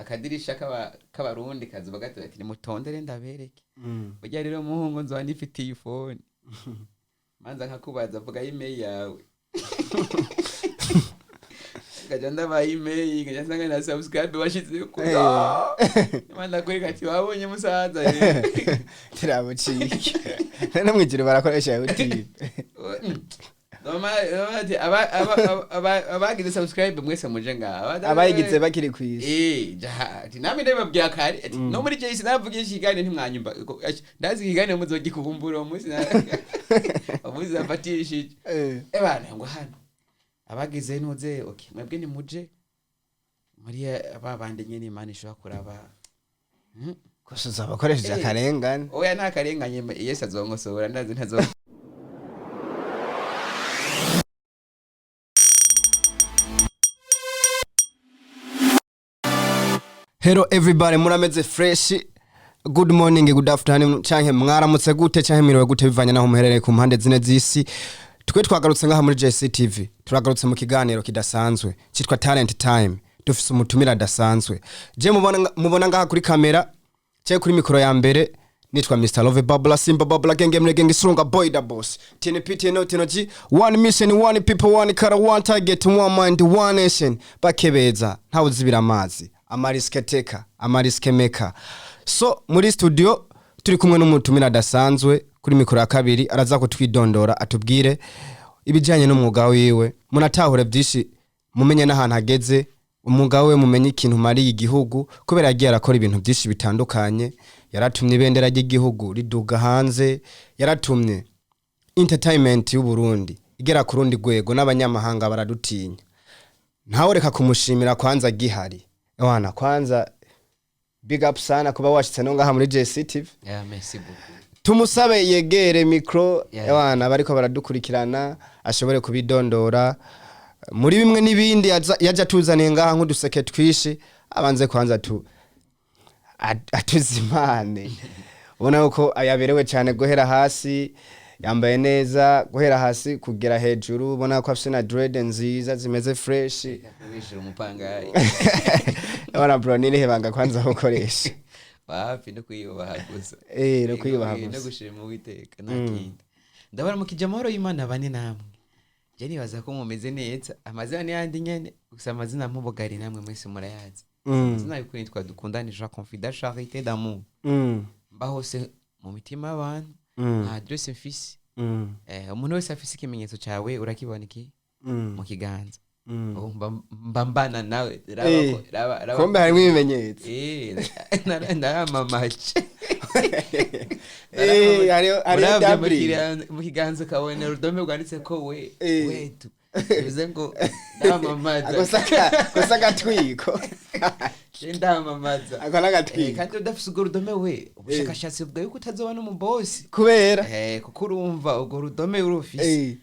Akadirisha k'abarundi kazuba gato, ati nimutondere ndabereke. Burya rero muhungu, nzoba nifitiye ifone, manza nkakubaza, vuga email yawe, ngaja ndabaha email, ngaja nsanga na subscribe washizeko. Manza kwereka ati wabonye musaza rero. Tirabucike no mwijuru barakoresha YouTube. Ati abagize subscribe mwese muje ngaha. Abayigize bakiri kwisi. Eh, ati namwe ndabibabwira kare, ati no muri JC navugisha ikiganiro ntimwanyumva. Ndazi ikiganiro muzogikumbura uwo munsi umunsi nafatishije. Ebana ngo hano abagize nuze, okay, mwebwe nimuje muri ba bandi nyene Imana ishobora kuraba. Gusa uzabakoresheje akarengane. Oya, nta karenganye, Yesu azonkosora, ndazi ntazo. Hello everybody, murameze fresh? Good morning, good afternoon, canke mwaramutse gute, canke mwiriwe gute, bivanye naho muherereye ku mpande zine z'isi. Twe twagarutse ngaha muri JCTV, turagarutse mu kiganiro kidasanzwe cyitwa Talent Time. Dufise umutumira adasanzwe. Je mubona ngaha kuri kamera cye, kuri mikoro ya mbere, nitwa Mr. Love Babla Simba Babla Genge Mlegenge Surunga Boy the Boss TNP TNO TNG, one mission, one people, one color, one target, one mind, one nation. Bakebeza ntawe uzibira amazi, amariske teka, amariske meka. So muri studio turi kumwe n'umutumira adasanzwe. Kuri mikoro ya kabiri araza kutwidondora, atubwire ibijyanye n'umwuga wiwe, munatahure byinshi, mumenye n'ahantu ageze umwuga we, mumenye ikintu umariye igihugu, kubera yagiye arakora ibintu byinshi bitandukanye. Yaratumye ibendera ry'igihugu riduga hanze, yaratumye entertainment y'u Burundi igera ku rundi rwego, n'abanyamahanga baradutinya. Ntawe reka kumushimira kwanza gihari. Wana kwanza big up sana kuba washitse no ngaha muri JCTV. Yeah, merci beaucoup. Tumusabe yegere micro. Wana bariko baradukurikirana, ashobore kubidondora muri bimwe n'ibindi yaja tuzaniye ngaha nk'uduseke twishi, abanze kwanza tu atuzimane. Ubona ko yaberewe cyane guhera hasi, yambaye neza guhera hasi kugera hejuru, ubona ko afise na dread nziza zimeze fresh. Kubishira umupangayi. Wana bro, nirihe banga kwanza ukoresha? Wapi, no kwiyubaha gusa. No kwiyubaha No gusa. gushima Uwiteka, nta kindi. Ndabona mukijya amahoro y'Imana bane namwe. Je nibaza ko mumeze neza. Amazina ni yandi nyene gusa, amazina mpubugari namwe mwese murayazi. Amazina y'ukuri nitwa Dukundane Jean Confida Charité d'amour. Mba hose mu mitima y'abantu. Nta adresse mfise. Umuntu wese afise ikimenyetso cyawe, urakibona iki mu kiganza. Ubu mba mbana nawe. Raba raba Kumbe harimo ibimenyetso. Naramamaje. Hariho Uravye W. mu kiganza ukabona urudome rwanditse ko we wetu, bivuze ngo ndamamaza. Gusa agatwiko. Je ndamamaza. Ako n'agatwiko. Kandi udafise urwo rudome we, ubushakashatsi buvuga yuko utazoba n'umubosi. Kubera? Kuko urumva urwo rudome urufise,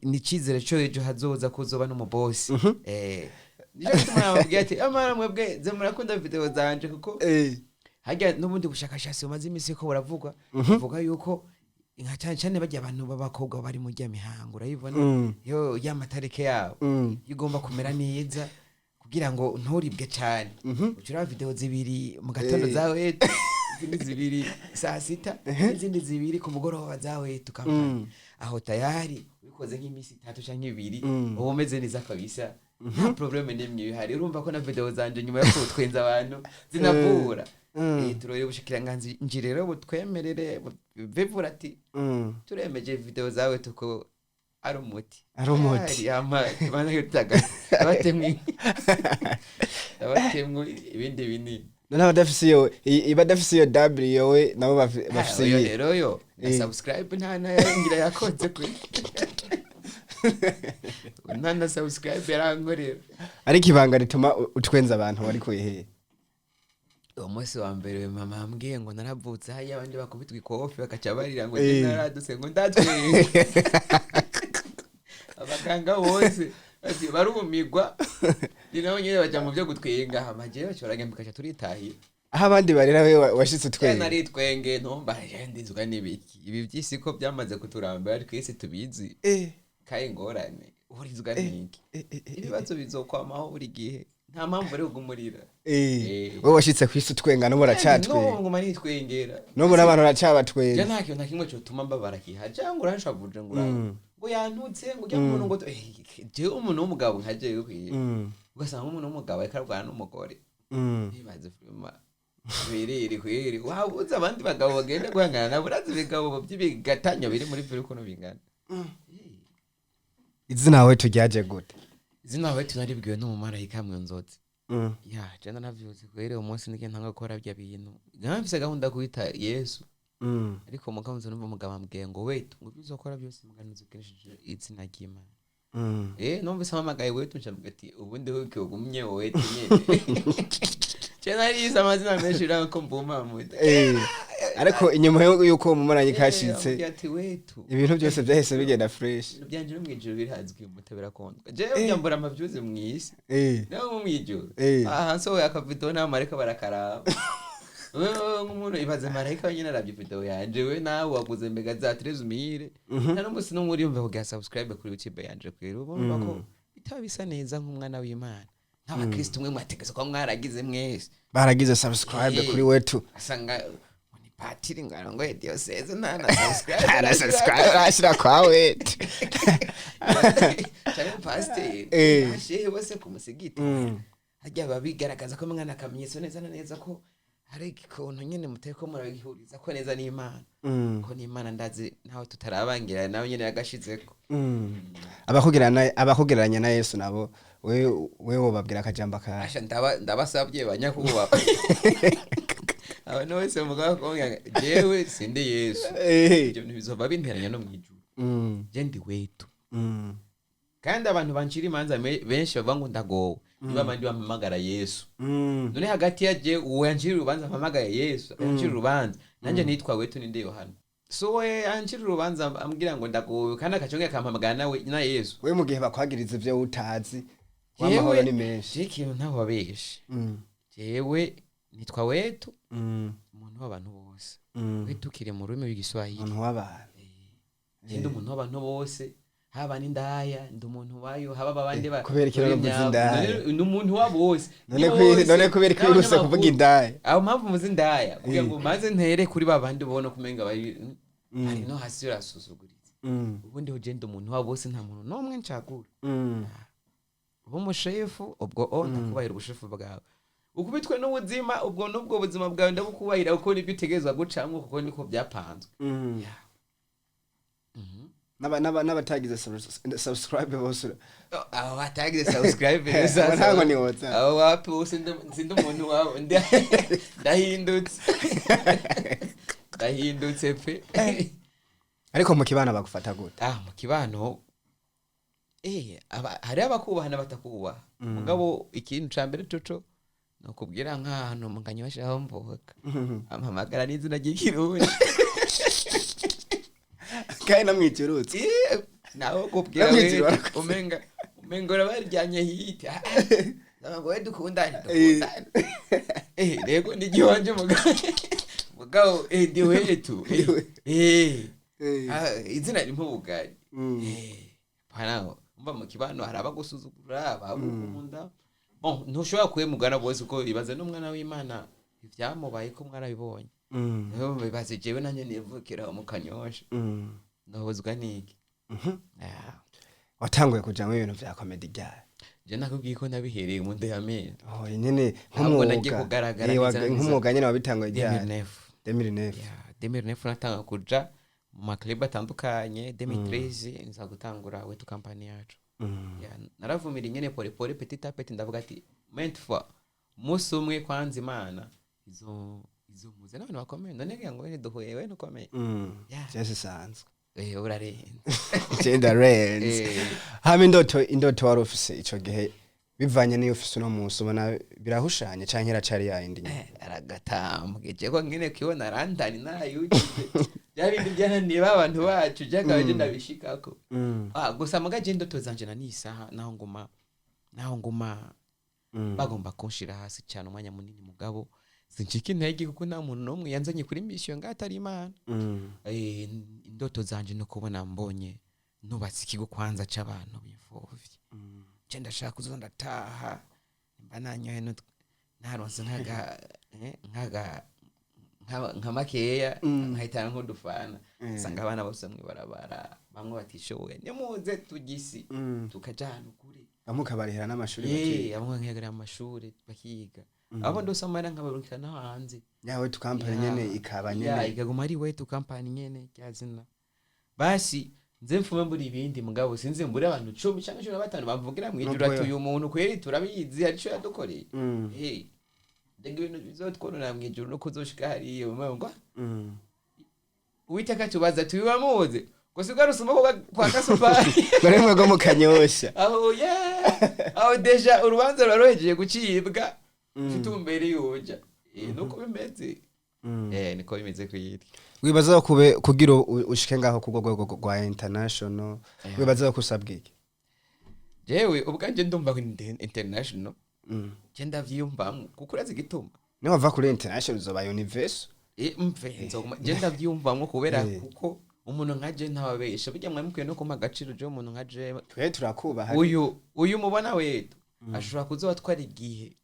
ni icizere co ejo hazoza ko uzoba n'umubosi. Nico gituma nababwiye ati amara mwebwe ze murakunda video zanje, kuko harya n'ubundi bushakashatsi bumaze iminsi ko buravugwa, buvuga yuko nka cyane cyane bajya abantu b'abakobwa bari mu rya mihango, urayibona, yo ya matarike yabo, iyo ugomba kumera neza kugira ngo nturibwe cyane, uca uraba video zibiri mu gatondo za wetu, izindi zibiri saa sita, n'izindi zibiri ku mugoroba za wetu kampani. Aho tayari ubikoze nk'iminsi 3 canke 2, uba umeze neza kabisa, nta problème n'imwe ihari. Urumva ko na video zanje nyuma yo kutwenza abantu zinavura. Turore ubushikiranganji rero butwemerere bivura, ati turemeje video zawe tuko ari umuti. Ari umuti. Abatemwe ibindi binini. None abadafise iyo badafise iyo W we nabo bafise Oyo iyi? Rero yo na subscribe nta nayangira yakoze kuri nta na subscribe yarankorera. Ariko ibanga rituma utwenza abantu wari kuyihe? Uwo munsi wa mbere mama yambwiye ngo naravutse hariya abandi bakubitwa ikofi bakaca barira ngo naradutse ngo ndatwenga, abaganga bose bati barumigwa, ni nabo nyene baja mu byo gutwenga, hama jewe baca baragenda tukaca turitahira. Aho abandi barira we washitse utwenga. Naritwenge ntumva ndizwa n'ibiki, ibi by'isi ko byamaze kuturambira twese tubizi. Kaye ingorane uburizwa n'iki? Ibibazo bizokwamaho buri gihe. Nta mpamvu ari kugumurira. Wowe washitse kwisi utwenga, n'ubu uracatwenga. No nguma nitwengera. N'ubu n'abantu Je uracabatwenga. Nta kintu na kimwe cotuma mbabara kiha, cyangwa uranshavuje ngo ngo yantutse, ngo ujya umuntu ngo jewe umuntu w'umugabo nka jewe kwiye, ugasanga umuntu w'umugabo ariko arwana n'umugore. Ntibaze filima biriri kwiri, wabuze abandi bagabo bagenda guhangana nabo. Urazi ibigabo by'ibigatanyo biri muri vile ukuntu bingana. Izina Wetu ryaje gute? Izina Wetu naribwiwe n'umumarayika mu nzozi. Ya, je naravyutse kweri uwo munsi nige ntanga gukora bya bintu, nkaba mfise gahunda yo kwita Yesu. Ariko mugabo nza numva umugabo ambwiye ngo "Wetu", ngo ibyo uzokora byose muganuzi ukoresheje izina ry'Imana. Numvise ampamagaye Wetu, ncavuga ati ubundi huke ugumye Wetu nyene. Je narize amazina menshi urabona ko mvuma muta. Ariko inyuma yuko uwo mumarayika yashitse, Ambwiye ati "Wetu", ibintu byose byahise bigenda fresh. Ibintu byanje no mwijuru birazwi, umuta birakundwa. Jewe byambura amavyuzi mw'isi naho mu mwijuru. Aha nsohoye akavideo n'abamarayika barakaraba. Wewe nk'umuntu ibaze marayika wenyine arabye video yanje, we nawe waguze mbega za 13 mille, nta n'umunsi n'umwe uriyumva kugira subscribe kuri YouTube yanje kwera ubumva ko bitaba bisa neza nk'umwana w'Imana, nk'abakristo mwe mwategetse ko mwaragize mwese. Baragize subscribe kuri Wetu. Asanga ngo ni patiri ngo arongoye diocese nta na subscribe. Ara subscribe arashira kwa Wetu. Cyangwa pasiteri, ashehe bose ku musigiti, harya biba bigaragaza ko mwana akamenyetso neza na neza ko hari ikuntu nyine mutari ko murabihuriza ko neza n'Imana, ko n'Imana ndazi nawe tutarabangira nawe nyine yagashizeko. Abakugereranya na Yesu nabo, we wobabwira akajambo kawe? Asha, ndabasabye banyakubahwa, abantu bose mugabo kumbwira jewe sindi Yesu. Ibyo bintu bizova binteranya no mwijuru. Je ndi Wetu. Kandi abantu bancira imanza benshi bavuga ngo ndagowe niba abandi bampamagara Yesu. None hagati ya je uwo yancira urubanza ampamagaye Yesu, yancira urubanza nanjye nitwa Wetu ninde Yohana, so we ancira urubanza ambwira ngo ndagowe kandi akacongera akampamagara nawe na Yesu. We mu gihe bakwagiriza ivyo utazi, w'amahoro ni menshi. Je ikintu ntaho babeshe, jewe nitwa Wetu, umuntu w'abantu bose. Wetu kiri mu rurimi rw'Igiswahili. Umuntu w'abantu. Je ndi umuntu w'abantu bose, haba n'indaya ndi umuntu wayo, haba abandi ba Kubera iki rero uvuze indaya? Ni umuntu wa bose. None Ni bose, none kubera ko wihuse kuvuga n'abanyamakuru. indaya? Aho mpamvu muzi indaya kugira ngo maze ntere kuri ba bandi ubona kumenga bari bari no hasi urasuzuguritse. Ubundi ugenda umuntu wa bose, nta muntu n'umwe ncagura. Uba umushefu ubwo o ndakubahira ubushefu bwawe, ukubitwe n'ubuzima ubwo n'ubwo buzima bwawe ndabukubahira kuko nibyo utegerezwa gucamwo, kuko niko byapanzwe. Yeah. N'abatagize subscribe bose Abo batagize subscribe rero Abo sasa ntabwo ni WhatsApp. Abo wapi bose sindi umuntu wabo, ndahindutse, ndahindutse pe. Ariko mu kibano bagufata gute? Ah, mu kibano hari abakubaha n'abatakubaha. Mugabo ikintu ca mbere coco nokubwira nk'ahantu mukanyosha aho mvuka ampamagara n'izina ry'Ikirundi. Kandi namwikirutse. Nawe kubwira Namwikira we warakoze. Umenga urabaryanye hite. Ah, ngo we dukundane, dukundane. Rego ni giwanje mugabo, mugabo ndi Wetu. Ah, izina rimpa ubugari. Pana umva mu kibano hari abagusuzugura, abagukunda. Bon, ntushobora kuhemugana bose uko ibaze n'umwana w'Imana ivyamubaye ko mwarabibonye. Bibaze jewe nanjye nivukira mu Kanyosha, ndahozwa n'iki? Ah. Watanguye kujamwo ibintu vya comedy ryari? Je nakubwiye ko nabihereye mu nda ya mene. Oh, nyene. Ntabwo nagiye nk'umwuga. kugaragara neza na neza. Nk'umwuga nyene wabitanguye ryari? 2009. 2009. Yeah, 2009 natanga kuja mu maclub atandukanye, 2013 nza gutangura Wetu Company yacu. Yeah, naravumira nyene pole pole, petit à petit. Ndavuga ati maintes fois umunsi umwe kwanza Imana izo muze n'abantu bakomeye, none ngira ngo wene duhuye we ntukomeye. Yeah. Vyose isanzwe. Urarenze. Gender renze. Hama indoto wari ufise ico gihe bivanye n'iyo ufise uno munsi, ubona birahushanye canke iracari yayindi nyene? Aragatambwe je ko ngene kibona randani narayujije bya bindi byananiye ba bantu bacu byakabaye je ndabishikako. Ah, gusa muga je indoto zanje na nisaha naho nguma bagomba kunshira hasi cyane umwanya munini, mugabo sincika intege kuko nta muntu n'umwe yanzanye kuri mission ngaho atari Imana. Indoto zanje no kubona mbonye nubatse ikigo kwanza c'abantu b'imfuvyi. Je ndashaka kuzoza ndataha. Mba nanyoye naronse nkaga nka makeya, nkahitana nk'udufana. Usanga abana bose mw'ibarabara, bamwe batishoboye, nimuze tugisi, tukaja ahantu kure. Bamwe ukabarihera n'amashuri bakiga. Bamwe nkihagarira mu mashuri bakiga, abo ndose amahera nkabarungika no hanze. Ya Wetu Company nyene ikaba Ya, nyene. Ikaguma ari Wetu Company nyene, rya zina. Basi nze mfume mbura ibindi, mugabo sinzi mbure abantu 10 cyangwa 15 bamvugira mw'ijuru Nubwo ati uyu muntu kweri turabizi, hari ico yadukoreye. Hey, ndega ibintu bizotwonona mw'ijuru no kuzoshika hariya ngo Uwiteka tubaza tubibamuze ngo sigara usuma kwa gasupari. Bari mwebwe mu Kanyosha. Aho yeah, aho déjà urubanza rurarohejeye gucibwa, ufite umbere yuja. Nuko bimeze. Niko bimeze kwiri. Wibaza kube kugira ushike ngaho ku rwego rwa international, wibaza ko usabwa iki? Jewe ubwanje ndumva ko international. Je ndavyiyumvamwo, kuko urazi igituma? Niwava kuri international uzoba universal. Mve nzoguma je ndavyiyumvamwo kubera kuko umuntu nka je ntababesha, burya mwari mukwiye no kumpa agaciro. Je umuntu nka je Twe turakubaha. Uyu mubona wetu ashobora kuzobatwara igihe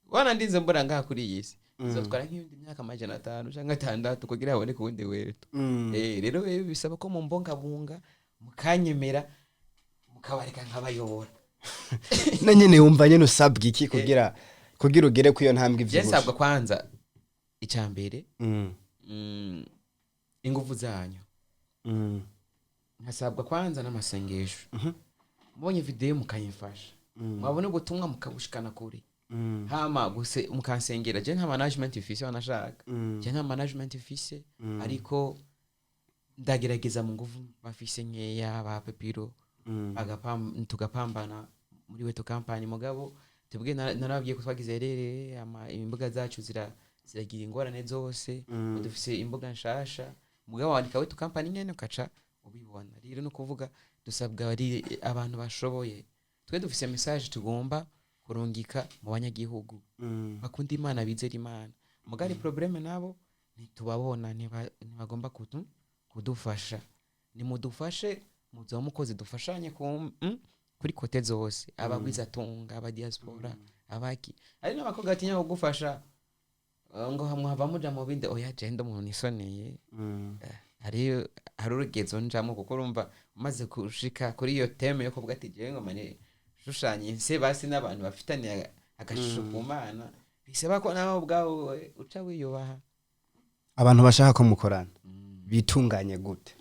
wana ndinze mbura ngaha kuri iyi si, izotwara nk'iyindi myaka 500 canke 600 kugira haboneke uwundi wetu. Rero wewe bisaba ko mumbungabunga, mukanyemera, mukabareka nkabayobora. Na nyene wumva nyene usabwa iki kugira ugere ku iyo ntambwe Je ivyibushe? nsabwa kwanza icya mbere inguvu zanyu. Nkasabwa kwanza n'amasengesho. Mubonye video mukayimfasha, mwabona ubutumwa mukabushikana kure. Hama guse mukansengera. Je nta management ifise, wanashaka. Je nta management ifise, ariko ndagerageza mu nguvu bafise nkeya ba pepiro, tugapambana muri Wetu Company. Mugabo tubwe narababwiye ko twagize rere imbuga zacu ziragira ingorane zose. Ubu dufise imbuga nshasha, mugabo wandika Wetu Company nyene ukaca ubibona. Rero no kuvuga dusabwa ari abantu bashoboye. Twe dufise message tugomba kurungika mu banyagihugu bakunda Imana, bizera Imana. Mugari problème nabo ntitubabona, ntibagomba kudufasha. Nimudufashe, muzoba mukoze, dufashanye kuri côté zose, abagwizatunga, aba diaspora, abaki. Hari n'abakobwa batinya kugufasha, ngo mwava muja mu bindi. Oya, je ndi umuntu nisoneye. Hari urugezo njamwo, kuko urumva umaze gushika kuri iyo thème yo kuvuga ati jewe ngoma shushanye nse basi n'abantu bafitaniye agashusho ku Mana, bisaba ko nawe ubwawe uca wiyubaha. Abantu bashaka ko mukorana bitunganye gute?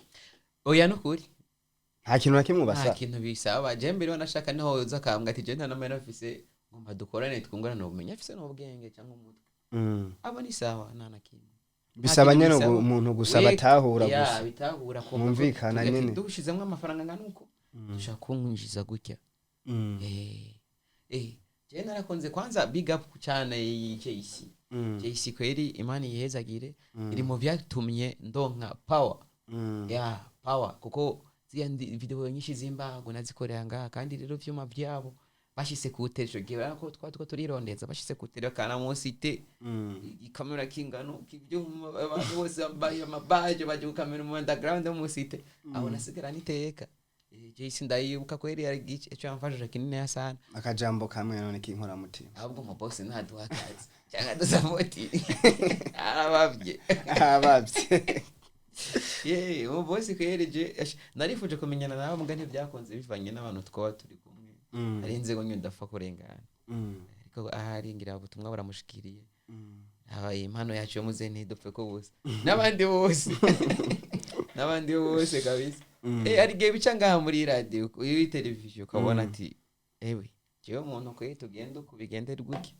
Oya, nukuri. Nta kintu na kimwe Nta ubasaba? kintu bisaba. Je mbere wanashaka niho uza akambwa ati je nta n'amahera mfise, ngomba dukorane twungurane ubumenyi, afise n'ubwenge cyangwa umutwe. Abo ni sawa, nta na kimwe. Nta Bisaba kintu nyene bisaba. Umuntu gusa batahura gusa. Bitahura kumva ko Mwumvikana tuvuga ati, nyene. Dushizemwo amafaranga angana uko, dushaka kunjinjiza gutya. Je narakunze kwanza big up cyane iyi JC. JC kweri, Imana yihezagire, iri mu vyatumye ndonka power. Ya power, kuko ziriya video nyinshi z'imbago nazikorera ngaha. Kandi rero vyuma vyabo bashyize ku tejo gihe urabona ko twari two turirondeza, bashyize ku tejo kana munsi te ikamera kingano k'ibyuma, abantu bose bambaye amabaje baje gukamera mu underground yo mu cité. Aho nasigara niteka. JC ndayibuka kweri, yari ico yamfashije kinini ya sana. Akajambo kamwe none k'inkoramutima. Ahubwo mu boss ntaduha akazi cyangwa dusapoti arabavye. Abavye. Ye ubu boss kweri, je narifuje kumenyana nawe, muga ntibyakunze bivanye n'abantu twaba turi kumwe. Hari inzego nyine udapfa kurengana. Ariko ahari ngira ubutumwa buramushikiriye. Habaye impano yacu yo muze ntidupfe ko busa n'abandi bose, n'abandi bose kabisa. Hari igihe bica ngaha muri radio, kuri televiziyo, ukabona ati ewe jewe umuntu kweri tugende uku bigende gutya.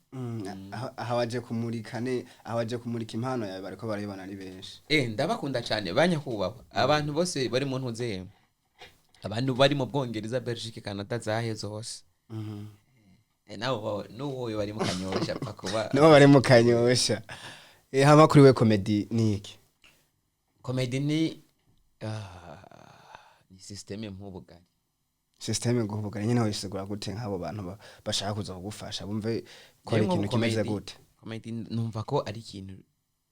Aho waje kumurika ne, aho waje kumurika impano yawe, bariko barayibona ari benshi. Ndabakunda cyane banyakubahwa, abantu bose bari mu ntuze, abantu bari mu Bwongereza, Belgique, Canada, zahe zose. Nabo n'uwo bari mu Kanyosha apfa kuba. Nabo bari mu Kanyosha. Hama kuri we comedy ni iki? Comedy ni ni système nk'ubugari. Système guhubugara nyine wisigura gute nk'abo bantu bashaka kuza kugufasha bumve ko ari Jewe ikintu nk'ubu kimeze comedy- gute? Comedy numva ko ari ikintu,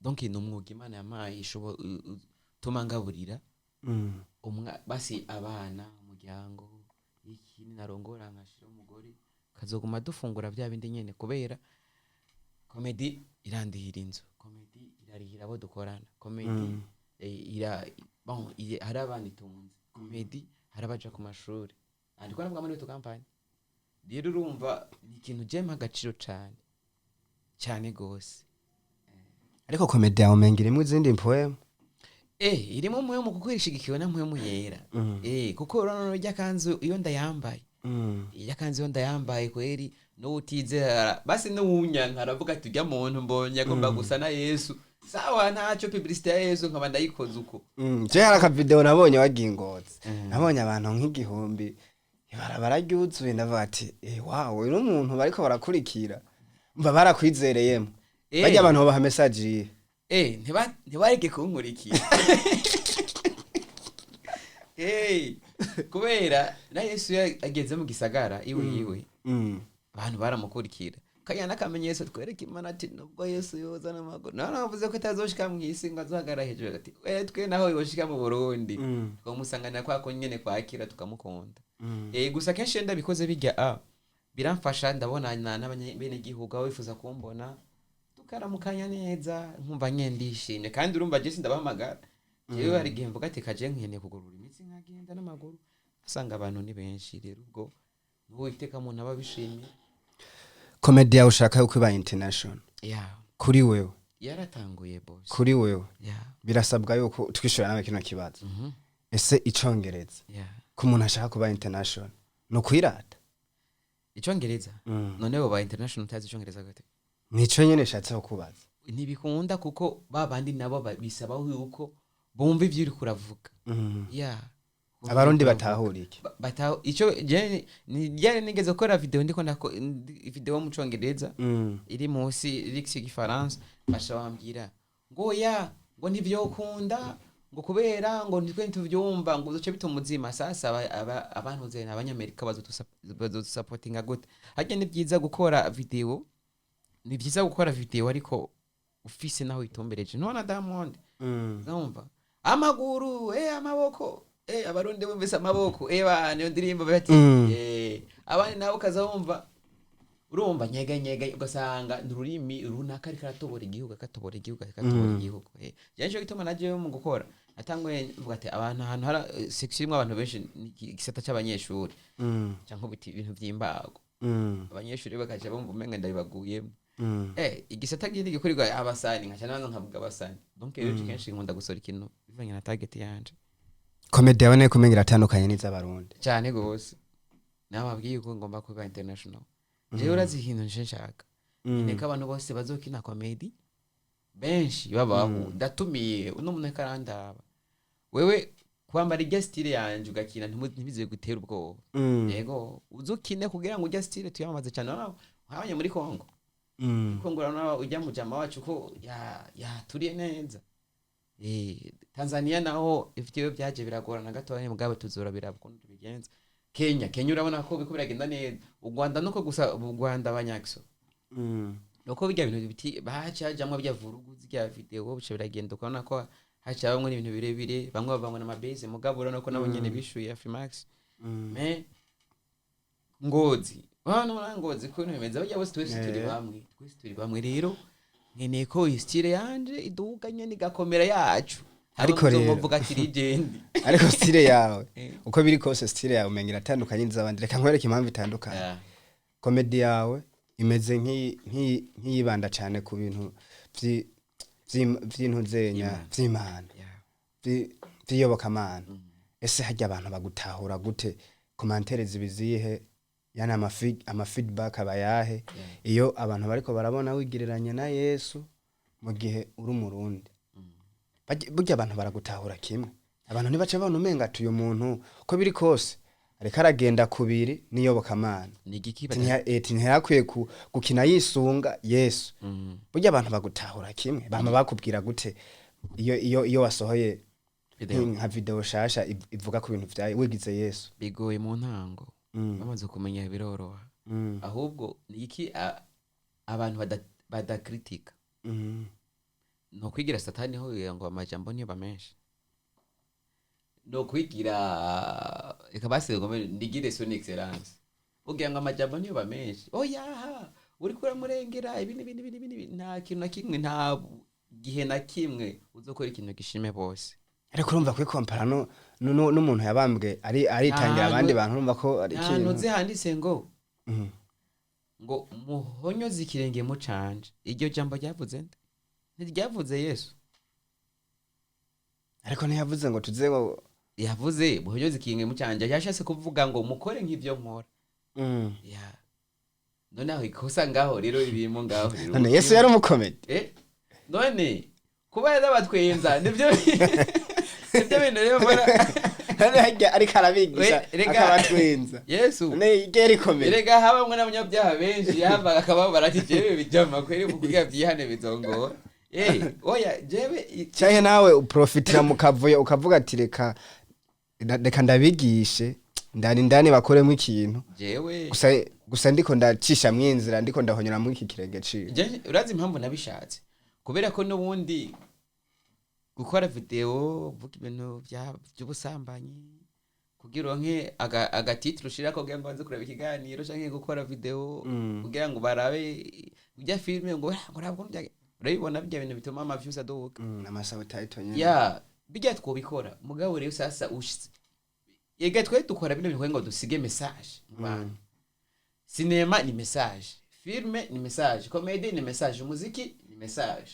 donc ni umwuga Imana yampaye utuma ngaburira basi abana, umuryango, iki narongora nkashira umugore. Tukazoguma dufungura bya bindi nyene, kubera comédie irandihira inzu, comédie irarihira abo dukorana, comédie ira bon, hari abana itunze, comédie hari abaja ku mashuri, andiko navuga muri utu kampani. Rero urumva ni ikintu je mpa agaciro cane cane gose. Ariko comédie yawe umenga irimwo izindi mpwemu. Irimo mpwemu kuko ishigikiwe na mpwemu yera. Kuko urabona rya kanzu iyo ndayambaye, irya kanzu iyo ndayambaye kweri, n'uwutizera basi n'uwunyanka aravuga ati: "Urya muntu mbonye agomba gusa na Yesu." Sawa, ntacyo, publicité ya Yesu nkaba ndayikoze uko. Je hari akavideo nabonye wagiye Ngozi, nabonye abantu nk'igihumbi, ibarabara ryuzuye, ndavuga ati: "Eh, wow, uyu n'umuntu bariko barakurikira, mba barakwizereyemo." Barya abantu babaha message yihe? Ntibareke kunkurikira. Kubera na Yesu iyo ageze mu gisagara iwe iwe, abantu baramukurikira. Kaya n'akamenyetso twereka Imana ati nubwo Yesu yoza n'amaguru, none bavuze ko atazoshika mu isi ngo azohagarara hejuru, ati we twe naho yoshika mu Burundi, tukamusanganira kwa ko nyene kwakira tukamukunda. Gusa kenshi iyo ndabikoze bijya a biramfasha, ndabonana n'abenegihugu aho bifuza kumbona, tukaramukanya neza, nkumva nyene ndishimye. Kandi urumva je sindabahamagara jewe, hari igihe mvuga ati kaje nkeneye kugorora imitsi, nkagenda n'amaguru, asanga abantu ni benshi. Rero ubwo n'Uwiteka muntu aba abishimye. Comédie yawe ushaka yuko iba international? Yeah. Kuri wewe? Yaratanguye, boss. Kuri wewe, birasabwa yuko twishura nawe kino kibazo. Ese icongereza, ku muntu ashaka kuba international, ni ukwirata? Icongereza? None bo ba international utazi icongereza gute? Nico nyene nshatse kukubaza. Ntibikunda, kuko ba bandi nabo bisaba yuko bumva ivyo uriko uravuga. Yeah. Abarundi batahura iki? Ico je ni ryari nigeze gukora video, ndiko video mu congereza, iri munsi iri igifaransa, basha bambwira ngo ya ngo ntivyokunda, ngo kubera ngo nitwe ntituvyumva, ngo uzoce bituma uzima. Sasa abantu zena abanyamerika bazodusapotinga gute? Harya ni byiza gukora video, ni byiza gukora video, ariko ufise naho witumbereje. Ntubona Diamond? Numva amaguru, amaboko, abarundi bumvise amaboko, bana iyo ndirimbo bati, abandi nabo ukaza wumva urumva nyega nyega, ugasanga ni ururimi runaka ariko aratobora igihugu, akatobora igihugu, akatobora igihugu. Jewe nico gituma najewe mu gukora natanguye mvuga ati abantu ahantu hari section irimwo abantu benshi ni igisata c'abanyeshuri, canke biti ibintu vy'imbago, abanyeshuri bakaja bumva umenga ndabibaguyemo. Igisata kindi gikorerwa abasani, nkaca nabanza nkavuga abasani. Donc rero kenshi nkunda gusora ikintu bivanye na target yanje. Comédie yawe nayo kumenga iratandukanye n'iz'abarundi. Cyane gose, nababwiye ko ngomba kuba international. Jewe urazi ikintu nje nshaka? Neka abantu bose bazokina comédie benshi babaho. Ndatumiye uno muntu ariko arandaba, wewe kwambara irya style yanje ugakina, ntibize gutera ubwoba. Yego, uzukine kugira ngo urya style tuyamamaze cyane. Urabona nk'abanye muri Congo, Congo urabona ujya mu jama wacu ko yaturiye neza. Tanzania naho ivyo byaje biragorana gatoya, mugabo tuzora biraba ukuntu tubigenza. Kenya urabona ko biko biragenda neza. U Rwanda nuko gusa u Rwanda abanyakso nuko bijya bintu biti bahaca hajamwo bya vurugu zirya video, bica biragenda, ukabona ko haca bamwe n'ibintu birebire, bamwe bavangwa n'amabase, mugabo urabona ko nabo nyene bishuye Afrimax. Mais Ngozi hano muri Ngozi ko bimeze bajya bose, twese turi bamwe, twese turi bamwe. Rero nkeneye ko iyi style yanje iduga nyene igakomera yacu. Ariko rero- muvuga ati legend. Ariko style yawe, uko biri kose, style yawe umenga iratandukanye n'iz'abandi. Reka nkwereke impamvu itandukanye. Comédie yawe imeze nk'iyibanda cyane ku bintu vy'intuzenya vy'Imana, vy'iyobokamana. Ese harya abantu bagutahura gute? Commentaires zibizihe? Yani ama feedback aba yahe iyo abantu bariko barabona wigereranya na Yesu mu gihe uri umurundi? Burya abantu baragutahura kimwe? Abantu ntibaca babona umenga ati uyu muntu uko biri kose ariko aragenda kubiri n'iyobokamana? Ni igiki? Ati ntiyakwiye gukina yisunga Yesu. Burya abantu bagutahura kimwe? Bama bakubwira gute iyo wasohoye Video. nka video shasha ivuga ku bintu vyawe wigize Yesu? Bigoye mu ntango, bamaze kumenya biroroha. Ahubwo ni iki abantu badakritika? No kwigira satani ho ngo amajambo niyo bamenshi, no kwigira reka basi ngo ndigire son excellence. Ugira ngo amajambo niyo menshi. Oya, uriko uramurengera ibi n'ibi n'ibi n'ibi n'ibi. Nta kintu na kimwe, nta gihe na kimwe uzokora ikintu gishime bose. Ariko urumva kwikompara n'umuntu yabambwe ari aritangira abandi bantu, urumva ko ari nta ikintu ntuzi handitse ngo ngo muhonyoze ikirenge mucanje. Iryo jambo ryavuze nde? Ntiryavuze Yesu? Ariko ntiyavuze ngo tuze ngo Yavuze muhonyoze ikirenge mucanje, yashatse kuvuga ngo mukore nk'ivyo nkora. Ya, none aho ikosa ngaho rero ririmo ngaho rero. None Yesu yari umukomedi? None kuba yarabatwenza nibyo bintu rero mbona. None harya ariko arabigisha akabatwenza? Yesu None iryo yari komedi? Erega habamwe n'abanyabyaha benshi, yavaga akababara ati: "Jewe bijama kweri mu kugira byihane bizongora." Oya, jewe Canke nawe uprofitira mu kavuyo ukavuga ati: Reka ndabigishe ndani ndani bakoremo ikintu." Jewe Gusa ndiko ndacisha mwinzira, ndiko ndahonyora muri iki kirenge ciwe. Urazi impamvu nabishatse? Kubera ko n'ubundi gukora video uvuga ibintu by'ubusambanyi kugira uronke agatitire ushirako kugira ngo banze kureba ikiganiro, canke gukora video kugira ngo barabe ujya filime ngo urabwo urabibona, bijya bintu bituma ama views aduga. Amasabutayito nyene. Ya, bijya twobikora, mugabo rero sasa ushitse yega twe dukora bino bintu ngo dusige message mu bantu. Sinema ni message, filme ni message, comedy ni message, umuziki ni message.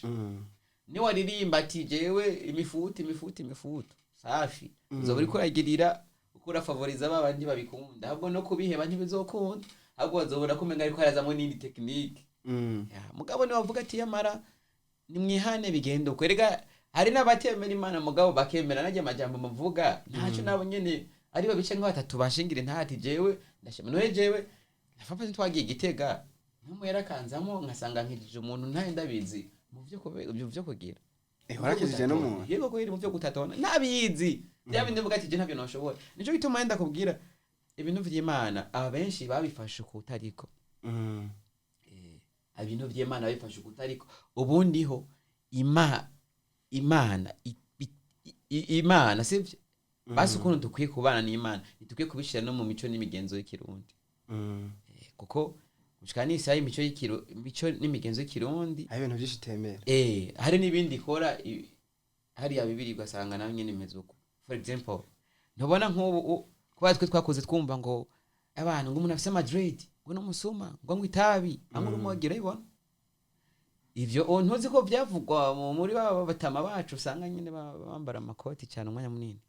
Niwaririmba ati: "Jewe imifuti, imifuti, imifuto safi", uzoba uriko uragirira uko urafavoriza ba bandi babikunda. Ahubwo no kubiheba ntibizokunda, ahubwo bazobona ko umenga ariko harazamwo n'indi technique. Ya, mugabo niwavuga ati: "Yamara nimwihane bigenda uko." Erega hari n'abatemera Imana mugabo bakemera najya amajambo muvuga, ntacyo nabo nyene ari babice nka batatu bashingira intati. Jewe ndashima noye, jewe nafapa ntitwagiye Gitega nkumu yarakanzamo nkasanga nkijije umuntu ntaye ndabizi mu vyo kugira. Warakijije n'umuntu? Yego, kweri, mu vyo gutatona nabizi bya bindi mvuga ati: "Je ntabyo noshobora." Nico gituma yenda kubwira ibintu vy'Imana abenshi babifashe kutariko. Ibintu vy'Imana babifashe ukutariko. Ubundi ho Imana Imana sivyo basi ukuntu dukwiye kubana n'Imana, ntitukwiye kubishira no mu mico n'imigenzo y'ikirundi. Kuko gushika n'isaha imico n'imigenzo y'ikirundi Hari ibintu byinshi itemera. Hari n'ibindi ikora hariya bibiri ugasanga nawe nyene imeze uko. For example, ntubona nk'ubu kuba twe twakuze twumva ngo abantu, ngo umuntu afise ama dread ngo n'umusuma, ngo anywa itabi, anywa urumogi, urabibona ivyo? Ntuzi ko vyavugwa muri ba batama bacu usanga nyene bambara amakoti cyane umwanya munini?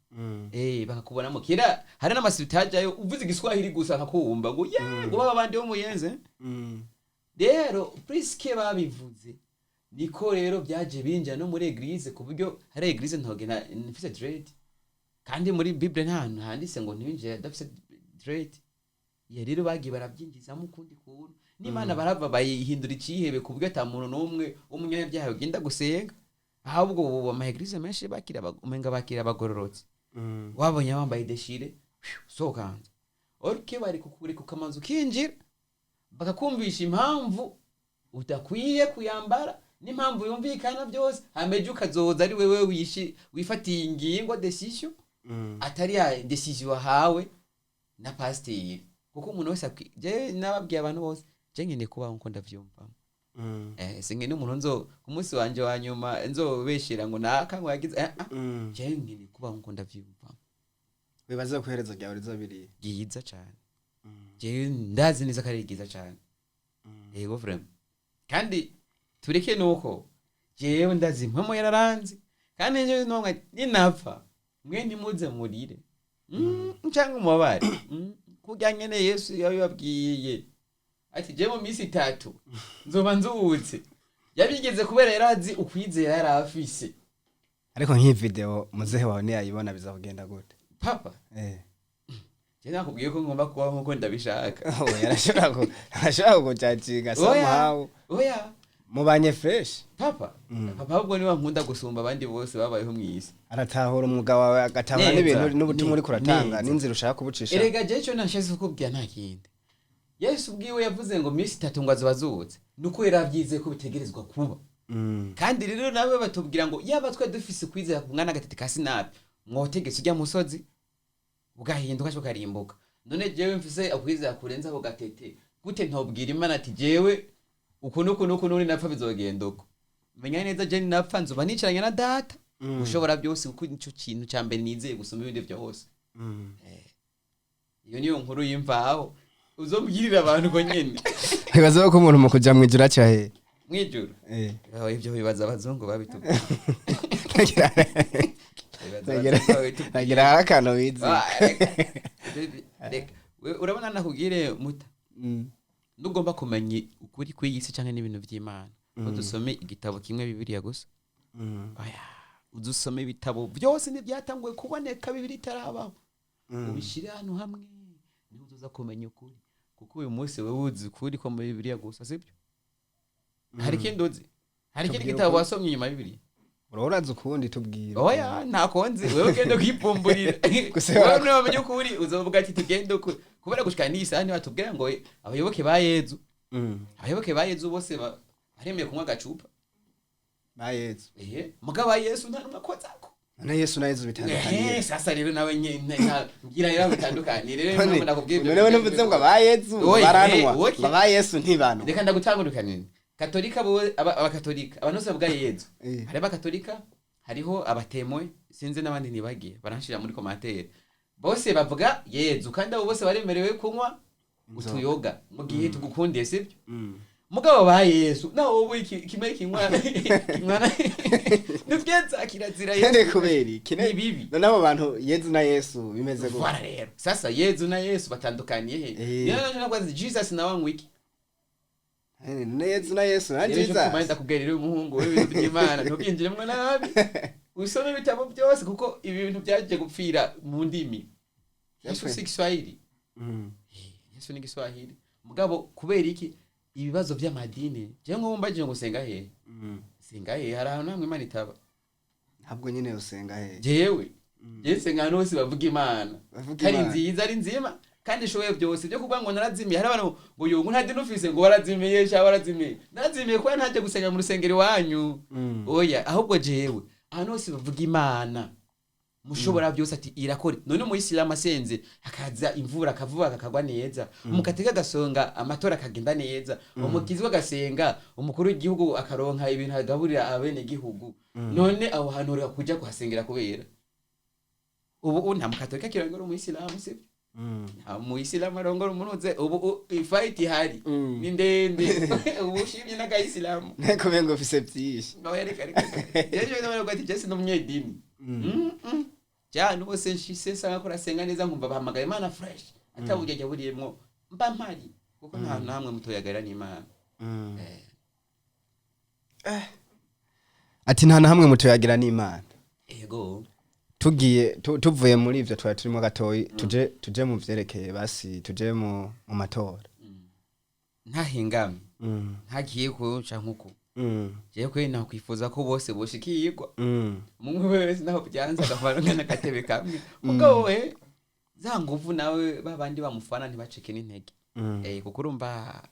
Bakakubonamo kera. Hari n'amasitajayo uvuze igiswahili gusa akakumva ngo ye ngo baba bandi bo muyenze. Rero puisque babivuze, niko rero byaje binjira no muri église, ku buryo hari église ntogena mfise dread, kandi muri Bible nta hantu handitse ngo ntiwinjire adafise dread. Ya, rero bagiye barabyinjizamo ukundi kuntu n'Imana barava bayihindura icihebe, ku buryo ata muntu n'umwe w'umunyabyaha ugenda gusenga. Ahubwo ubu ama église menshi bakira umenga bakira abagororotsi. Wabonye wambaye déchiré, sohoka hanze. Orike bari kukureka ukamanza ukinjira, bakakumvisha impamvu udakwiye kuyambara n'impamvu yumvikana byose, hameje ukazoza ari wewe wifatiye ingingo, decision, atari ya decision wahawe na pasiteri. Kuko umuntu wese je nababwiye abantu bose, je nkeneye kubaho nkuko ndavyumva. Sinkeneye umuntu nzo ku munsi wanje wa nyuma nzobeshera ngo naka ngo yagize ah. Je nkeneye kubaho nkuko ndavyumva. Wibaza ko iherezo ryawe rizobiriye? Ryiza cane. Jewe ndazi neza ko ari ryiza cane. Yego, vraiment. Kandi tureke nuko jewe ndazi impamo yararanze, kandi njewe nomwe ninapfa mwe ntimuze murire canke umubabare. Kurya nyene Yesu yabibabwiye ati: "Je mu minsi 3 nzoba nzutse." Yabigeze kubera yarazi ukwizera yari afise. Ariko nk'iyi video muzehe wawe niyayibona bizakugenda gute? Papa? Je nakubwiye ko ngomba kubaho nkuko ndabishaka. Oya, arashobora kugucacinga Oya. somehow. Oya. Mubanye fresh? Papa, papa ahubwo niwe nkunda gusumba abandi bose babayeho mw'isi. Aratahura umwuga wawe, agatahura Neza. n'ibintu n'ubutumwa uriko uratanga Neza. n'inzira ushaka kubucisha. Erega jewe ico nashatse kukubwira nta kindi. Yesu ubwiwe yavuze ngo minsi 3 ngo azoba azutse, nuko yari avyizeye ko bitegerezwa kuba. Kandi rero nawe batubwira ngo yaba twe dufise kwizera ku mwana agatete ka sinapi, mwotegetse ujya musozi ugahinduka cyo ukarimbuka. None jewe mfise ukwizera kurenza ako gatete, gute ntobwira Imana ati jewe uku nuku nuku nuri napfa bizogenda uko? Menya neza, je ninapfa nzoba nicaranye na Data ushobora byose, kuko nico kintu ca mbere nizeye gusumba ibindi vyose. Iyo niyo nkuru y'imvaho uzombwirira abantu ko nyene. Wibaza ko umuntu mu kuja mw'ijuru aca he? Mwijuru? Eh. Oh, ivyo bibaza abazungu babitubwiye. Nagira Bibaza abazungu babitubwiye. Nagira hari akantu wize. Ah, reka. Reka. Urabona, nakubwire muta, nugomba kumenya ukuri kw'iyi si canke n'ibintu vy'Imana, udusome igitabo kimwe, Bibiliya gusa? Oya, udusome ibitabo byose ntibyatanguye kuboneka Bibiri itarabaho, ubishyire ahantu hamwe, niho uzoza kumenya ukuri. Kuko uyu munsi wewe uzi ukuri ko muri Bibiliya gusa, sibyo? Hari ikindi uzi? Hari ikindi Tubwire gitabo ukuri. wasomye inyuma ya Bibiliya? Urazi ukundi, tubwira. Oya, ntakonzi, wewe ugende kwipfumburira. Gusa Wewe niwamenya ukuri uzovuga ati tugende ukuri, kubera gushika n'iyi saha ntibatubwira ngo abayoboke ba Yezu, abayoboke ba Yezu bose baremeye kunywa agacupa. Ba Yezu? Ehe, mugabo wa Yesu nta numwe akozako. None Yesu na Yezu bitandukaniye? Ehe, sasa rero nawe nyene ngira rero bitandukanye rero. None Impamvu ndakubwira ibyo none we ntuvuze ngo aba Yezu Oya, baranwa, oya. ngo aba Yesu ntibanwa? Reka ndagutangurukanire. Katolika bo, abakatolika, abantu bose bavuga Yezu, hariho abakatolika, hariho abatemwe, sinzi n'abandi ntibagiye baranshira muri commentaire, bose bavuga Yezu, kandi abo bose baremerewe kunywa utuyoga mu gihe tugukundiye, sibyo? Mugabo ba Yesu nawe wowe kimwe kinywa kinywa nivyenza kirazira. None Yesu kubera iki? Ni bibi. None abo bantu, Yezu na Yesu bimeze gute? Voilà, rero sasa Yezu na Yesu batandukaniye he? Niyo naje nakwazi Jesus nawe anywa iki? None Yezu na Yesu na Rero ejo Jesus. kumara ndakubwira rero, umuhungu w'ibintu by'Imana ntubyinjiremwo nabi, usome ibitabo byose, kuko ibi bintu byaje gupfira mu ndimi. Yesu Yapfuye. si Kiswahili. Yesu ni Kiswahili. Mugabo kubera iki ibibazo by'amadini? Je nk'ubu mbajije ngo usenga hehe, senga hehe? Hari ahantu hamwe Imana itaba? Ntabwo nyine, usenga he? Jewe nsenga ahantu hose bavuga Imana. Bavuga Kari Imana. nziza, ari nzima kandi ishoboye byose. Byo kuvuga ngo narazimiye, hari abantu ngo yungu nta dini ufise, ngo warazimiye cyangwa warazimiye, narazimiye kuba ntajya gusenga mu rusengero iwanyu. Oya, ahubwo jewe ahantu hose bavuga Imana mushobora byose, ati irakore. None umuyisilamu asenze hakaza imvura, akavuba kakagwa neza, umukatolika agasonga amatora akagenda neza, umukizwa agasenga umukuru w'igihugu akaronka ibintu agaburira abene gihugu, none aho hantu ureka kuja kuhasengera kubera ubu nta mukatolika kirongora umuyisilamu, sibyo? Nta muyisilamu arongora umunuze ubu. Ifight ihari ni ndende ubu, ushimye n'akayisilamu. Nteko ngo ufise byinshi. Oya, reka reka. Jeje ndabona ko ati Jesse ni umunyedini. Cyane bose nshise nsanga ko rasenga neza, nkumva bahamagaye Imana fresh, ataburya buriyemwo, mba mpari, kuko nta hantu hamwe mutoyagarira n'Imana. Ati nta na hamwe mutoyagira n'Imana. Ego. Tugiye tuvuye muri ivyo twari turimo gatoyi, tuje mu vyerekeye, basi tuje mu matora. Ntahingamye, ntagiye kuca nkuko jewe kwe nakwifuza ko bose boshikirwa, umwe wese naho byanze agafaranga n'agatebe kamwe. Mugabo we za nguvu nawe babandi bamufana ntibacike n'intege. Kuko urumva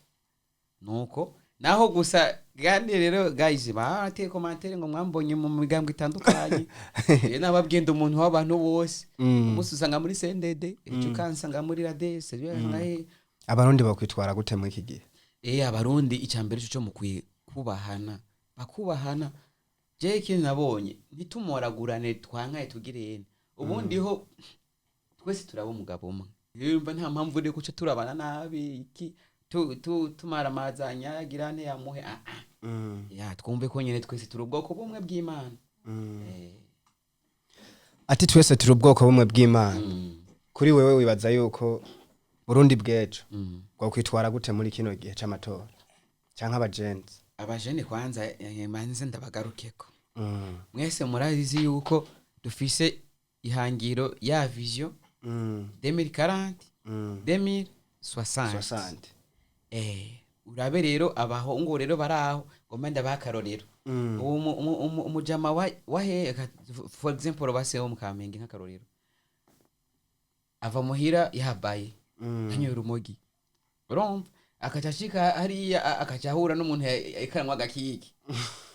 nuko naho gusa. Kandi rero guys, barateye commentaire ngo mwambonye mu migambwe itandukanye. Rero nababwiye, ndi umuntu w'abantu bose. Umunsi usanga muri CNDD, ejo ukansanga muri RADES, ejo ukansanga he. Abarundi bakwitwara gute muri iki gihe? Abarundi, icambere cyo mukwiye kubahana, bakubahana. Je ikintu nabonye, ntitumoragurane, twankaye tugirene, ubundi ho twese turaba umugabo umwe. Yumva nta mpamvu uri guca turabana nabi iki tumaramazanya girane yamuhe, ah ah. Ya twumve ko nyene twese turi ubwoko bumwe bw'Imana. Ati twese turi ubwoko bumwe bw'Imana. Kuri wewe wibaza yuko Burundi bw'ejo bwokwitwara gute muri kino gihe c'amatora, canke abagenzi? Abajene kwanza, manze ndabagarukeko. Mwese murabizi yuko dufise ihangiro ya vision 2040, 2060. Soixante. Urabe rero abahungu rero baraho ngomba ndabaha akarorero. Ubu umujama wa he, for example base wo mu Kamenge nk'akarorero, ava muhira yabaye anyoye urumogi, urumva akaca ashika hariya, akaca ahura n'umuntu yakanwa agakiki,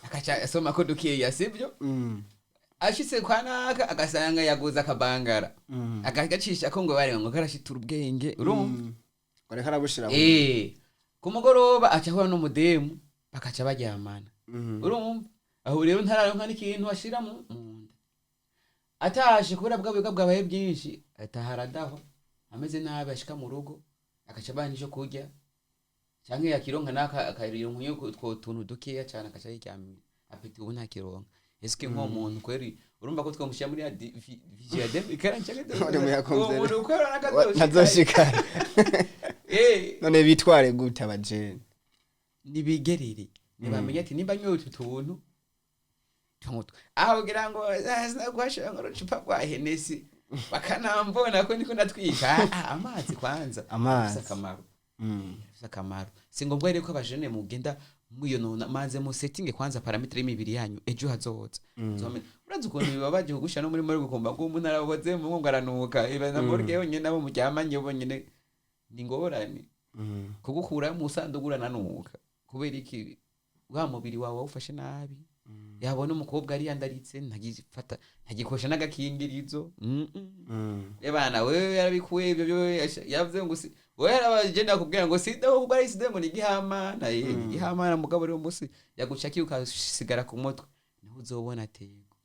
akaca asoma ko dukeya, sibyo? Ashitse kwa naka agasanga yaguze akabangara, akagacisha ko ngo bareba ngo karashitura ubwenge, urumva? Ngo reka arabushira. Ku mugoroba aca ahura n'umudemu, bakaca baryamana. Urumva aho rero ntararonka n'ikintu ashira mu nda. Atashe, kubera bwa buyoga bwabaye bwinshi, ataha aradaho ameze nabi. Ashika mu rugo agaca abana ico kurya canke yakironka naka akayironka utwo tuntu dukeya cane, agaca yiryamira, appétit ubu ntakironka. Eske nk'uwo muntu kweri urumva ko twamushyira muri ya vision ya 2040 canke Uri muyakomvere. uwo muntu kweri urabona ko Ntazoshika. Eh. None bitware gute abajene? Nibigerere, nibamenye ati nimba nyoye utu tuntu aho kugira ngo sinagwashira ngo urucupa rwa Hennessy bakanambona ko ndiko ndatwika. Amazi kwanza Amazi. afise akamaro, afise akamaro. Si ngombwa rero ko abajene mugenda mwiyonona. Manze musetinge kwanza paramètre y'imibiri yanyu ejo hazoza. Urazi ukuntu bibabaje kugusha no muri gukomba ngo umuntu araboze mu ngo aranuka iba na morgue yonyene, nabo muryamanye bonyene ni ngorane kugukura mu sanduku urananuka. Kubera iki? Wa mubiri wawe wawufashe nabi. Yabona umukobwa ariyandaritse, ntagifata, ntagikosha n'agakingirizo. Ebana wewe yarabikuye ibyo byo yavuze ngo si wewe yarabagenda kubwira ngo sida, ahubwo ari sida ngo ni igihamana, ni igihamana. Mugabo rero umunsi yaguca ukasigara ku mutwe, niho uzobona atego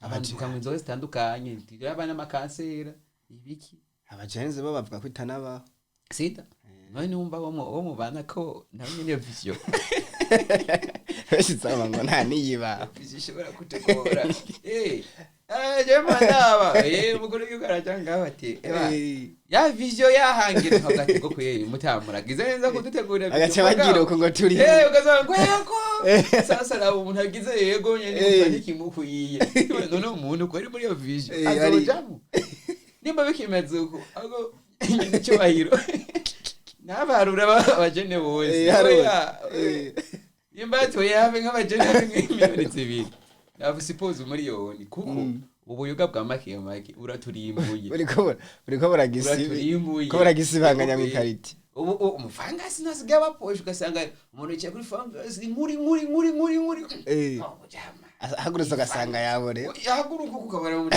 abantu tukanywa inzoga zitandukanye, turaba n'amakansera ibiki. Abajenzi bo bavuga ko itanabaho. Sida none numva bo mubana ko nawe nyene iyo vision Benshi usanga ngo nta niyibaho. Vision ishobora kutugora. Jewe mandaba umukuru w'igihugu araja ngaho ati eba ya vision yahangira, nkavuga ati ngo kweri mutamuragize neza kudutegurira vision. Agaca bagira uko ngo turi Ugasanga ngo yego. Sasa nabo umuntu agize yego nyene gusa ntikimukwiye. None umuntu kweri muri iyo vision azojamo nimba bikimeze uko, ahubwo nyene icyubahiro nabarura abajene bose. Harura. Oya, nimba yatoye habe nk'abajene habe nk'imiliyoni 2, ntabwo sipoze umuriyoni, kuko ubuyoga bwa make make uraturimbuye. Buriko buragisiba Uraturimbuye. ko buragisibanganya mw'ikariti. Ubu umufangasi ntasigaye abaposhe, ugasanga umuntu yicaye kuri fangasi inkuri inkuri inkuri inkuri inkuri. Oh, jama. Ahagurutse ugasanga yabore. Yahaguruka ukabara muri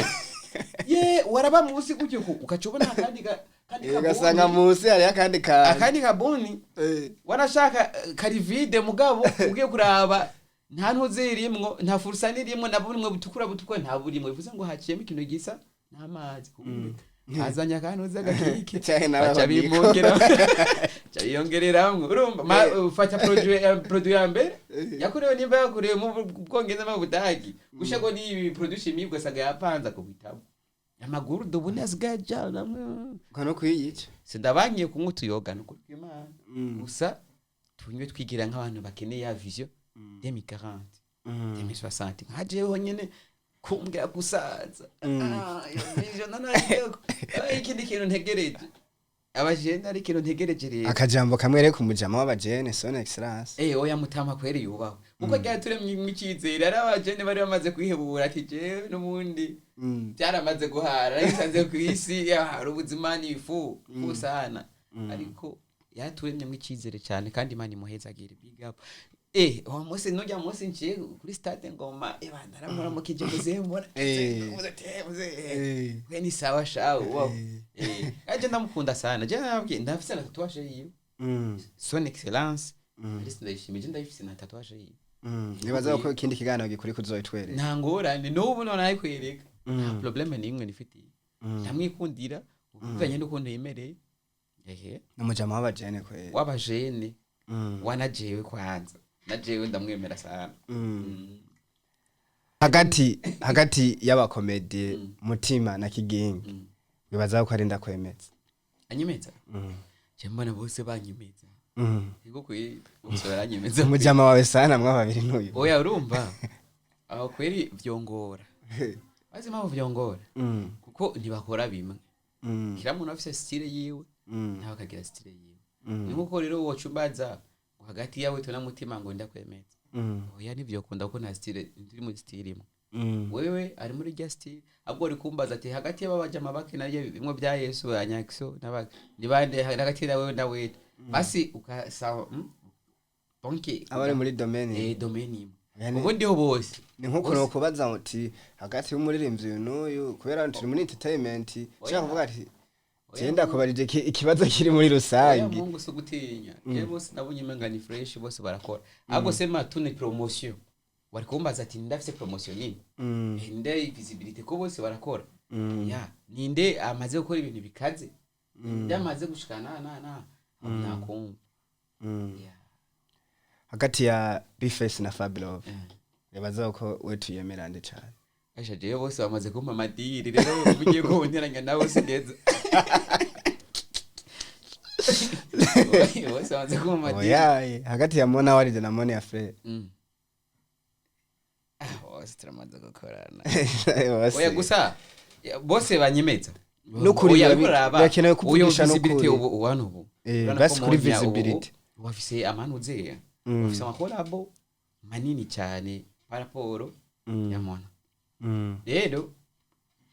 ye waraba munsi gutyo ukaca ubona akandi kandi Ugasanga kabuni. munsi hariyo akandi kantu. Akandi kabuni wanashaka kari vide, mugabo ugiye kuraba nta ntuzi irimwo, nta furusa nirimwo, na bumwe butukura butukura nta burimwo, bivuze ngo haciyemo ikintu gisa n'amazi. Azanye akantu z'agakike Canke nawe baca aho bimwongera, baca biyongereramwo. Urumva ufata produit produit ya mbere yakorewe, nimba yakorewe mu Bwongereza no mu Budagi, gusha ngo ni ibi produit chimique, ugasanga yapanze akubitamo amaguru dubune asigaye ajana. Uko no kuyica. Sindabankiye kunywa utuyoga nukuri kw'Imana, gusa tunywe twigira nk'abantu bakeneye ya vision 2040, 2060, nka jewe nyene kumbwira gusaza. Iyo vision nanajeko ikindi kintu ntegereje abajene, ari ikintu ntegereje rero. Akajambo kamwe rero ku mujama w'abajene, son excellence. Oya, mutama kweri yubahwe, kuko ryaturemye icyizere. Ari abajene bari bamaze kwihebura ati jewe n'ubundi byaramaze guhara, narisanze ku isi hari ubuzima ni ifu fu sana, ariko yaturemyemo icyizere cyane, kandi Imana imuhezagire. Big up. Uwo munsi nujya munsi nciye kuri stade Ngoma, naramuramukije muzehe, mbona muzehe, we ni sawa shawe wow. Aje ndamukunda sana, je nabwiye ndafise na tatouage yiwe, son excellence Alice Ndayishimiye, je ndayifise na tatouage yiwe. Nibaza ko ikindi kiganiro gikuri kuzoyitwereka. Nta ngorane, n'ubu none ayikwereka, nta problème n'imwe nifitiye. Ndamwikundira bivanye n'ukuntu yemereye ehe. N'umujama w'abajene kweri. W'abajene wanajewe kwanza, najewe ndamwemera sana. Hagati y'abakomedi Mutima na Kigingi, wibaza ko ari ndakwemeza? Anyemeza? Je mbona bose banyemeza. Ego kweri, bose baranyemeza. Umujama wawe sana mwa babiri n'uyu. Oya, urumva aho kweri vyongora, bazi impamvu vyongora? Kuko ntibakora bimwe. Kila muntu afise style yiwe, nawe akagira style yiwe. Ni nkuko rero woca umbaza ngo hagati yawe tuna Mutima ngo ndakwemeza. Oya, ntivyokunda kuko nta style, ntiri muri style imwe. Wewe ari muri rya style, ahubwo uri kumbaza ati hagati y'aba bajama bakina bimwe bya Yesu anyakso n'aba ni bande, hagati yawe na wewe basi ukasaba, donc Abari muri domaine. Domaine imwe. Yani- Ubundi ho bose Ni nkuko Bose. nokubaza uti hagati y'umuririmbyi uyu n'uyu, kubera turi muri entertainment, ushaka kuvuga ati genda kubarije ikibazo kiri muri Oya, rusange. Mungu si ugutinya. Je bose nabonye umenga ni fresh, bose barakora. Ahubwo sema tune promotion, wari kumbaza ati ndafise promotion nini? Ninde visibility, ko bose barakora. Ya ninde amaze gukora ibintu bikaze, ninde amaze gushika na nakumva. Ya. Hagati ya Bface na Fabilove, nibaza ko we tuyemera nde cane? Asha, jewe bose bamaze kumpa ama deal. Rero ugiye kubongeranya nabo sigeza, bose bamaze kumpa ama deal. Oya, hagati ya Mona Walid na Mona ya Frere. Ah, bose turamaze gukorana. Bose. Oya, gusa ya, bose banyemeza. Nukuri Oya, ariko raba, birakenewe uyo kuvugisha visibility nukuri. ubu hano ubu. Urabona Basi ko kuri Monia ubu visibility. bafise amanuze, bafise ama collabo manini cyane par rapport ya Mona. Rero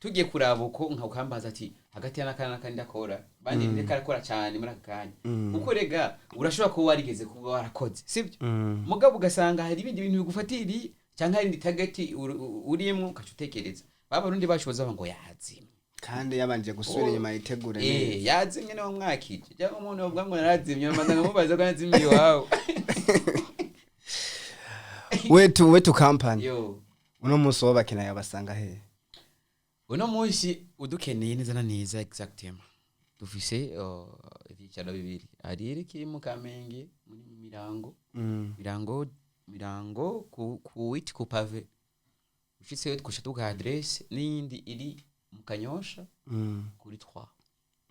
tugiye kuraba uko nka ukambaza ati hagati ya n'akana n'akandi ndakora bandi, ndeka arakora cyane muri aka kanya, kuko rega urashobora kuba warigeze kuba warakoze, sibyo? Mugabo ugasanga hari ibindi bintu bigufatiriye cyangwa hari indi target urimwo, ugaca utekereza ba Barundi bacu bazavuga ngo yazimye. Kandi yabanje gusubira Oh. inyuma yitegure Eh, neza. yazimye niwe mwakije, cyangwa umuntu bavuga ngo narazimye, maze nkamubaza ko nazimye iwawe. Wetu company, yo. uno munsi wo bakeneye basanga he? Uno munsi udukeneye neza na neza, exactement, dufise ivyicaro bibiri. Hari iri mu Kamenge muri Mirango. Mirango, Mirango ku witi ku pavé, ushitseyo twusha tuguha adresse, n'iyindi iri mu Kanyosha kuri 3,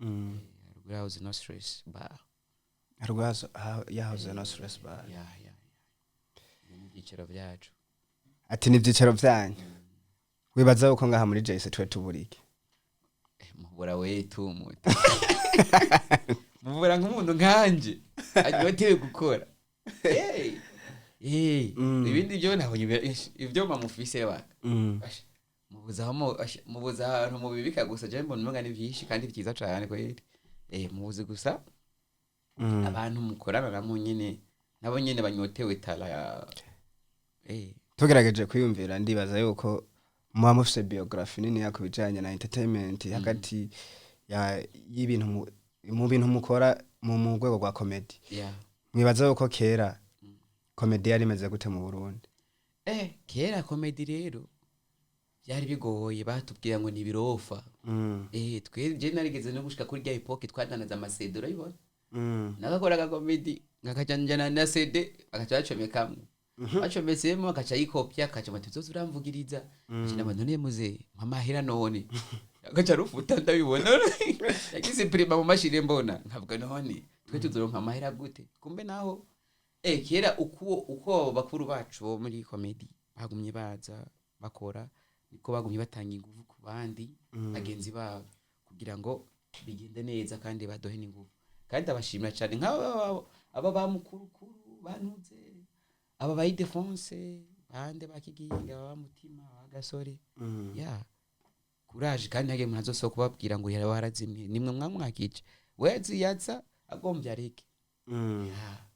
haruguru yahoze No Stress Bar. Haruguru yahoze No Stress Bar. Ya, ni ibyicaro byacu. Ati ni ibyicaro byanyu. Wibaza yuko ngaha muri JC twe tuburike? Eh, mubura wetu muto, mubura nk'umuntu nkanje aryotewe gukora. Hey! Hey, ibindi byo nabonye ivyuma mufise baka. Asha, mubuze aho asha, mubuze ahantu mubibika gusa. Je mbona umenga ni vyinshi kandi vyiza cane kweri. Mubuze gusa abantu mukorana nabo nyene, nabo nyene banyotewe tala ya. Tugerageje kwiyumvira, ndibaza yuko muba mufise biographie nini ku bijanye na entertainment, hagati ya y'ibintu mu bintu mukora mu rwego rwa comedy. Mwibaza yuko kera comedy yari imeze gute mu Burundi? Kera comedy rero byari bigoye, batubwira ngo ni ibirofa. Twe je narigeze no gushika kuri rya époque twadanaza ama CD, urabibona? Nagakoraga comedy ngakajanjana na CD, bakaca bacomekamwo, bacometsemo akaca yikopya, akaca bati uzoza uramvugiriza. Aca ndaba none muze mpamahera none, agaca rufuta ndabibona, yagize prima mu mashini mbona, nkavuga none twe tuzoronka amahera gute? Kumbe naho kera uko bakuru bacu bo muri comedy bagumye baza bakora, niko bagumye batanga ingufu ku bandi bagenzi babo kugira ngo bigende neza kandi badohe n'ingufu. Kandi abashimira cyane nk'aba aba ba mukurukuru bantuze, aba ba Idefonse bande bakiginga, aba mutima ba gasore. Ya courage, kandi ntage umuntu azosohoka kubabwira ngo yari warazimye, nimwe mwamwakije wezi yaza agombye areke. Ya.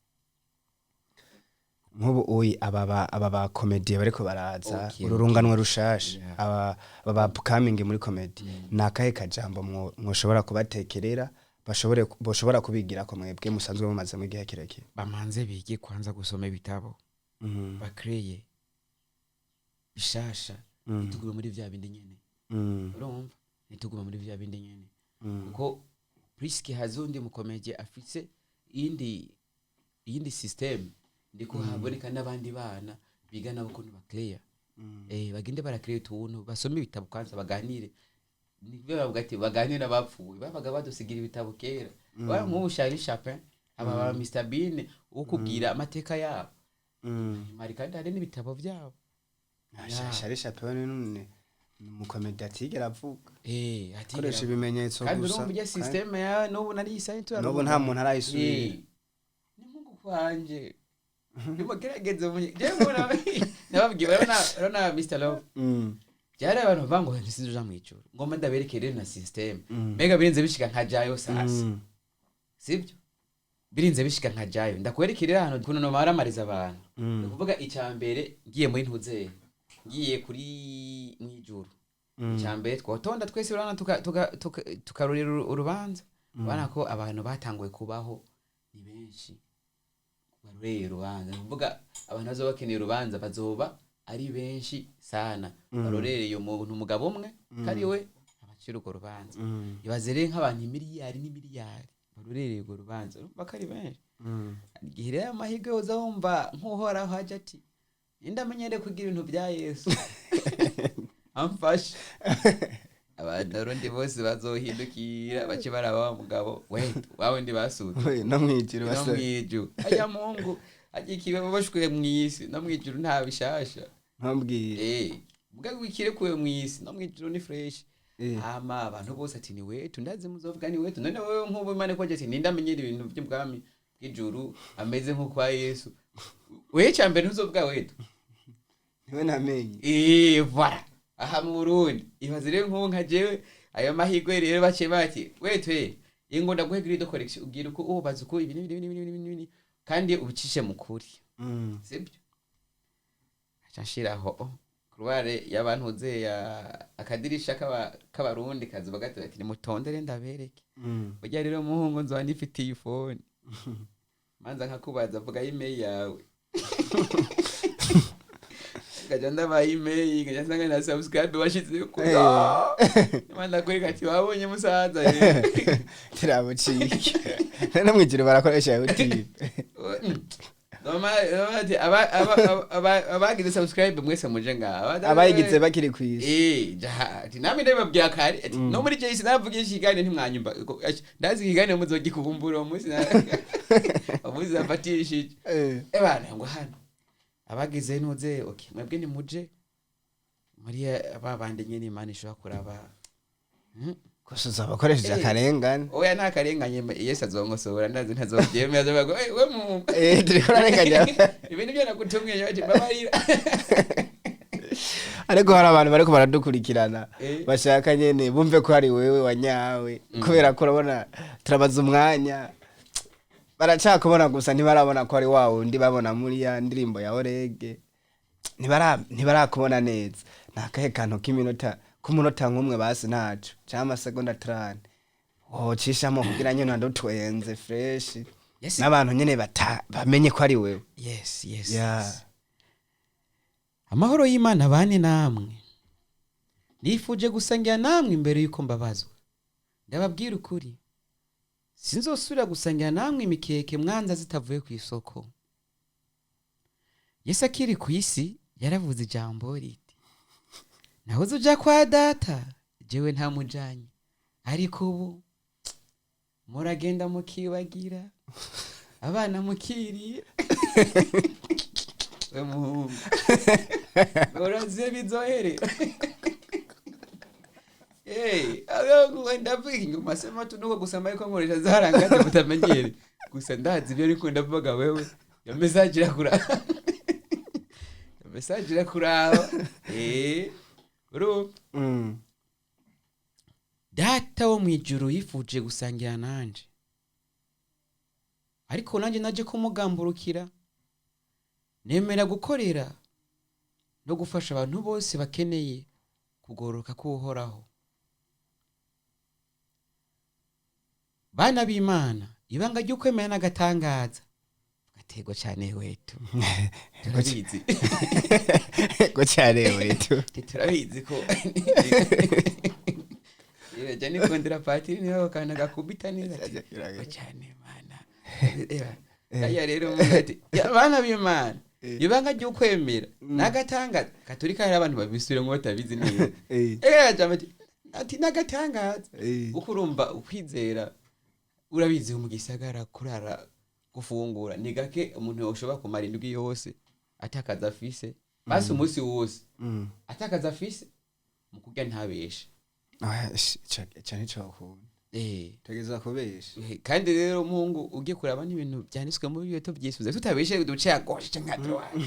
Nk'ubu uyi aba ba comedy bariko baraza, uru runganwe rushasha, aba ba upcoming muri comedy, ni akahe kajambo mwoshobora kubatekerera bashobore boshobora kubigira ko mwebwe musanzwe mumaze mu gihe kirekire? Bamanze bige kwanza gusoma ibitabo, bakreye bishasha. Ntitugume muri vya bindi nyene. Urumva, ntitugume muri vya bindi nyene, kuko puisque hazundi mukomeje afise iyindi system, ndiko haboneka n'abandi bana biga nabo ukuntu bakreya. Bagende barakreya utuntu, basome ibitabo kwanza, baganire. Nibyo bavuga ati baganire n'abapfuye, babaga badusigira ibitabo kera. Bara nk'ubu Charlie Chaplin, aba ba Mr Bean, ukubwira amateka yabo. Mari kandi hari n'ibitabo byabo. Charlie Chaplin ni umukomedi atigera avuga, atigera akoresha ibimenyetso kandi gusa. Urumva ujya system ya n'ubu nari isaye. N'ubu nta muntu arayisubira. Ni nkungu kwanje nimugerageze munye je mbona nababwiye, urabona Mr Love, byari abantu bavuga ngo ntisinzi mu ijuru, ngomba ndabereke rero na system. Mbega birenze bishika nkajayo sasa? Sibyo. Birinze bishika nkajayo, ndakwerekera ahantu ukuntu nomaramariza abantu. Ni ukuvuga, icya mbere, ngiye muri ntuzeye, ngiye kuri mwijuru, icya mbere twotonda twese, urabona, tukarurira urubanza. Urabona ko abantu batanguye kubaho ni benshi barureye urubanza. Ni ukuvuga abantu bazoba bakeneye urubanza bazoba ari benshi sana, barorereye umuntu, umugabo umwe kari we abacira urwo rubanza. Ibaze rero nk'abantu imiliyari n'imiliyari barorereye urwo rubanza, urumva ko ari benshi. Igihe rero amahirwe yoza, wumva nk'uhoraho aje ati: "Ninde amenyere kugira ibintu bya Yesu amfashe?" Abarundi bose bazohindukira, bace baraba wa mugabo we, wawe ndi basutse. We, no mwijuru no basa. Mwijuru aya Mungu agikiwe boshwe mw'isi, no mwijuru nta bishasha. Ntambwire. Mbwa wikirekuwe mw'isi, no mwijuru ni fresh. Hama abantu bose ati: "Ni wetu." Ndazi muzovuga ni wetu. None wewe nk'ubu Imana ko ati: "Ninde amenyera ibintu by'ubwami bw'ijuru ameze nko kwa Yesu?" Wewe cyambere ntuzovuga wetu. Niwe namenye. Voilà, aha mu Burundi. Ibaze rero nk'ubu nka jewe, ayo mahirwe rero bace bati: "Wetu, ingo ndaguhe grille de correction, ubwira uko ubaza uko ibi n'ibi n'ibi n'ibi n'ibi, kandi ubicishe mu kuri." Sibyo? Aca nshiraho kurware y'abantu ya akadirisha k'abarundi kazuba gato, ati: "Nimutondere ndabereke." Burya rero muhungu, nzoba nifitiye ifone, manza nkakubaza: "Vuga email yawe." Ngaja ndabaha email, ngaja nsanga na subscribe washizeko. Manza kwereka ati: "Wabonye musaza?" Tirabucike, no mwijuru barakoresha YouTube. Ati, abagize subscribe mwese muje ngaha. Abayigize bakiri kwisi. Jaha, ati namwe ndabibabwira kare, ati no muri JC navugisha ikiganiro ntimwanyumva. Ndazi ikiganiro muzogikubumbura uwo munsi umunsi nafatishije. Ebana ngo hano abagize ntuze, okay, mwebwe nimuje muri ba bandi nyene Imana ishobora kuraba. Gusa uzabakoresheje akarengane. Oya, nta karenganye, Yesu azonkosora, ndazi ntazovyemera, azovuga ngo: "Eh, we mu Turiko urarenganya." Ibintu byo nagutumye, ati mbabarira. Ariko hari abantu bariko baradukurikirana, bashaka nyene bumve ko ari wewe wanyawe, kubera ko urabona turabaza umwanya, baracakubona gusa ntibarabona ko ari wa wundi babona muri ya ndirimbo ya Orege. Ntibarakubona neza. Ni akahe kantu k'iminota, k'umunota nk'umwe basi, ntaco, canke amasegonda 30 wocishamo kugira nyene adutwenze fresh, n'abantu nyene bamenye ko ari wewe? Yes. Yeah. Amahoro y'Imana bane namwe. Nifuje gusangira namwe imbere y'uko mbabazwa. Ndababwira ukuri, sinzosubira gusangira namwe imikeke mwanza zitavuye ku isoko. Yesu akiri ku isi yaravuze ijambo riti: "Nahoze uja kwa Data, jewe ntamujanye, ariko ubu muragenda mukibagira abana mukirira." We muhungu, uraziye bizohere. Hey, ndavuga inyuma sema tu nuko gusa ariko nkoresha zarangaje mutamenyere. Gusa ndazi ibyo ariko ndavuga, wewe iyo message irakuraba, iyo message irakuraba. Urumva? Data wo mu ijuru yifuje gusangira nanje, ariko nanjye naje kumugamburukira, nemera gukorera no gufasha abantu bose bakeneye kugororoka k'Uhoraho. Bana b'Imana, ibanga ry'ukwemera n'agatangaza gaterwa cyane. Wetu, turabizi. Ko cyane wetu. Turabizi ko jya nikundira patiri, niwe kantu gakubita neza ati: "Ko cyane Mana." Aya rero umuntu ati: "Ya, bana b'Imana, ibanga ry'ukwemera n'agatangaza." Katolika hari abantu babisubiramo batabizi neza. Jambo ati n'agatangaza. Kuko urumva ukwizera, urabizi, mu gisagara kurara gufungura ni gake. Umuntu yoshobora kumara indwi yose atakaza afise, basi umunsi wose atakaza afise mu kurya, ntabeshe. Oya, ico ntico tegeza kubesha. Kandi rero muhungu, ugiye kuraba n'ibintu byanditswe muri bibiliya, tubyisubiza tutabeshe, duce à gauche canke à droite,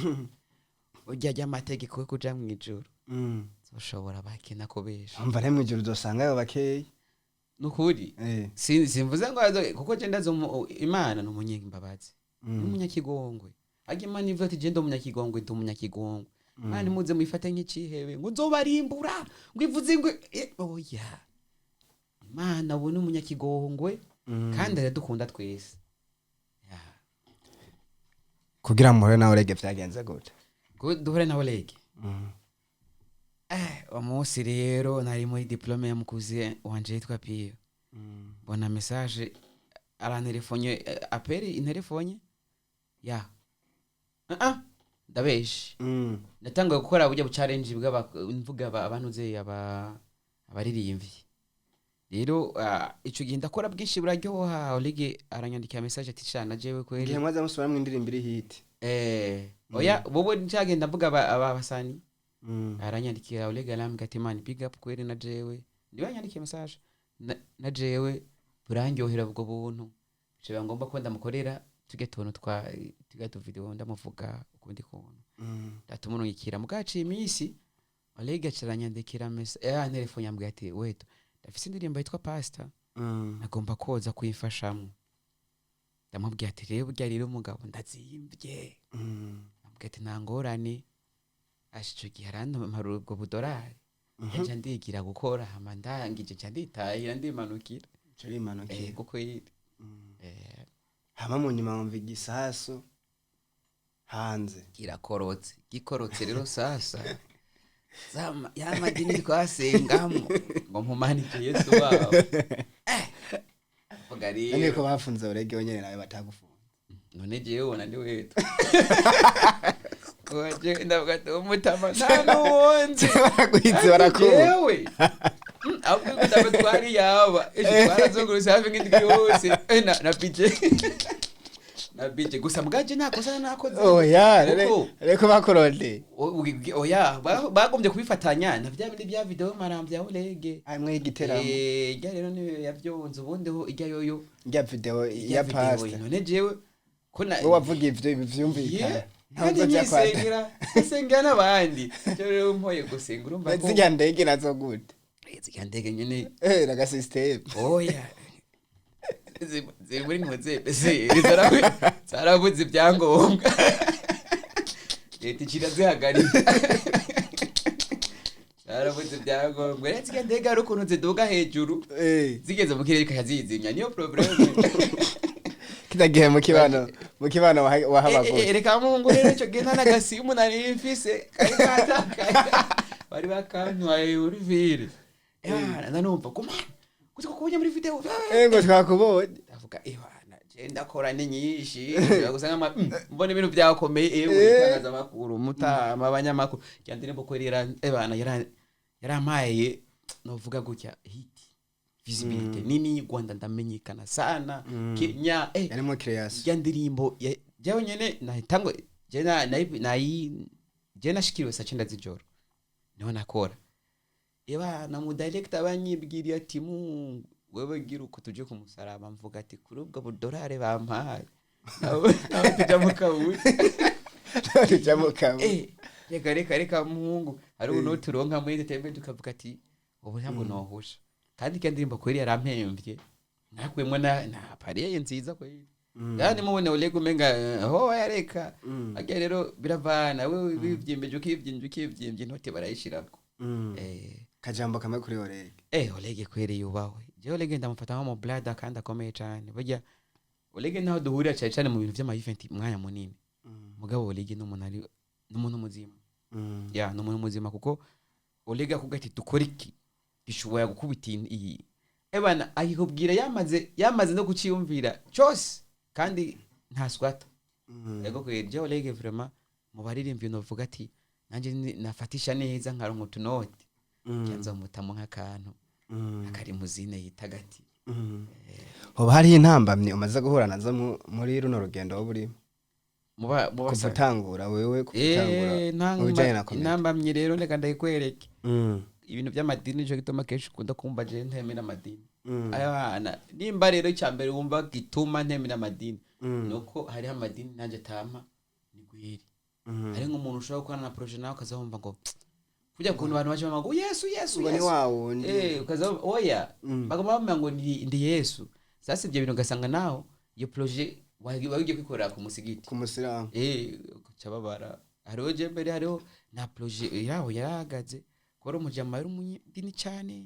urya ry'amategeko yo kuja mw'ijuru, ushobora bakena kubesha. Umva rero, mw'ijuru uzosangayo bakeyi. Nukuri. Simvuze ngo kuko je ndazi Imana ni umunyembabazi, ni umunyakigongwe. Ariko Imana ivuga ati: "Je ndi umunyakigongwe, ndi umunyakigongwe." Imana imuze muyifate nk'icihebe ngo nzobarimbura, ngo ivuze ngo oya. Imana ubu ni umunyakigongwe kandi aradukunda twese. Ya. Kugira muhure nawe Olegue vyagenze gute? Ngo duhure na Oleg, umunsi rero nari muri diplôme ya mukuzi wanje yitwa Piyo, mbona message, arantelefone, appel, intelefone ya ndabeshe. Natanguye gukora burya bu challenge bw'aba mvuga abantu ze aba abaririmbyi. Rero ico gihe ndakora bwinshi buraryoha. Oleg aranyandikira message ati: "Cana jewe kweli." Igihe mwaza musubiramwo indirimbo iri hit. Oya, bobo ncagenda mvuga aba basani. Aranyandikira Oleg, arambwira ati: "Man, big up kweli, na jewe." Niwe yanyandikiye message na jewe burandyohera ubwo buntu, biba ngombwa ko ndamukorera tujya tuntu twa tujya tu video, ndamuvuga ukundi kuntu, ndatumurungikira. Mugaciye iminsi, Oleg acaranyandikira message, telefone, yambwiye ati: "Weto, ndafise indirimbo yitwa Pastor, nagomba koza kuyifashamwo." Ndamubwiye ati: "Rero burya rero umugabo ndazimvye." Ndamubwiye ati: "Nta ngorane." Asha, ico gihe arantumara ubwo budorari, nca ndigira gukora, hama ndangije nca nditahira, ndimanukira. Turimanukira. Kuko yiri Hama mu nyuma wumva igisasu hanze. Kirakorotse, gikorotse rero sasa ya madini twasengamo ngo mpumanike Yesu wabo, vuga none rero ko bafunze Olegue wenyene, nawe batagufunze? None jewe ubona ndi wetu? Oje ndavuga ati umutama nta n'uwonzi. Baraguhize, barakuba. Jewe ahubwo yuko ndabwo twari yaba ejo twarazungurutse hafi nk'indwi yose. Na bije na bije gusa mbwaje nta kosa nakoze. Oya. Kuko reko bakorode. Oya, bagombye kubifatanya na bya bindi bya video marambya Olege. Amwe y'igiteramo. Ijya rero niyo yavyonze, ubundi ho ijya yoyo. Rya video ijya ya video. pastor. None jewe ko na wowe wavuga ivyo vyumvikana. Yeah, kandi ntabwo bya kwata. nyisengera, nisengera n'abandi. Cyo rero mpoye gusenga, urumva ko Zirya ndege nazo gute? Zirya ndege nyene. Naga system. Oya, ziri muri nkoze zarabuze ibyangombwa, leta icira zihagarika, zarabuze ibyangombwa. Rero zirya ndege hari ukuntu ziduga hejuru, zigeze mu kirere ikazizimya, niyo problème. Kila gihe mu kibano wahaba gute? Reka mungu, rero icyo gihe nta n'agasimu nari mfise, kari katakaye, bari bakantwaye muri ville. Nanumva kuma kuko kubonye muri video. Ngo twakubonye. Ndavuga: "Ebana, je ndakora ni nyinshi gusa nkama mbona ibintu byakomeye." Ewe, itangazamakuru mutama, abanyamakuru, ya ndirimbo ko rero ebana yarampaye, novuga gutya, hit, visibility nini. Rwanda ndamenyekana sana, Kenya Yarimo creation. Ya ndirimbo jewe nyene nahitango je na nayi je nashikiriwe saa 9 z'ijoro, niho nakora. Eba mu director banyibwiriye ati: "Mungu wewe, gira uko tuje ku musaraba." Mvuga ati: "Kuri ubwo budorare bampaye, nawe tuja mu kaburi." Tujya mu kaburi. Reka reka reka mungu, hari ubu turonka muri entertainment tukavuga ati ubu ntabwo nohusha. Kandi kandi ndirimbo kweri yarampemvye, nakuyemwo na appareil nziza kweri. Yani mubone Oleg umenga ho yareka ajya rero biravana, wewe wivyimbeje, ukivyimbye ukivyimbye, intote barayishirako. Kajambo kamwe kuri Oleg. Oleg kweri yubahwe. Jewe Oleg ndamufata nko mu brother kandi akomeye cane. Burya Oleg naho duhurira cane cane mu bintu vy'ama event umwanya munini, mugabo Oleg ni umuntu ari n'umuntu muzima. Ya, ni umuntu muzima, kuko Oleg akubwira ati: "Dukore iki gishobora gukubita iyi." Ebana akikubwira yamaze no kuciyumvira cyose, kandi nta swata. Ego kweri, jewe Oleg vraiment mu baririmbyi novuga ati nanjye nafatisha neza nkaronka utunoti, nzomutamo nk'akantu akari muzine yita gati. Hoba hariho intambamyi umaze guhura nazo muri runo rugendo wowe urimo? Muba Kuva utangura, wewe kuva utangura mu bijanye na comedy. Intambamyi rero reka ndayikwereke. Ibintu by'amadini, nico gituma kenshi ukunda kumva je ntemera amadini. Ayana nimba rero icya mbere wumva gituma ntemera amadini, nuko hariho amadini nanjye atampa ni gweri. Hari nk'umuntu ushobora gukorana na projet nawe ukaza wumva ngo Kujya kuntu abantu baje bamaga ngo Yesu, Yesu, Ngo ni Yesu. wa wundi. Ukaza oya, bagoma bamenya ngo ndi Yesu. Sasa ibyo bintu ugasanga naho iyo projet wagiye kwikorera ku musigiti, ku musilamu. Ugaca babara. Hariho je mbere, hariho na projet yaho yarahagaze kubera umujama yari umunyedini cyane,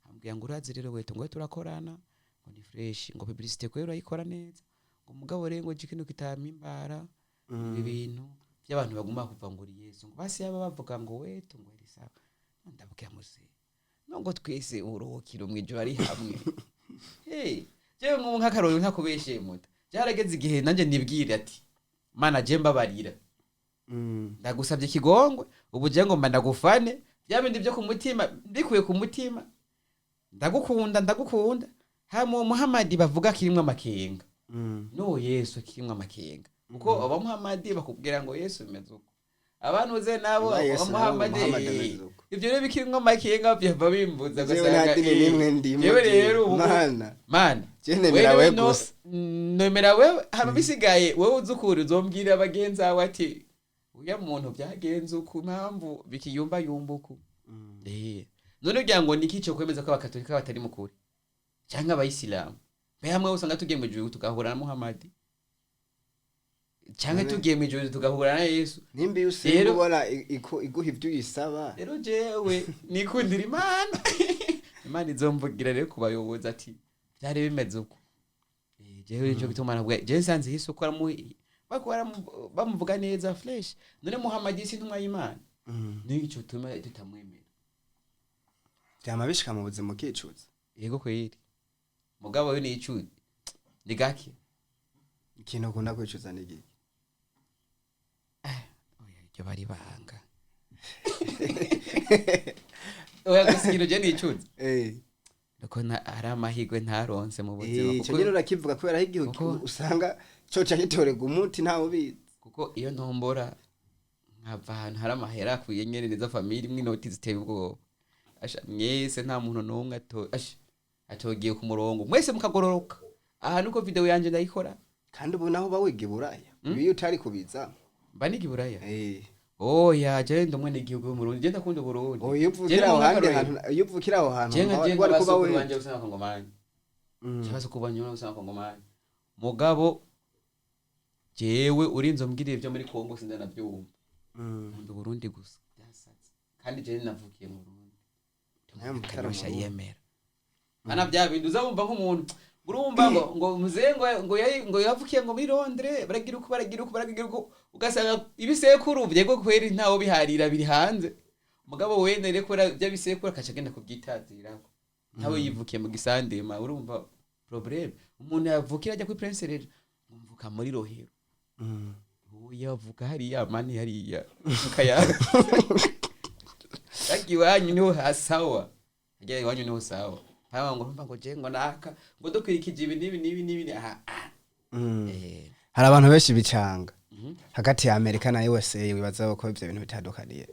ambwira ngo urazi rero weto, ngo turakorana, ngo ni fresh, ngo publicité ko urayikora neza, ngo mugabo rero ngo ikintu kitampimbara, ibi bintu by'abantu baguma kuva ngo uri Yesu, ngo basi yaba bavuga ngo weto, ngo iri sawa. Ndabwira muze no ngo twese uburuhukiro mu ijoro ari hamwe. Hey, jewe nk'ubu nk'akarorero, ntakubeshe muta, byarageze igihe nanjye nibwira ati: "Mana, je mbabarira, ndagusabye ikigongwe, ubu je ngomba ndagufane bya bindi byo ku mutima, mbikuye ku mutima, ndagukunda, ndagukunda." Hama uwo Muhamadi bavuga kirimwo amakenga, n'uwo Yesu kirimwo amakenga, kuko aba Muhamadi bakubwira ngo Yesu bimeze uko, abantu uze nabo Ba Yesu aba nabo Muhamadi. Muhamadi ameze uko. Ibyo rero bikirimwo amakenga byava bimbuza. Jewe ugasanga, nta dini n'imwe ndimo. Jewe jewe. rero ubu Mana. Mana. Je nemera wewe we gusa. Nemera wewe, hama bisigaye wewe uzi ukuri, uzombwira bagenzi bawe ati uya muntu byagenze uku, impamvu bikiyumba yumba uku. None ugira ngo niki cyo kwemeza ko abakatolika batari mukuri cyangwa abayisilamu? Mbe hamwe usanga tugiye mu ijuru tugahura na Muhamadi, cyangwa tugiye mu ijuru tugahura na Yesu. Nimba iyo usenga ubona iguha ibyo uyisaba. Rero jewe nikundira Imana, Imana izomvugira rero ku bayobozi ati byari bimeze uko. Jewe nico gituma navuga, jewe nsanze Yesu ko bamuvuga neza fresh. None Muhamadi si intumwa y'Imana? Nico tuma tutamwemera. Byama bishika mu buzima ukicuza? Yego kweri, mugabo yo nicu ni gake. Ikintu ukunda kwicuza ni igiki? Oya, iryo bari banga. Oya, gusa ikintu je nicuza nuko hari amahirwe ntaronse mu buzima. Ico nyene urakivuga kubera aho igihe usanga coca gitorerwa umuti ntawe ubizi. Kuko iyo ntombora nkava ahantu hari amahera akwiye nyene neza, famille imwe, inoti ziteye ubwoba. Asha, mwese nta muntu n'umwe asha atogiye ku murongo, mwese mukagororoka. Aha nuko video yanje ndayikora. Kandi ubu naho uba wiga i Buraya, iyo utari kubiza. Mba niga i Buraya? Eh. Oya, je ndi umwenegihugu w'Umurundi, je ndakunda Uburundi. Oya, iyo Je uvukira aho ndi handi nk'akarorero. hantu, iyo uvukira aho hantu Je nka je wari kuba nk'abasokuru wiga. banje gusa abakongomani, je abasokuru banje gusa abakongomani. Mugabo jewe urinze umbwira ibyo muri Kongo sindanavyumva. Nkunda Uburundi gusa byasatse, kandi jewe navukiye mu Burundi. Nawe mutara Kanyosha mu Burundi. yemera ana bya bindi uzabumva nk'umuntu urumva ngo muzehe ngo yari ngo yavukiye ngo muri Londres, baragira uko, baragira uko, baragira uko, ugasanga ibisekuru byego kweri ntawo biharira biri hanze. Mugabo wene rero kubera bya bisekuru akaca agenda kubyitazirako, ntawe yivukiye mu gisandema. Urumva problème, umuntu yavukira ajya kuri Prince rero mvuka muri Rohero. Uya avuka hariya mani hariya mu Kayaga. Ariko iwanyu niho hasawa, harya iwanyu niho sawa. Haba ngo urumva ngo je ngo naka ngo dukwirikije ibi n'ibi n'ibi n'ibi aha ah. Hari abantu benshi bicanga hagati ya Amerika na USA, wibaza ko ivyo bintu bitandukaniye.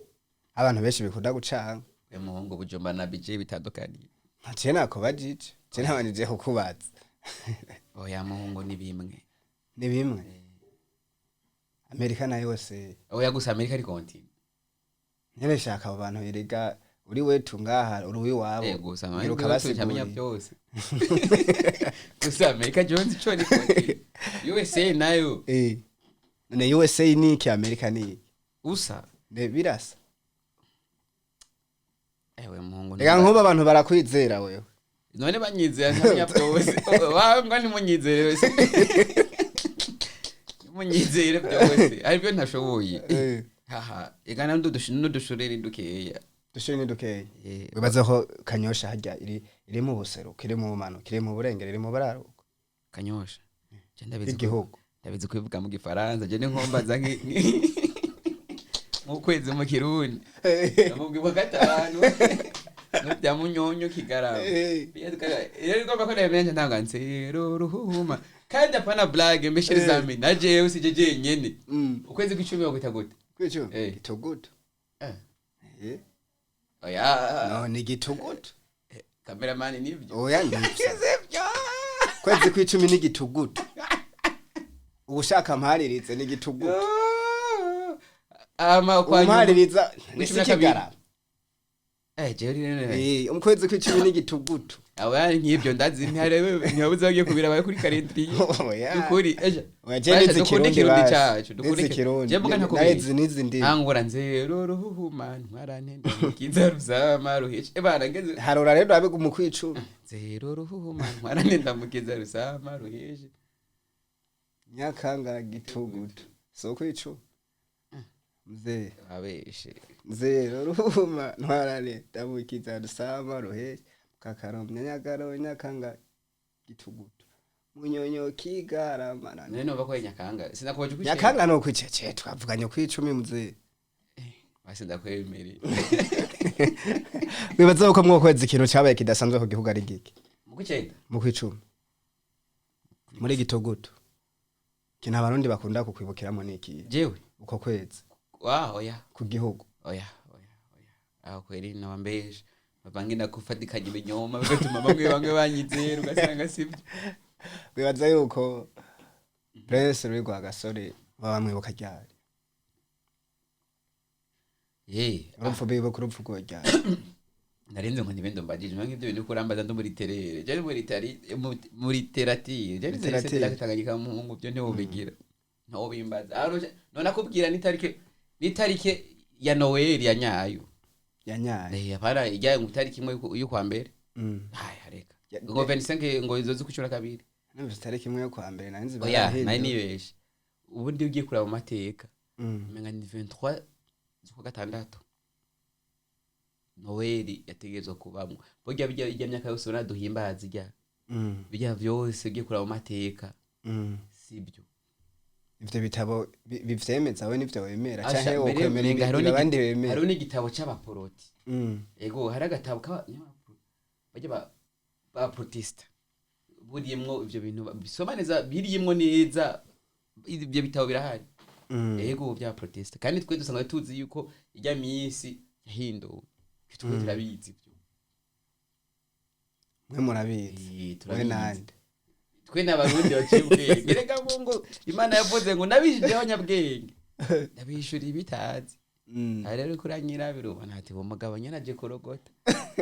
Abantu benshi bikunda gucanga. We muhungu, Bujumbura na BJ bitandukaniye? Je nakubajije, je nabanije kukubaza. Oya muhungu, ni bimwe. Ni bimwe, Amerika na USA? Oya, gusa Amerika ari continent. Nyene shaka abo bantu erega uri wetu ngaha uri uwiwabo. Gusa ngira Amerika ukabasigurira. tucamenya byose. Gusa Amerika Jones ico ni continent, USA nayo. None USA ni iki, Amerika ni iki? Usa. Ne birasa. Ewe muhungu, Reka, nk'ubu abantu barakwizera wewe. None banyizera nkamenya byose, wangwa nimunyizere wese, nimunyizere byose, aribyo ntashoboye. Haha ega n'udushureri dukeya. Dushuri ni dukeya. Eh. Wibaza ko Kanyosha harya iri mu buseruko, iri mu bumanuko, iri mu burengero, iri mu buraruko? Kanyosha je ndabizi Igihugu. Ndabizi kubivuga mu gifaransa, je ni nkombaza nk'ukwezi mu Kirundi namubwirwa gatanu n'ibya Munyonyo Kigarama. Rero igomba ko nabimenya ntanga nsero ruhuma, kandi apana blague mbesherezame na jewe sije jenyene. Ukwezi kw'icumi bakwita gute? Kwico. Eh. Gitugutu. Eh. Eh. Oya. No, ni gitugutu. Cameraman, nibyo? Oya, nibyo. Sivyo. Kwezi kw'icumi ni gitugutu, ubushaka mparirize ni gitugutu. Ama kwa nyuma Umpaririza ni Kw'icumi na kabiri. Kigarama. Jewe rero Mu kwezi kw'icumi n'igitugutu. Aba nk'ibyo ndazi, ntiharebe, ntibabuze bagiye kubiraba kuri calendrier. Oya. Ukuri ejo. Oya, je nize Basha, dukunda Ikirundi, Ikirundi basi. cacu, dukunda Nize Ikirundi. Je mvuga ntakubeshya. Narize n'izi ndimi. Nkangura nzero ruhuhuma ntwarantende mukiza rusama ruhishe ebana ngeze. Harura rero abe mu kw'icumi. Nzero ruhuhuma ntwarantende mukiza rusama ruhishe. Nyakanga gitugutu so kw'icumi, mzee. Abeshe. Nzero ruhuma ntwarane ndamukiza rusama ruheshe kakaromya nyagaro nyakanga gitugutu munyonyo kigarama. None numva ko ari nyakanga, sinakubaje uko. Nyakanga no kwicece, twavuganye kw'icumi, mzee. Basi ndakwemereye. Wibaza ko mwo kwezi ikintu cabaye kidasanzwe ku gihugu ari giki? Mu kwicenda? Mu kw'icumi, muri gitugutu, ikintu abarundi bakunda kukwibukiramo ni ikihe? Jewe? Uko kwezi. Wa, oya. Ku gihugu. Oya, oya, oya, aho kweri nabambeshe bavange ndakufatikanya ibinyoma bigatuma bamwe bamwe banyizera, ugasanga sibyo. Wibaza yuko Prince Louis Rwagasore baba bamwibuka ryari? Urupfu, bibuka urupfu rwe ryari? Narinze ngo ntibende mbajije nk'ibyo bintu kurambaza ndo muri terere, je muri tari muri littérature, je nize. Littérature. Lycée Tanganyika, muhungu, byo ntiwobigira, ntobimbaza. None akubwira n'itarike ya Noel ya nyayo. Yanyaye. Apana ijyaye ngo itariki imwe y'ukwa mbere. Haya, reka. Ngo 25 ngo izo z'ukwicumi na kabiri. Numvise itariki imwe yo kwa mbere, nari nzi Oya. barahindura. Nari nibeshe. Ubundi ugiye kuraba mu mateka, umenga ni 23 z'ukwa gatandatu Noel yategerezwa kubamwo. Burya bijya ijya myaka yose ubona duhimbaza ijya, bijya vyose ugiye kuraba mu mateka, sibyo. Ivyo bitabo bivyemeza we nivyo wemera Asha, canke mbere wokwemera umenga hariho abandi bemera? Hariho n'igitabo c'abaporoti. Ego, hari agatabo kaba bajya ba protesta burimwo ivyo bintu, bisoma neza, birimwo neza. Ibyo bitabo birahari. Ego, bya protesta. Kandi twe dusanzwe tuzi yuko ijya minsi yahinduwe, twe turabizi ibyo. Mwe murabizi? Eh, We turabizi. nande? Twe n'abarundi baciye ubwenge. Reka ngo Imana yavuze ngo nabishije abanyabwenge, ndabishura ibitazi. Aha rero kuranyirabira ubona ati uwo mugabo nyene aje kurogota.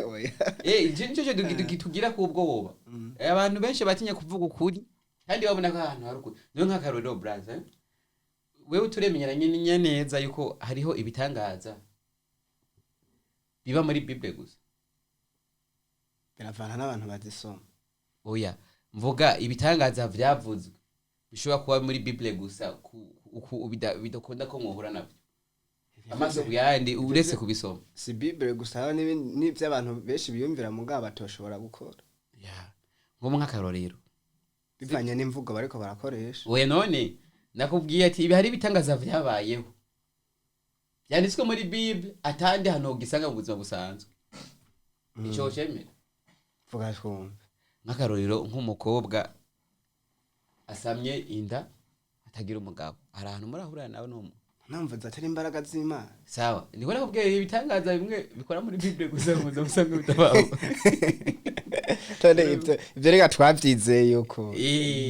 Oya. Ico nico cyo tugira ku ubwoba. Abantu benshi batinya kuvuga ukuri kandi babona ko ahantu hari ukuri. Niyo nk'akarorero, braza, eh? Wewe turemenyeranye neza yuko hariho ibitangaza biba muri Bible gusa. Biravana n'abantu bazisoma. Oya, mvuga ibitangaza vyavuzwe bishobora kuba muri Bible gusa, bidakunda ko mwohura navyo amaso ku yandi uretse kubisoma. Si Bible gusa, haba n'ivyo abantu benshi biyumvira mugabo batoshobora gukora. Ya, nko nk'akarorero. Bivanye n'imvugo bariko barakoresha. Oya, none nakubwiye ati ibi hari ibitangaza vyabayeho byanditswe muri Bible atandi hantu wogisanga mu buzima busanzwe, ico cemera? Vuga twumve. Nk'akarorero, nk'umukobwa asamye inda atagira umugabo, hari ahantu murahurira nawe n'umwe? Numva atari imbaraga z'Imana. Sawa, niko nakubwiye ibitangaza bimwe bikora muri Bible gusa, mu buzima busanzwe bitabaho. None ivyo reka twavyizeye yuko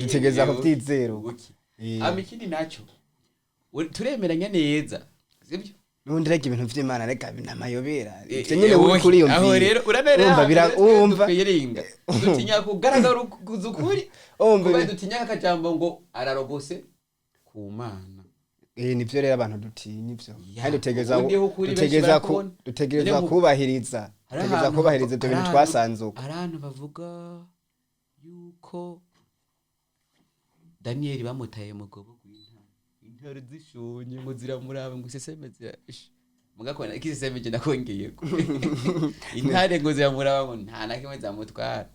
dutegereza kuvyizera uko. Ubuki. Hama ikindi naco, turemeranya neza, sibyo? N'ubundi reka ibintu vy'Imana reka namayobera. Ivyo nyene oya, uri kuriyumvira. Aho rero uranera. Urumva wumva twiringa, dutinya kugaragara ukuri, Wumva kuba dutinya akajambo ngo ararogose ku Mana. Nivyo rero abantu dutinya ivyo. Ya, Kandi dutegereza ubundi ho ukuri benshi dutegereza ku barakubona. dutegereza None kubahiriza hari dutegereza kubahiriza ivyo hari bintu twasanze uko. Hari ahantu bavuga yuko Daniyeli bamutaye mu rwobo rw'intare, intare zishonye ngo ziramuraba, ngo iseseme zira ish. Mugakona ikiseseme je nakongeyeko, intare ngo ziramuraba ngo nta na kimwe zamutwara.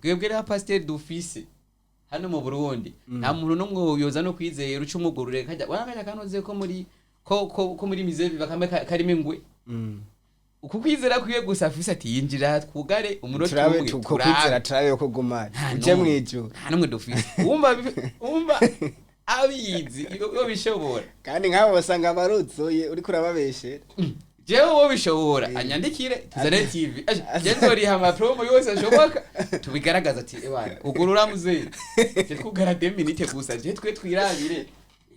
Twebwe rero pasiteri dufise hano mu Burundi, nta muntu n'umwe yoza no kwizera uca umugurure kajya wakajya kanoze ko muri ko muri mizevi bakame karimo ingwe. Uku kwizera kwiwe gusa afise ati yinjira twugare umunota Turabe umwe, tuko kwizera, turabe ko gumana Nta uje n'umwe. mwijuru. Nta n'umwe dufise wumva abizi iyo bishobora. Kandi nk'abo basanga baruzuye uriko urababeshera. Jewe uwo bishobora anyandikire, tuzane TV, je nzoriha amapromo yose ashoboka, tubigaragaza ati ebana ugurura muzeyi, je twugara 2 minutes gusa, je twe twirabire.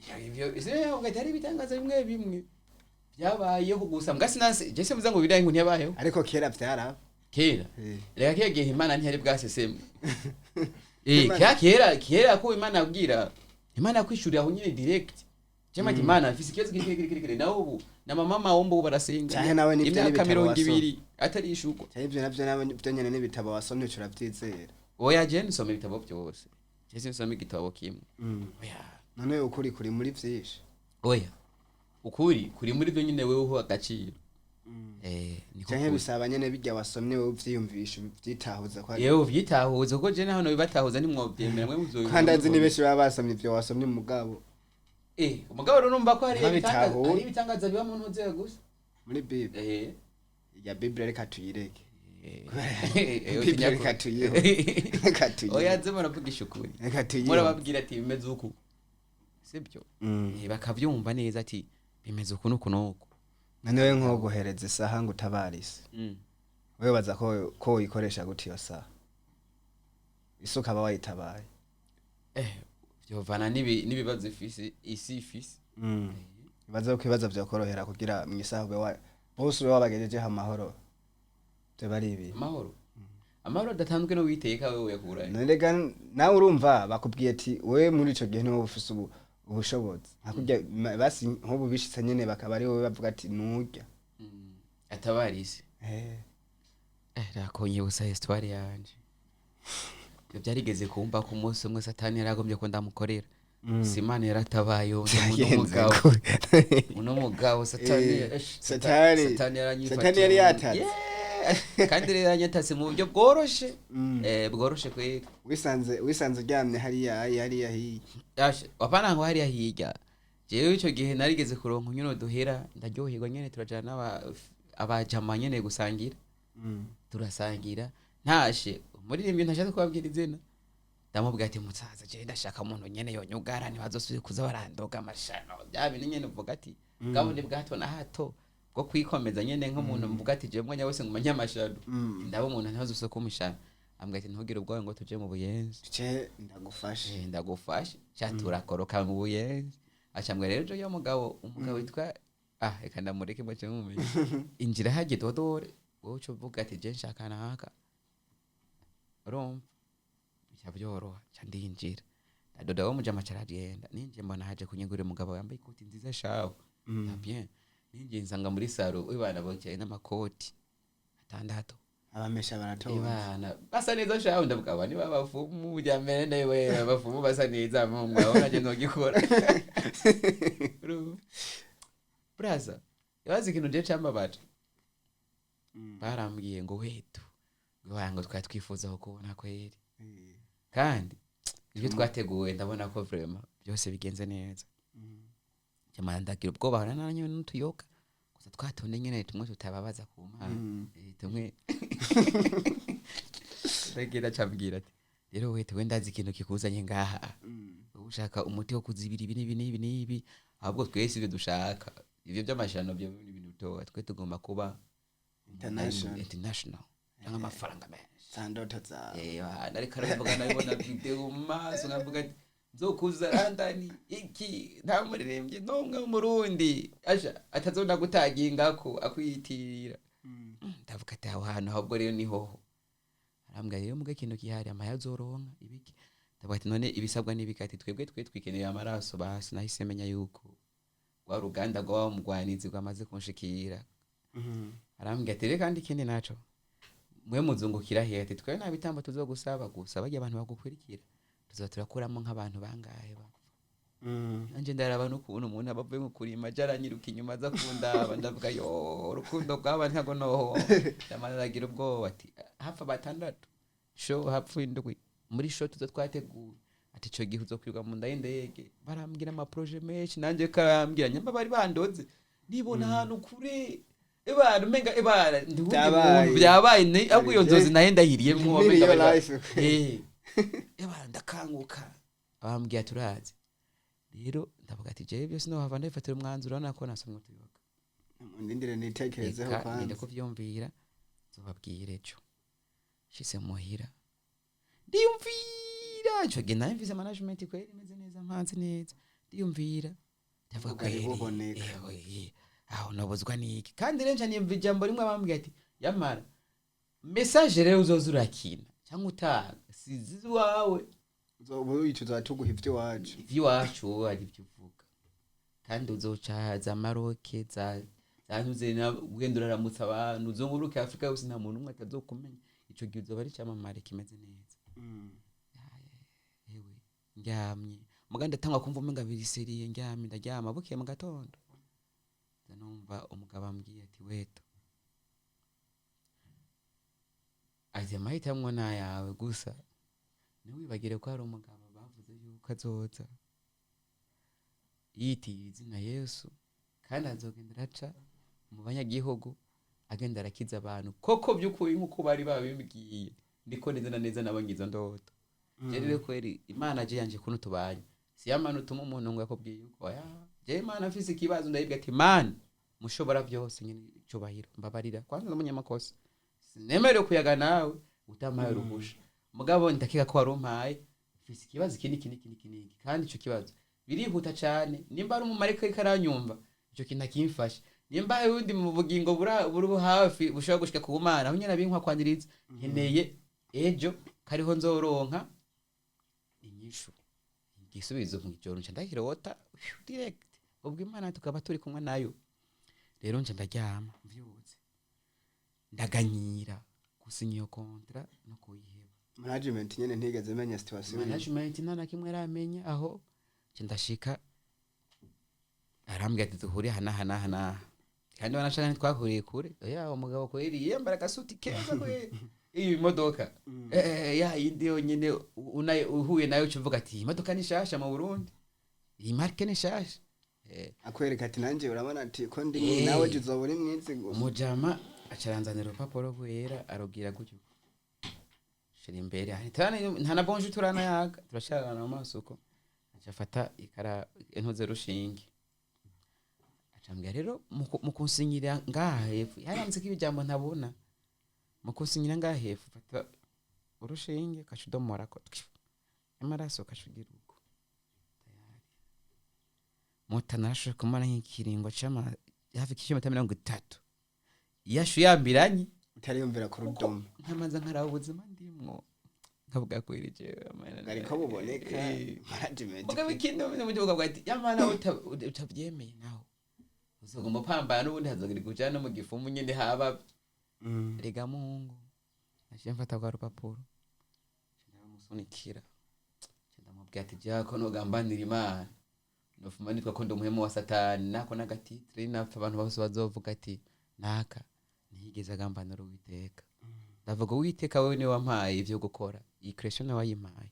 Ya, ivyo ese ugahita ari ibitangaza bimwe bimwe. Byabayeho gusa mbwa sinanse je simvuze ngo biriya ngo ntiyabayeho. Ariko kera vyaraba. Kera? Reka, kera gihe Imana ntiyari bwaseseme. Imana- Kera kera kera ko Imana yabwira, Imana yakwishurira aho nyine direct. Jema ati Imana mfise ikibazo kiri kiri kiri kiri, nawe ubu na mama mawombo ubu barasenga Canke nawe nivyo imyaka n'ibitabo mirongo wasoma. ibiri atarishurwa. Canke ivyo navyo nawe byo nyene n'ibitabo wasomye uca uravyizera? Oya, je nsoma ibitabo byose, je sinsoma igitabo kimwe. Oya. None ukuri kuri muri vyinshi? Oya, ukuri kuri muri byo nyine, wewe uha agaciro, niko Canke kuri. bisaba nyene bijya wasomye wowe uvyiyumvisha, uvyitahuza ko Yewe, uvyitahuza, kuko je naho nobibatahuza ntimwovyemera mwe muzobibona. Kandi azi ni benshi baba basomye ivyo wasomye mugabo Umugabo rero urumva ko hari Ntibabitahure. hari ibitangaza biba mu ntuze gusa. Muri Bible? Ya Bible reka tuyireke. Bible reka tuyiho, reka tuyiho. Oya, nze muravugisha ukuri. Reka tuyiho. Murababwira ati bimeze uku, sibyo? Bakavyumva neza ati bimeze uku n'uku n'uku. None we nko guhereza isaha ngo utabarise, wewe baza ko uyikoresha gute iyo saha, isi ukaba wayitabaye? Vyovana n'ibibazo ifise isi ifise. Ibaze ko ibibazo vyokorohera kugira mu isaha ube wa bose ube wabagejejeho amahoro, vyoba ari ibintu. Amahoro, amahoro adatanzwe n'Uwiteka, wewe uyakurahe? None rega nawe urumva bakubwiye ati wewe muri ico gihe niwowe ufise ubushobozi hakurya basi nk'ubu bishitse nyene bakaba ari wowe bavuga ati nurya. Atabarisi. Rakonyibutsa histoire yanje. Ivyo byarigeze kumva ko umunsi umwe Satani yaragombye ko ndamukorera, si Imana yaratabaye uno Vyagenze mugabo. gute? Uno mugabo Satani, Satani. Satani yaranyifatiye Satani yari yatatse. Yeah. Kandi rero yaranyatatse mu buryo bworoshe. Bworoshe kweri. Wisanze uryamye hariya hariya hirya? Yashe, wapana ngo hariya hirya. Jewe ico gihe narigeze kuronka nyine duhera, ndaryoherwa nyene, turajana abajama nyene gusangira. Turasangira, ntashe umuririmbyi ntashatse kubabwira izina, ndamubwira ati musaza, jewe ndashaka umuntu nyene yonyugara, ntibazosubire kuza barandoga amashano, bya bintu nyene uvuga ati bwabone bwa hato na hato bwo kwikomeza nyene, nk'umuntu mvuga ati jewe umwanya wose nguma nyamashano, ndaba umuntu ntazosubire kumushana. Ambwira ati ntugire ubwoba, ngo tuje mu Buyenzi. Ce ndagufashe. Ndagufashe. Cha turakoroka mu Buyenzi, acambwira rero yo mugabo, umugabo witwa, reka ndamureke mwace mumenye, injira hajye dodore, wowe uca uvuga ati je nshaka naka, urumva bica byoroha. Ca ndinjira, ndadoda, wo mujama caragenda. Ninjiye mbona haje kunyegurira umugabo yambaye ikoti nziza shawe. Ah, bien, ninjiye nsanga muri salon we bana bicaye n'amakoti atandatu. Abamesha baratonze. Ibana basa neza shawe, ndavuga aba ni babafumu bya mbere, nawe abafumu basa neza mu mwabona je ntogikora. Urumva? Braza, ibaze ikintu je cambabaje. Barambwiye ngo wetu ngo twari twifuza kukubona kweri, kandi ibyo twateguwe ndabona ko vraiment byose bigenze neza. Jamani, ndagira ubwoba nananye n'utuyoka gusa twatonde nyene tumwe tutababaza ku Mana. Tumwe ndagira acambwira ati rero wetu, we ndazi ikintu kikuzanye ngaha. Wowe ushaka umuti wo kuzibira ibi n'ibi n'ibi n'ibi, ahubwo twese ibyo dushaka, ibyo by'amashano byo ni ibintu bitoya, twe tugomba kuba International. International cyangwa amafaranga menshi. Za ndoto zawe. Bana, ariko arabivuga nabibona video mu maso, nkavuga ati nzokuza London iki nta muririmbyi n'umwe w'Umurundi asha atazona gutagingako akwiyitirira. Ndavuga ati aho hantu ahubwo rero ni hoho. Arambwira rero muga ikintu gihari, amahera azoronka ibiki. Ndavuga ati none ibisabwa n'ibiki? Ati twebwe twe twikeneye amaraso. Basi nahise menya yuko rwa ruganda rwa wa mugwanizi rwamaze kunshikira. Arambwira ati rero kandi ikindi naco, mwe muzungukira he? Ati twe nta bitambo tuzogusaba, gusa barya abantu bagukurikira tuzoba turakuramo nk'abantu bangahe bapfa. Nanje ndaraba n'ukuntu umuntu aba avuye mu kurima aja aranyiruka inyuma aza kundaba, ndavuga yo urukundo rw'aba ntago noho ndamara. Aragira ubwoba ati hapfa batandatu show, hapfa indwi muri show tuzo twateguye. Ati ico gihe uzokwirwa mu nda y'indege. Barambwira amaprojet menshi, nanje karambwira nyamba bari bandoze, nibona ahantu kure ebana umenga ebana ndi wundi Byabaye. muntu byabaye ahubwo iyo nzozi naye ndahiriyemwo. Ni Umenga real bari life. Ebana ndakanguka, abambwiye turazi rero, ndavuga ati jewe byose nohava ndabifatira umwanzuro, urabona ko nasomye utuyoga. Ndindire nitekerezeho. Reka ngende Kwanza kuvyumvira, nzobabwira ejo. Shitse muhira ndiyumvira, ico gihe nari mfise management kweri imeze neza, mpanze neza, ndiyumvira ndavuga Ubugari kweri buboneka. Ewe, Aho nobuzwa niki? Kandi rero nca nimva ijambo rimwe bambwiye ati yamara message rero uzoza urakina cyangwa utanga sizi iwawe. Uzoba wicuza, tuguha ivy'iwacu. Ivy'iwacu wowe hari ibyo uvuga, kandi uzoca za Maroc, za zantuze, ugenda uraramutsa abantu, uzunguruke Afurika yose, nta muntu umwe atazokumenya. Ico gihe uzoba ari icyamamare kimeze neza. Ewe, ndyamye muga ndatangwa kumva umenga biriseriye. Ndyamye, ndaryama, bukeye mu gatondo nza numva umugabo ambwiye ati weto, ati amahitamo ni ayawe, gusa ntiwibagire ko hari umugabo bavuze yuko azoza yitiriye izina Yesu, kandi azogenda araca mu banyagihugu, agenda arakiza abantu koko by'ukuri nk'uko bari babimbwiye. Ndiko neza na neza nabonye izo ndoto. Je rero kweri Imana je yanje kuntu tubanye, si yamana utuma umuntu ngo yakubwiye yuko oya. Je Imana mfise ikibazo ndayibwira ati Mana mushobora byose, nyine cyubahiro, mbabarira, kwanza n'umunyamakosa, sinemerewe kuyaga nawe utampaye uruhusha, mugabo ndakeka ko wari umpaye, mfise ikibazo iki n'iki n'iki n'iki n'iki, kandi ico kibazo birihuta cane, nimba ari umumarayika ariko aranyumva, ico kintu akimfasha, nimba hari uwundi mu bugingo buri hafi bushobora gushika ku Mana, aho nyene abinkwa kwandiriza, nkeneye ejo kariho nzoronka inyishu, igisubizo. Mu ijoro nca ndakirota direct, ubwo Imana tukaba turi kumwe nayo. Rero nca ndaryama, mvyutse ndaganyira gusinya iyo contrat no kuyiheba. Management nyene ntigeze menya situation. Management nta na kimwe aramenya. Aho nca ndashika, arambwira ati duhure aha n'aha n'aha n'aha, kandi wanashaka ntitwahuriye kure. Oya, umugabo kweri yiyambara agasuti keza kweri, iyi modoka ya yindi yonyene uhuye nayo uca uvuga ati iyi modoka ni shasha mu Burundi, iyi marque ni shasha. Akwereka ati nanje urabona ati ko ndi nawe uzoba uri mwizi gusa. Umujama acaranzanira urupapuro rwera, arubwira gutyo, shira imbere. Nta na bonjour turanayaga, turasharana mu maso uko. Aca afata ikara, intuze, rushinge, acambwira rero mu kunsinyira ngaha hepfo yaranditseko ibijambo ntabona. Mu kunsinyira ngaha hepfo, fata urushinge ukaca udomorako amaraso, ukaca ugira uko tayari. Muta narashoboye kumara nk'ikiringo c'ama hafi k'ikilometero 30 yashu yambiranye. Utariyumvira ku rudomo. Nkamanza nkaraba ubuzima ndimwo, nkavuga kweri jewe ariko buboneka management. Mugabo ikindi mu buryo bwa ati yamana utavyemeye naho uzoguma upambana, n'ubundi hazogira kuja no mu gifumu nyene haba. Rega Mungu, naciye mfata rwa rupapuro, ndamusunikira, ndamubwira ati jako nogambanira Imana, nofuma nitwa ko ndi umuhemu wa Satani, nako n'agatitire, napfa abantu bose bazovuga ati naka ntiyigeze agambanira Uwiteka. Ndavuga Uwiteka, wewe niwe wampaye ivyo gukora, iyi creation niwe wayimpaye,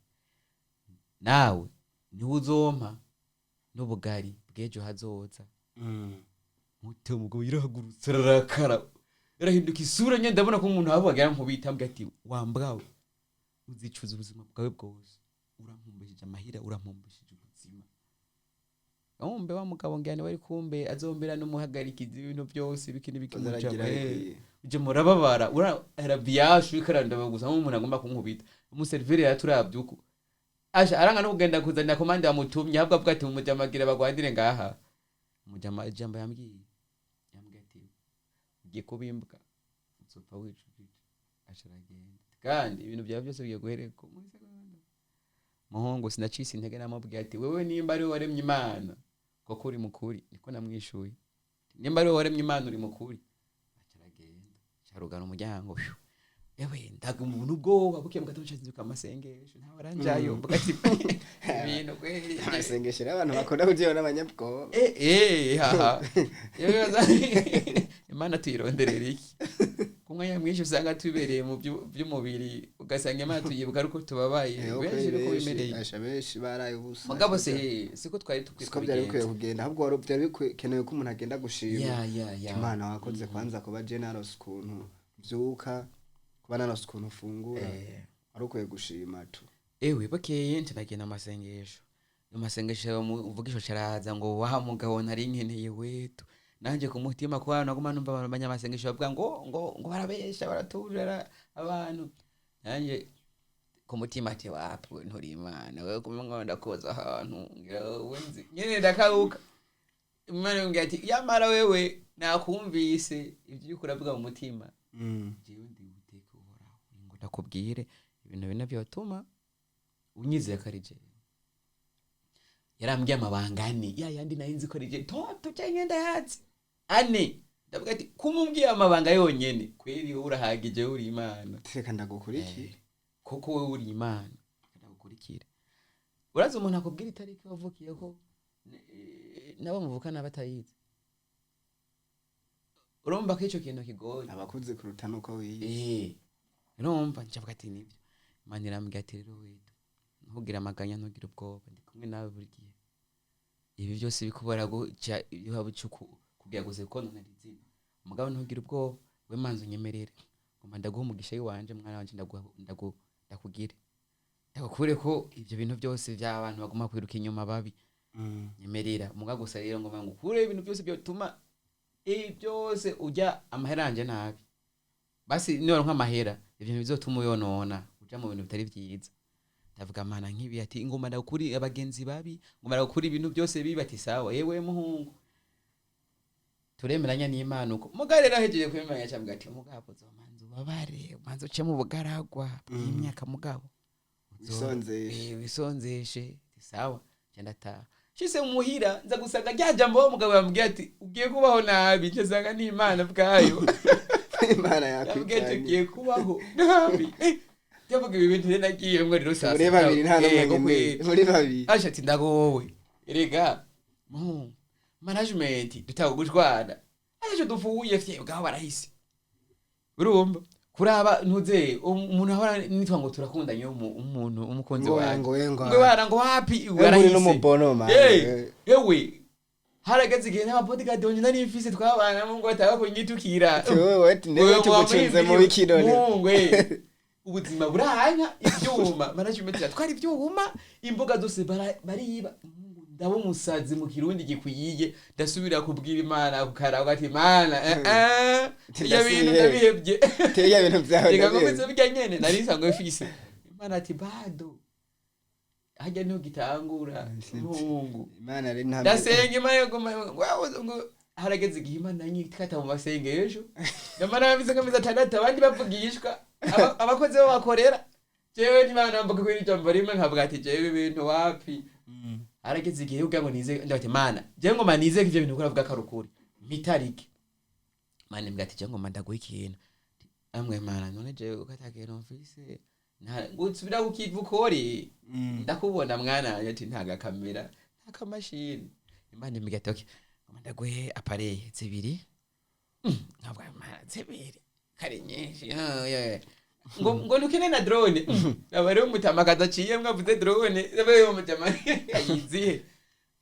nawe niwe uzompa n'ubugari bw'ejo hazoza. Muto umugabo yarahagurutse, ararakara, yarahinduka isura nyine, ndabona ko umuntu waba wagira nkubita, ambwira ati wambwawe, uzicuza ubuzima bwawe bwose, urampumbishije amahira, urampumbishije ubuzima. Umbe wa mugabo ngira niwe ari kumbe azombera n'umuhagarikizi ibintu byose biki n'ibiki. Azaragira mujama, bikwiye. Uje murababara urabiyashu ikarandaba gusa nk'umuntu agomba kunkubita. Umuseriveri yaraturavye uko asha aranga no kugenda kuzanira commande yamutumye, ahubwo avuga ati umujama agira bagwandire ngaha. Umujama ijambo yambwiye ati ugiye kubimbwa, uzopfa wicujije. Aca aragenda, kandi ibintu byawe byose bigiye guhereka muri segonda. Muhungu, sinacise intege, namubwiye ati wewe nimba ari wowe waremye Imana koko uri mukuri. Niko namwishuye, nimba ari wowe waremye Imana uri mukuri. Aca aragenda, aca arugara umuryango. Phew. Ewe, ndaguma ubwoba, bukeye mu gatondo nca amasengesho, ntawe aranjayo, mvuga ati ibintu kweri. Amasengesho rero abantu bakunda kugira n'abanyabwoba. Haha. Yewe, Imana tuyironderera iki? Ku mwanya mwinshi usanga tubereye mu by'umubiri, ugasanga Imana tuyibuka ariko tubabaye. Benshi niko bimereye. Asha benshi baraye ubusa. Mugabo se siko twari dukwiye siko byari bikwiye kubigenza. Kugenda, ahubwo wari byari bikenewe ko umuntu agenda gushima. Ya. Imana wakoze kwanza kuba je narose ukuntu mvyuka, kuba narose ukuntu ufungura, wari ukwiye gushima tu. Ewe, bukeye nca ndagenda amasengesho, amasengesho uvugisho caraza ngo wa mugabo nari nkeneye wetu. Nanje ku mutima kwa naguma numva abantu banyamasengesho bavuga ngo barabesha, baraturira abantu. Nanje ku mutima ati wapi, we nturi Imana wewe, kumwe ngo ndakoza ahantu ngira wowe nzi nyene ndakaruka. Imana yongera ati yamara wewe nakumvise ibyo uriko uravuga mu mutima, jewe ndi Uwiteka Uhoraho, ngo ndakubwire ibintu bine byotuma unyizeye ko ari jewe. Yarambwiye amabanga ane, ya yandi nari nzi ko ari jewe toto canke ndayazi ane. Ndavuga ati kumubwiye amabanga yonyene, kweri wowe urahagije, wowe uri Imana. Reka ndagukurikire. Koko wowe uri Imana, ndagukurikira. Urazi umuntu akubwira itariki wavukiyeko, nabo muvukana batayizi, urumva ko ico kintu kigoye. Abakuze kuruta nuko wize. Urumva ncavuga ati nibyo. Imana irambwira ati rero wetu, ntugire amaganya, ntugire ubwoba, ndi kumwe nawe buri gihe. Ibi byose bikubara guca ibyo waba uca kugira gusa kononera izina, mugabo ntugire ubwoba, we manzi unyemerere, ngomba ndaguha umugisha w'iwanje, mwana wanje, ndakugire ndagukure ko ibyo bintu byose by'abantu baguma kwiruka inyuma babi. Nyemerera muga gusa rero ngomba ngukure ibintu byose byotuma ibi byose ujya amahera yanje nabi. Basi niwaronka amahera, ibyo bintu bizotuma uyonona uja mu bintu bitari vyiza. Ndavuga mana nk'ibi, ati ngomba ndakuri abagenzi babi, ngomba ndakuri ibintu byose bibi. Ati sawa yewe muhungu, turemeranya n'Imana uko. Muga rero ahejeje kwemeranya, cyambwa ati mugabo uzomanza ubabare, umanza uce mu bugaragwa bw'imyaka, mugabo Wisonzeshe. Wisonzeshe. Ati sawa. Nca ndataha, nshitse muhira nza gusanga rya jambo wa mugabo yambwiye ati ugiye kubaho nabi, nca nsanga ni Imana bwayo. Imana yambwiye ati yakwitanye. Ugiye kubaho nabi. Ndavuga ibi bintu rero nagiyemwo rero sasa. Muri babiri nta n'umwe Yego, nkeneye. kweri. Muri babiri. Asha ati ndagowe erega mu management dutanga gushwana, aricyo dupfuye fye bwaho barahise. Urumva kuraba ntuze umuntu ahora nitwa ngo turakundanye, umuntu umukunzi Ngo wawe ngo we ngo ngo bara ngo wapi. We muri Barahise. n'umubono man. Yewe, harageze igihe n'ababodyguard wanje nari mfise twabanamo ngo bataba kunyitukira. Wewe ati ndebe tugucunze mu biki none. Mungu, ubuzima buranya ivyuma, management iratwara ivyuma, imboga zose bariba. Mungu, ndaba umusazi mu Kirundi gikwiye. Ndasubira kubwira Imana kukaraba ati Imana, ibyo bintu Ndasubiye. ndabihebye. Tega ibintu byawe. Reka Ndabizi. nkomeze bijya nyene nari nsanzwe mfise. Imana ati bado harya niho gitangura, Mungu. Imana rero nta Ndasenga Imana yaguma ngo harageze igihe Imana nyikata mu masengesho, nyamara bameze nk'amezi 6 abandi bavugishwa abakozi bo bakorera, jewe n'Imana mvuga kuri ijambo rimwe nkavuga ati jewe ibintu wapi. Harageze igihe kugira ngo nize, ndavuga ati Mana, jewe ngoma nize ko ivyo bintu ukora avuga ko ari ukuri, mpitarike. Mana imbwira ati jewe ngoma ndaguha ikintu amwe. Mana, none jewe uko ata kintu mfise, ngusubira kukiva ukore. Ndakubona mwana wanje, ati nta gakamera, nta kamashini. Imana imbwira ati okay, ngoma ndaguhe appareil zibiri. Nkavuga Mana, zibiri kari nyinshi. Ah, yeah. Ngo ntukene na drone. Aba rero umutama kadaciyemwo avuze drone, aba rero umutama ayizihe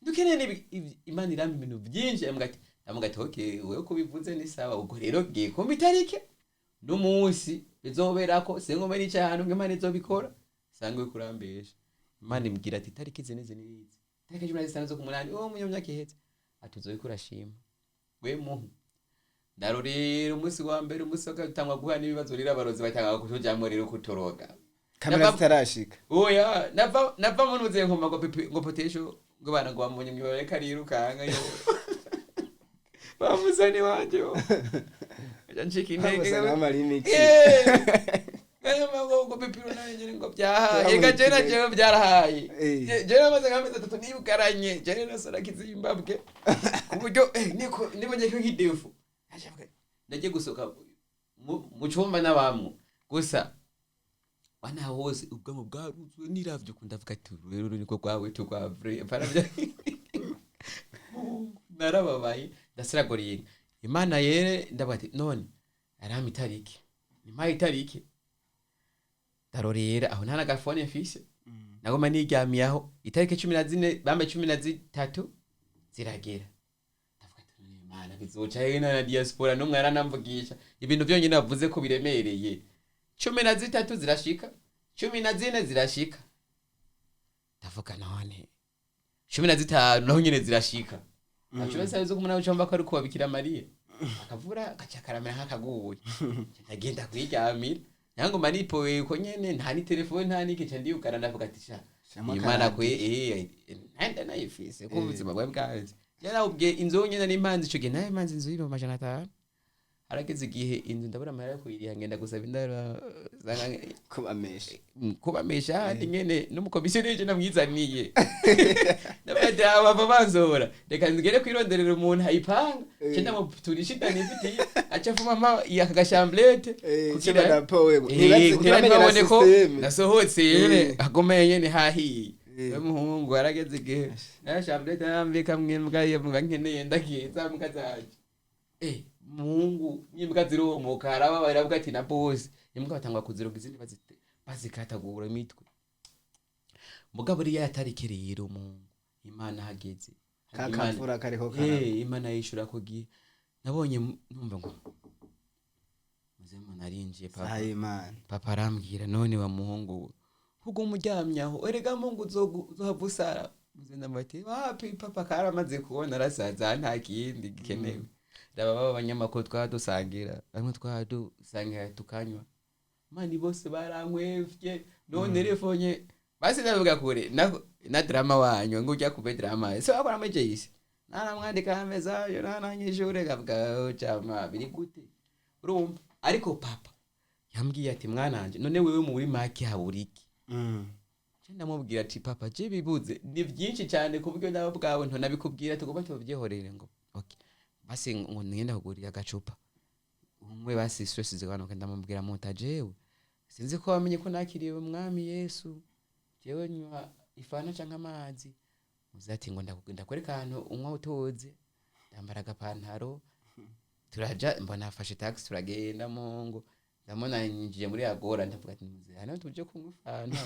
dukeneye Imana irampa ibintu byinshi. Ambwira ati, ndavuga ati okay, wewe kubivuze ni sawa. Ubwo rero giye kumpa itarike n'umunsi bizoberako, singome nicaye ahantu ngo Imana izobikora sange uriko urambesha. Imana imbwira ati itariki izi n'izi n'izi, itariki 15 z'ukumunani uwo munyamyaka iheze, ati uzoyiko urashima we muhu. Ndarorera umunsi wa mbere, umunsi wa kabiri, utangwa guhura n'ibibazo rero, abarozi batanga kutujamwo rero kutoroga. Kamera zitarashika. Oya, nava mu ntuze nkoma ngo pipi ngo potesho ngo bana ngo bamunye mwibare karirukanga yo bamusani wanje yo aja ncika intege. Bamusani w'amarimix. Kanyuma ngo pipi nawe nyene ngo byahaye ega jewe na jewe byarahaye. Jewe namaze nk'amezi 3 nibugaranye, jewe nasora kizimbabwe ku buryo niko nibonye ko nk'idefu ndagiye gusohoka mu cumba n'abamwe gusa wana hose ubwanwa bwaruzwe niravye uku, ndavuga ati uru rero niko rwawe tugwa vrai paravya. Narababaye, ndasiragoriye Imana yere, ndavuga ati none arampa itariki, nimpaye itariki. Ndarorera aho nta n'agafone mfise, nagoma niryamiye aho itariki 14 bambe 13 ziragera. Ndavuga ati none Imana bizoca hehe na diaspora n'umwe aranamvugisha ibintu byonyine bavuze ko biremereye. 13 zirashika, 14 zirashika, ndavuga none 15 naho nyene zirashika. 15 z'ukumunani ucumva ko ari kuwa Bikira Mariya, akavura gaca karamera nk'akaguye. Ndagenda kwiryamira nangoma nipoye uko nyene, nta ni telefone nta niki, nca ndiyugara, ndavuga ati sha Shiramo Imana akaradiyo. kwe nanda nayifise ko ubuzima bwa bwanze. Yarawubwiye inzu nyene n'impanzi ico gihe, nayo impanzi inzu y'500,000. Harageze igihe inzu ndabura amahera yo kuyiriha, ngenda gusaba indaro Kubamesha. Kubamesha handi nyene n'umukomisiyoneri namwizaniye, ndabati aba bava banzora, reka ngere kwironderera umuntu ayipanga, ce ndamuturisha idani ifitiye, aca afuma mpa aka gachambrette. Kugira ntibabone ko nasohotse nyene, agomeye nyene hahiye. Umuhungu yarageze igihe na chambrette nambika mwimbwa ye mbwa nkeneye ndakiye za mbwa zanje. Muhungu, n'imbwa ziromoka, arababara, aravuga ati na bosi imbwa batangwa kuziroga, izindi bazikatagura imitwe. Mugabo rero yatariki rero umuhungu Imana hageze Kakavura kariko karagwa. Imana yishura ko gihe nabonye numva ngo muzemo narinjiye papa. Saha y'Imana. Papa arambwira: "None wa muhungu we, ubwo umuryamye aho, erega mungu uzohava usara." Muze ndamubati: "Wapi papa, karamaze kubona arasaza, nta kindi gikenewe." Raba baba abanyamakuru twaba dusangira, bamwe twaba dusangira tukanywa mani, bose barankwevye. None telefonye basi ndavuga kure na drama wanyu ngo ujya kube drama se wakora muri JC, naramwandika ameza yo nananyishure, kavuga chama biri gute? Urumva, ariko papa yambwiye ati: "Mwananje, none wewe muri make habura iki?" Je ndamubwira ati: "Papa, je bibuze ni byinshi cyane ku buryo nawe bwawe ntonabikubwira, tugomba tubyihorere." Ngo okay, basi ngo ngenda kugurira agacupa umwe, basi stress zigabanuka. Ndamubwira muta: "Jewe sinzi ko wamenye ko nakiriye umwami Yesu, jewe nywa ifana canke amazi." Muze ati ngo ndakwereka ahantu unywa utuzi. Ndambara agapantaro, turaja, mbona afashe taxi, turagenda mungo, ndamona yinjiye muri agora. Ndavuga ati: "Muze hano tuje kunywa ifanta."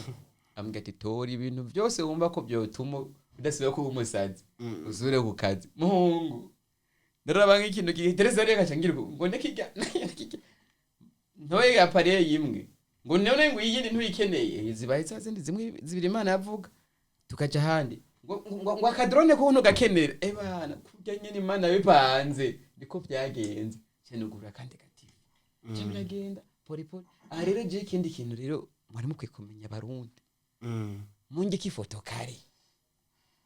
Ambwira ati: "Tora ibintu byose wumva ko byotuma udasubira kuba umusazi, usubire ku kazi." Muhungu, ndaraba nk'ikintu giteretse hariya, ngaca ngira ngo ndekirya ndekirya, ntoye appareil imwe, ngo none ngo iyindi ntuyikeneye, zibaye za zindi zimwe zibiri Imana yavuga. Tukaja ahandi, ngo akadrone ko ntugakenera. Ebana kurya nyene Imana bipanze niko byagenze, cyane ugura kandi gatifu cyo biragenda pole pole. Aha rero je ikindi kintu rero mwari mukwiye kumenya, Abarundi, mungike ifoto kare,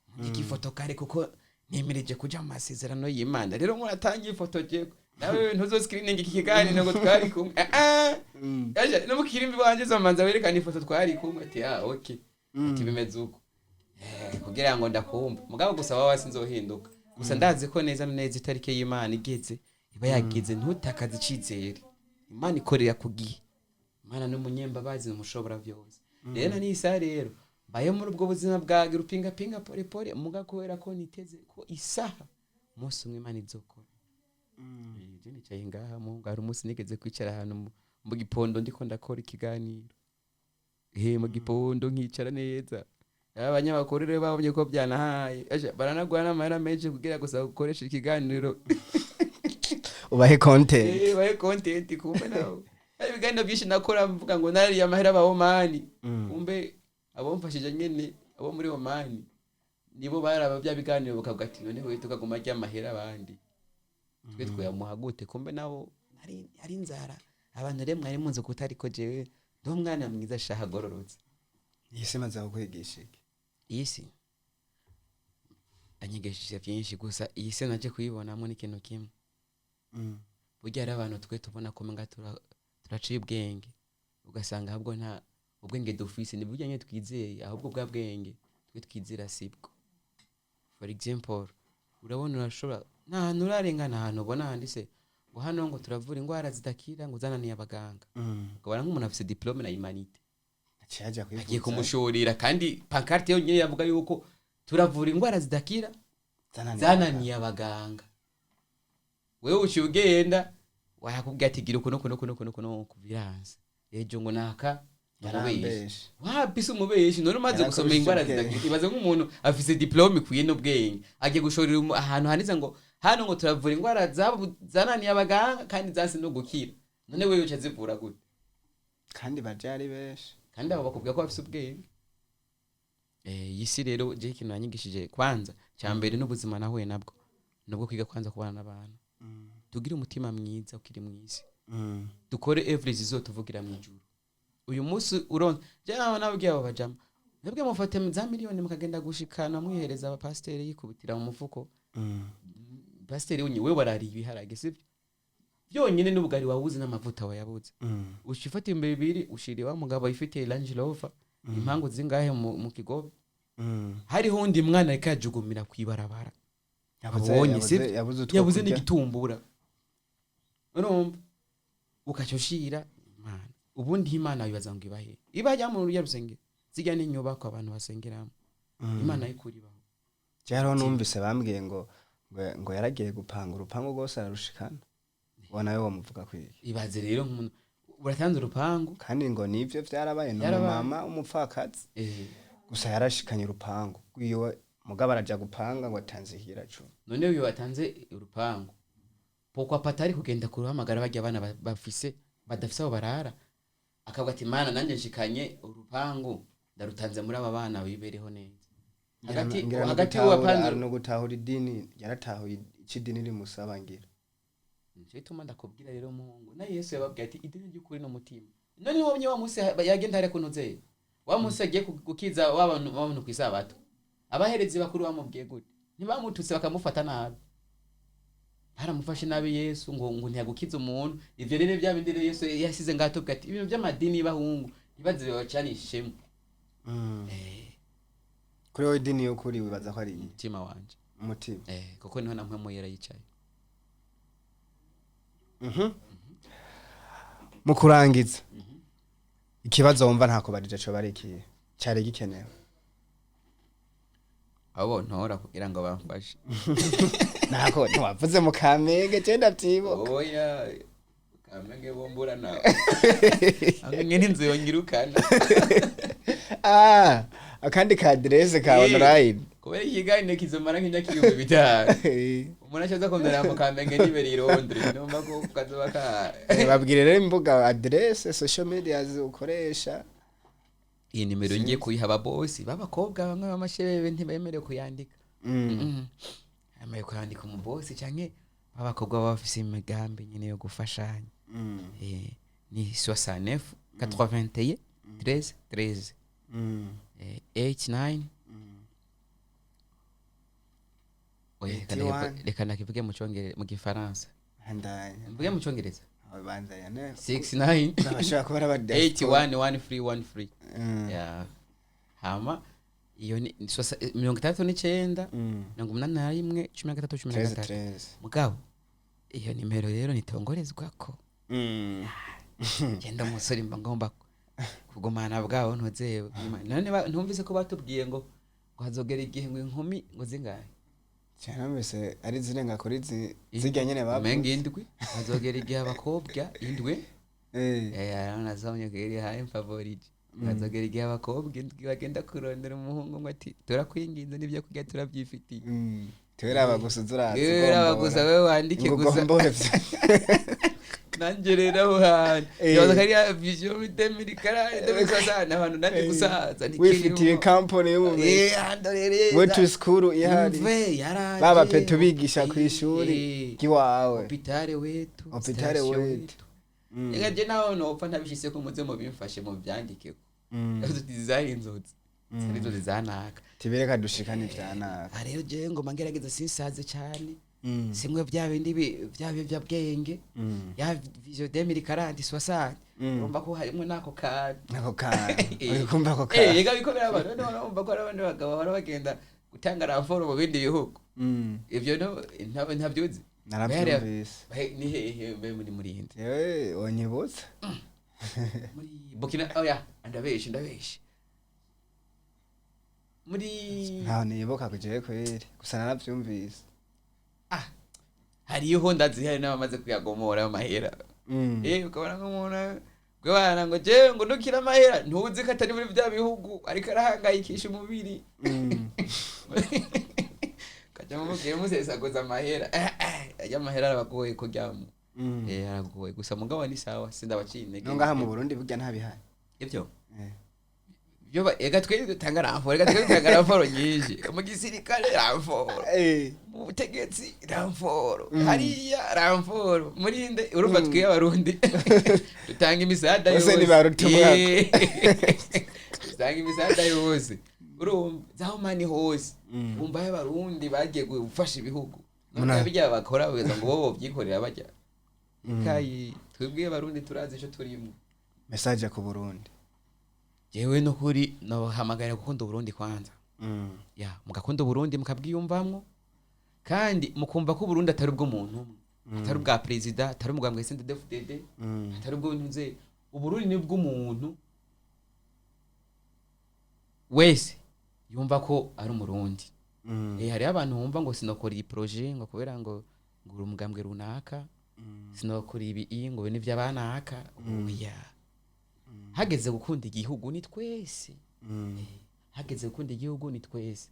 mungike ifoto kare, kuko nemereje kuja mu masezerano y'Imana. Rero muratanga ifoto, jewe nawe ntuzo screening iki kiganiro ngo twari kumwe. Ah ah. Yaje no mukirimbi wanje zomanza werekana ifoto twari kumwe, ati: "Ah okay," ati: "Bimeze uko." Kugira ngo ndakumva mugabo gusa wawe sinzohinduka. Gusa ndazi ko neza na neza itariki y'Imana igeze iba yageze. Ntutakaze icizere, Imana ikorera ku gihe. Imana n'umunyembabazi, n'umushobora byose. Rero na n'isaha rero mbaye muri ubwo buzima bwa rupingapinga pole pole, muga kubera ko niteze ko isaha umunsi umwe Imana izokora. Je nicaye ngaha mu hari umunsi nigeze kwicara ahantu mu Gipondo, ndiko ndakora ikiganiro mu Gipondo, nkicara neza. Abanyamakuru rero babonye ko byanahaye. Aja, baranagura n'amahera menshi kugira gusa ukoreshe ikiganiro. Ubahe content. Bahe content. Kumbe nawe hari ibiganiro byinshi nakora mvuga ngo narariye amahera aba Omani. Kumbe abomfashije nyene abo muri Omani nibo baraba bya biganiro bakavuga ati: "None we tukaguma arya amahera abandi, twe twayamuha gute?" Kumbe nabo ari inzara. Abantu rero mwari munzi ko utariko jewe ndi umwana mwiza shaha agororotse. Iyi si imaze kukwigisha iki? Iyi si anyigishije byinshi, gusa iyi si naje kuyibonamo n'ikintu kimwe. Burya hari abantu twe tubona ko menga turaciye ubwenge, ugasanga ahubwo nta ubwenge dufise, ni burya nyine twizeye, ahubwo bwa bwenge twe twizera sibwo. For example, urabona urashobora nta hantu urarengana, ahantu ubona handitse ngo hano ngo turavura indwara zidakira, ngo zananiye abaganga, ukabona nk'umuntu afise diplôme na humanité, aciye ajya agiye kwivuza kumushorera, kandi pancarte yonyine yavuga yuko turavura indwara zidakira zananiye. Zananiye abaganga. Wewe uciye ugenda, warakubwira ati: "Gira uku nuku nuku nuku nuku nuku," biranze. Ejo ngo naka Yarambeshe. umubeshi. Wapi, si umubeshi. None umaze gusoma Yarakurusha indwara ubwenge. zidakira, ibaze nk'umuntu afise diplôme ikwiye n'ubwenge, agiye gushorera ahantu handitse ngo hano ngo turavura indwara zananiye abaganga kandi zanse no gukira. None wewe uca zivura gute? Kandi baje ari benshi. Kandi abo bakubwira ko bafise ubwenge. Iyi si rero je ikintu yanyigishije kwanza cya mbere n'ubuzima nahuye nabwo, nubwo kwiga kwanza kubana n'abantu, tugire umutima mwiza ukiri mw'isi, dukore every zizotuvugira mu ijuru. Uyu munsi uronse, je nawe nabwiye abo bajama: "Mwebwe mufate za miliyoni mukagenda gushikana mwihereza abapasiteri yikubitira mu mufuko." Pasiteri we warariye ibiharage, sibyo byonyine, n'ubugari wabuze n'amavuta wayabuze. Uca ufata 2000 ushira iwa mugabo ifite Range Rover, impangu zingahe mu kigobe. Hariho undi mwana ariko yajugumira kw'ibarabara. Abonye, sibyo? Yabuze utwo Yabuze kurya. N'igitumbura, urumva, ukaca ushira Imana. Ubundi Imana bibaza ngo ibahe ibajya mu rujya rusengero, zijya n'inyubako abantu basengeramo. Imana y'ukuri ibaho. Hariho numvise bambwiye ngo yaragiye gupanga urupangu rwose ararushikana, uwo nawe wamuvuga kwiki? Ibaze rero nk'umuntu uratanze urupangu. Kandi ngo nivyo vyarabaye, ni Vyarabaye. umumama w'umupfakazi gusa yarashikanye urupangu rwiwe, mugabo araja gupanga ngo atanze ikigira cumi. None uyu watanze urupangu, pourquoi patari kugenda kuruhamagara bajya abana bafise badafise aho barara, akavuga ati: "Mana, nanjye nshikanye urupangu, ndarutanze muri aba bana bibereho neza." Hagati Ngira no hagati gutahura y'uwapanze no gutahura idini, yaratahuye ico idini rimusaba ngira. Nico gituma ndakubwira rero, muhungu, na Yesu yababwiye ati: "Idini ry'ukuri n'umutima." None wabonye wa munsi yagenda hariya kuntuzeyo, wa munsi agiye gukiza wa bantu kw'isabato, abaherezi bakuru bamubwiye gute? Ntibamututse bakamufata nabi? Baramufashe nabi Yesu ngo ntiyagukiza umuntu. Ivyo rero bya bindi rero Yesu yasize ngaho atubwira ati: "Ibintu by'amadini y'abahungu ntibaze babacanishemo." Kuri wowe idini y'ukuri wibaza ko ari iyi? Umutima wanje. Umutima. Kuko niho namwe yera yicaye. Mu kurangiza, ikibazo wumva ntakubarije co bari ikihe cari gikenewe? Abo ntora kugira ngo bamfashe. Ntako ntiwavuze mu Kamenge, je ndavyibuka. Oya, Kamenge bombura nawe amwe n'inzu yongirukana. Ah, akandi ka adresse ka online. Kubera ikiganiro kizomara nk'imyaka 5000, umuntu ashaza kondora mu Kamenge nibereye i Londres, numva ko kazoba ka Babwire rero imbuga, adresse, social media ukoresha. Iyi nimero ngiye kuyiha ababosi b'abakobwa bamwe b'amashebebe, ntibemerewe kuyandika. Bemerewe kuyandika umubosi canke b'abakobwa baba bafise imigambi nyene yo gufashanya. Ni 69 81 13 13. 89. Oya, reka 81. Reka ndakivuge mu Cyongereza, mu Gifaransa. Bandanya. Mvuge mu Cyongereza. Bandanya ne. 69 Bashobora kuba ari aba diaspora. 81 13 13. Yeah. Hama iyo ni 69 81 13 13. 13. Mugabo iyo nimero rero nitongorezwako. Genda umusore, mba ngomba kugumana bwabo ntuzewe. None ntumvise ko batubwiye ngo hazogera igihe ngo inkumi ngo zingahe? Cyane ari zirenga kuri zirya nyene Umenga bavuze. indwi, hazogera igihe abakobwa indwi. Nasomye ko haye mfavorije, hazogera igihe abakobwa indwi bagenda kurondera umuhungu ngo ati: "Turakwinginze, n'ibyo kurya turabyifitiye." Tweraba gusa uzuraza. Wewe gusa, wewe wandike ngo gusa. ugombore vyo. Nanjye rero aho hantu yabaza ko ari vision muri 2040, 2060, abantu nanjye gusaza. Wifitiye company y'ubumenyi. Andorere. We to school ihari. Mve yaraje. Baba petu bigisha ku ishuri ry'iwawe. Hôpital wetu. Hôpital Station. Wetu. Reka je naho nopfa ntabishyize ko muze mubimfashe mubyandike ko zari inzozi, zari inzozi zanaka. Tibireka dushikane ivyanaka. Aha rero jewe ngoma ngerageza sinsaze cyane, simwe bya bindi bya biyobyabwenge. Ya vision 2040 60. Urumva ko harimo n'ako kantu. Ako kantu uri kumva, ako kantu. Ega bikomera abantu, none urumva ko hari abandi bagabo bahora bagenda gutanga raporo mu bindi bihugu. Ivyo no ntavyuzi. Naravyumvise. Ni hehe mbe muri murinde? Yewe, wonyibutsa. Muri Burkina, oya, ndabeshe, ndabeshe, muri Ntaho nibuka kujewe kweri, gusa naravyumvise. Ah, hariho, ndazi hari n'abamaze kuyagomora amahera. Ukabona nk'umuntu bwana ngo jewe ngo nukira amahera, ntuzi ko atari muri bya bihugu, ariko arahangayikisha umubiri. Kajya mubwira musesaguza amahera. Ajya amahera arabagoye kuryamo. Aragoye gusa, mugabo ni sawa, sindabaciye intege. No ngaha mu Burundi burya ntabihari. Ibyo byo ega twe dutanga renfort, ega twe dutanga renfort nyinshi mu gisirikare, renfort mu butegetsi, renfort hariya, renfort muri nde, urumva twe abarundi dutanga imisada Bose yose. ni ba rutumwako. Dutanga imisada yose. Urumva za Omani hose wumva abarundi bagiye gufasha ibihugu. Muna- none bijya bakora bageza ngo bo bovyikorera bajya kayi. Twebwe abarundi turazi ico turimo. Message ku Burundi. Jewe no kuri nohamagarira gukunda Uburundi kwanza. Ya, mugakunda Uburundi, mukabwiyumvamwo, kandi mukumva ko Uburundi atari ubw'umuntu umwe, atari ubwa perezida, atari umugambwe CNDD-FDD, atari ubwo ntuze. Uburundi ni bw'umuntu wese yumva ko ari umurundi. Hariho abantu bumva ngo sinokora iyi projet ngo kubera ngo uri umugambwe runaka, sinokora ibi iyi ngo ni iby'abanaka. Oya, hageze gukunda igihugu ni twese. Hageze gukunda igihugu ni twese.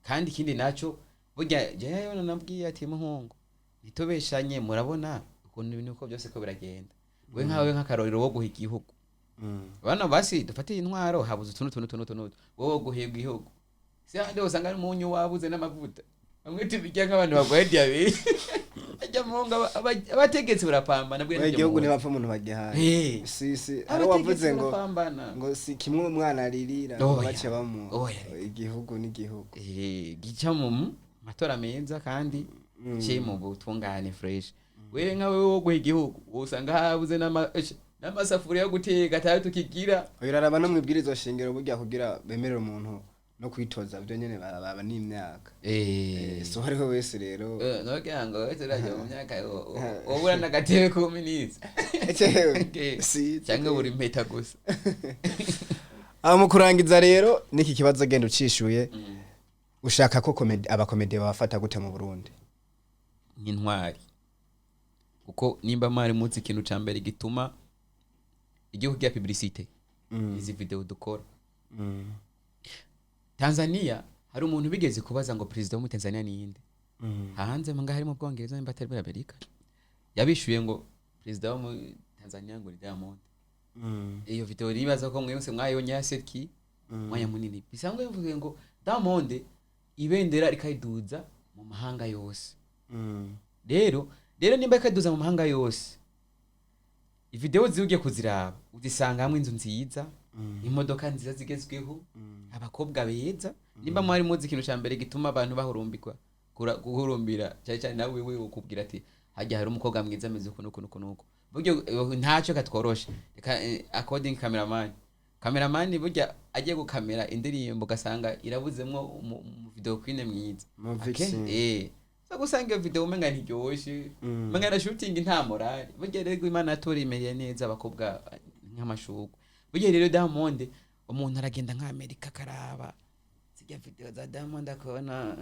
Kandi ikindi naco, burya jewe nabwiye ati: "Muhungu, ntitubeshanye, murabona ukuntu ibintu uko byose ko biragenda. We nkawe nk'akarorero wo guha igihugu bano basi dufate intwaro, habuze utuntu tuntu tuntu tuntu, wowe wo guhiga igihugu si handi usanga ari umunyu wabuze n'amavuta, bamwe tubirya nk'abantu barwaye diyabete." Ajya muhungu, abategetsi barapambana bwe. Oya, igihugu ntibapfa umuntu bagihaye. Si hari Abategetsi wavuze ngo barapambana. ngo si kimwe umwana aririra ngo Oya. bace bamuha. Oya. Igihugu n'igihugu. Gica mu matora meza kandi ci mu butungane fresh. Wewe nka wewe wo guha igihugu usanga habuze n'amasafuriya yo guteka atayo tukigira. Oya, uraraba no mwibwirizwa shingiro, burya kugira bemerere umuntu no kwitoza byo nyene barababa n'imyaka. So hariho wese rero. Nogira ngo wese urajya mu myaka wobura n'agatebe k'ubuminisitiri. Echewe, si cyangwa buri mpeta gusa. Aho mu kurangiza rero niki kibazo, genda ucishuye: ushaka ko abakomedi babafata gute mu Burundi? Nk'intwari, kuko nimba mwari muzi ikintu ca mbere gituma igihugu kigira publicité, izi video dukora. Tanzania hari umuntu bigeze kubaza ngo perezida wo muri Tanzania ni inde, hanze mga hari mu Bwongereza nimba atari muri Amerika, yabishuye ngo perezida wo muri Tanzania ngo ni Diamond. Iyo video nibaza ko mwese mwayibonye ya Seki mwanya munini bisanzwe bivuze ngo Diamond ibendera rikayiduza mu mahanga yose. Rero nimba ikaduza mu mahanga yose, video ziwe ugiye kuziraba uzisanga hamwe inzu nziza, imodoka nziza zigezweho, abakobwa beza. Nimba mwari muzi ikintu cya mbere gituma abantu bahurumbirwa guhurumbira cyane cyane, nawe wewe ukubwira ati hajya hari umukobwa mwiza ameze uku nuku nuku nuku, buryo ntacyo katworoshe. Reka, according cameraman burya agiye gukamera indirimbo ugasanga irabuzemwo umu video queen mwiza. Mu Okay? vixen. So gusanga iyo video umenga ntiryoshe, umenga na shooting nta morale. Burya rero Imana yaturimereye neza abakobwa nk'amashurwe. Burya rero Diamond, umuntu aragenda nka Amerika akaraba zirya video za Diamond, akabona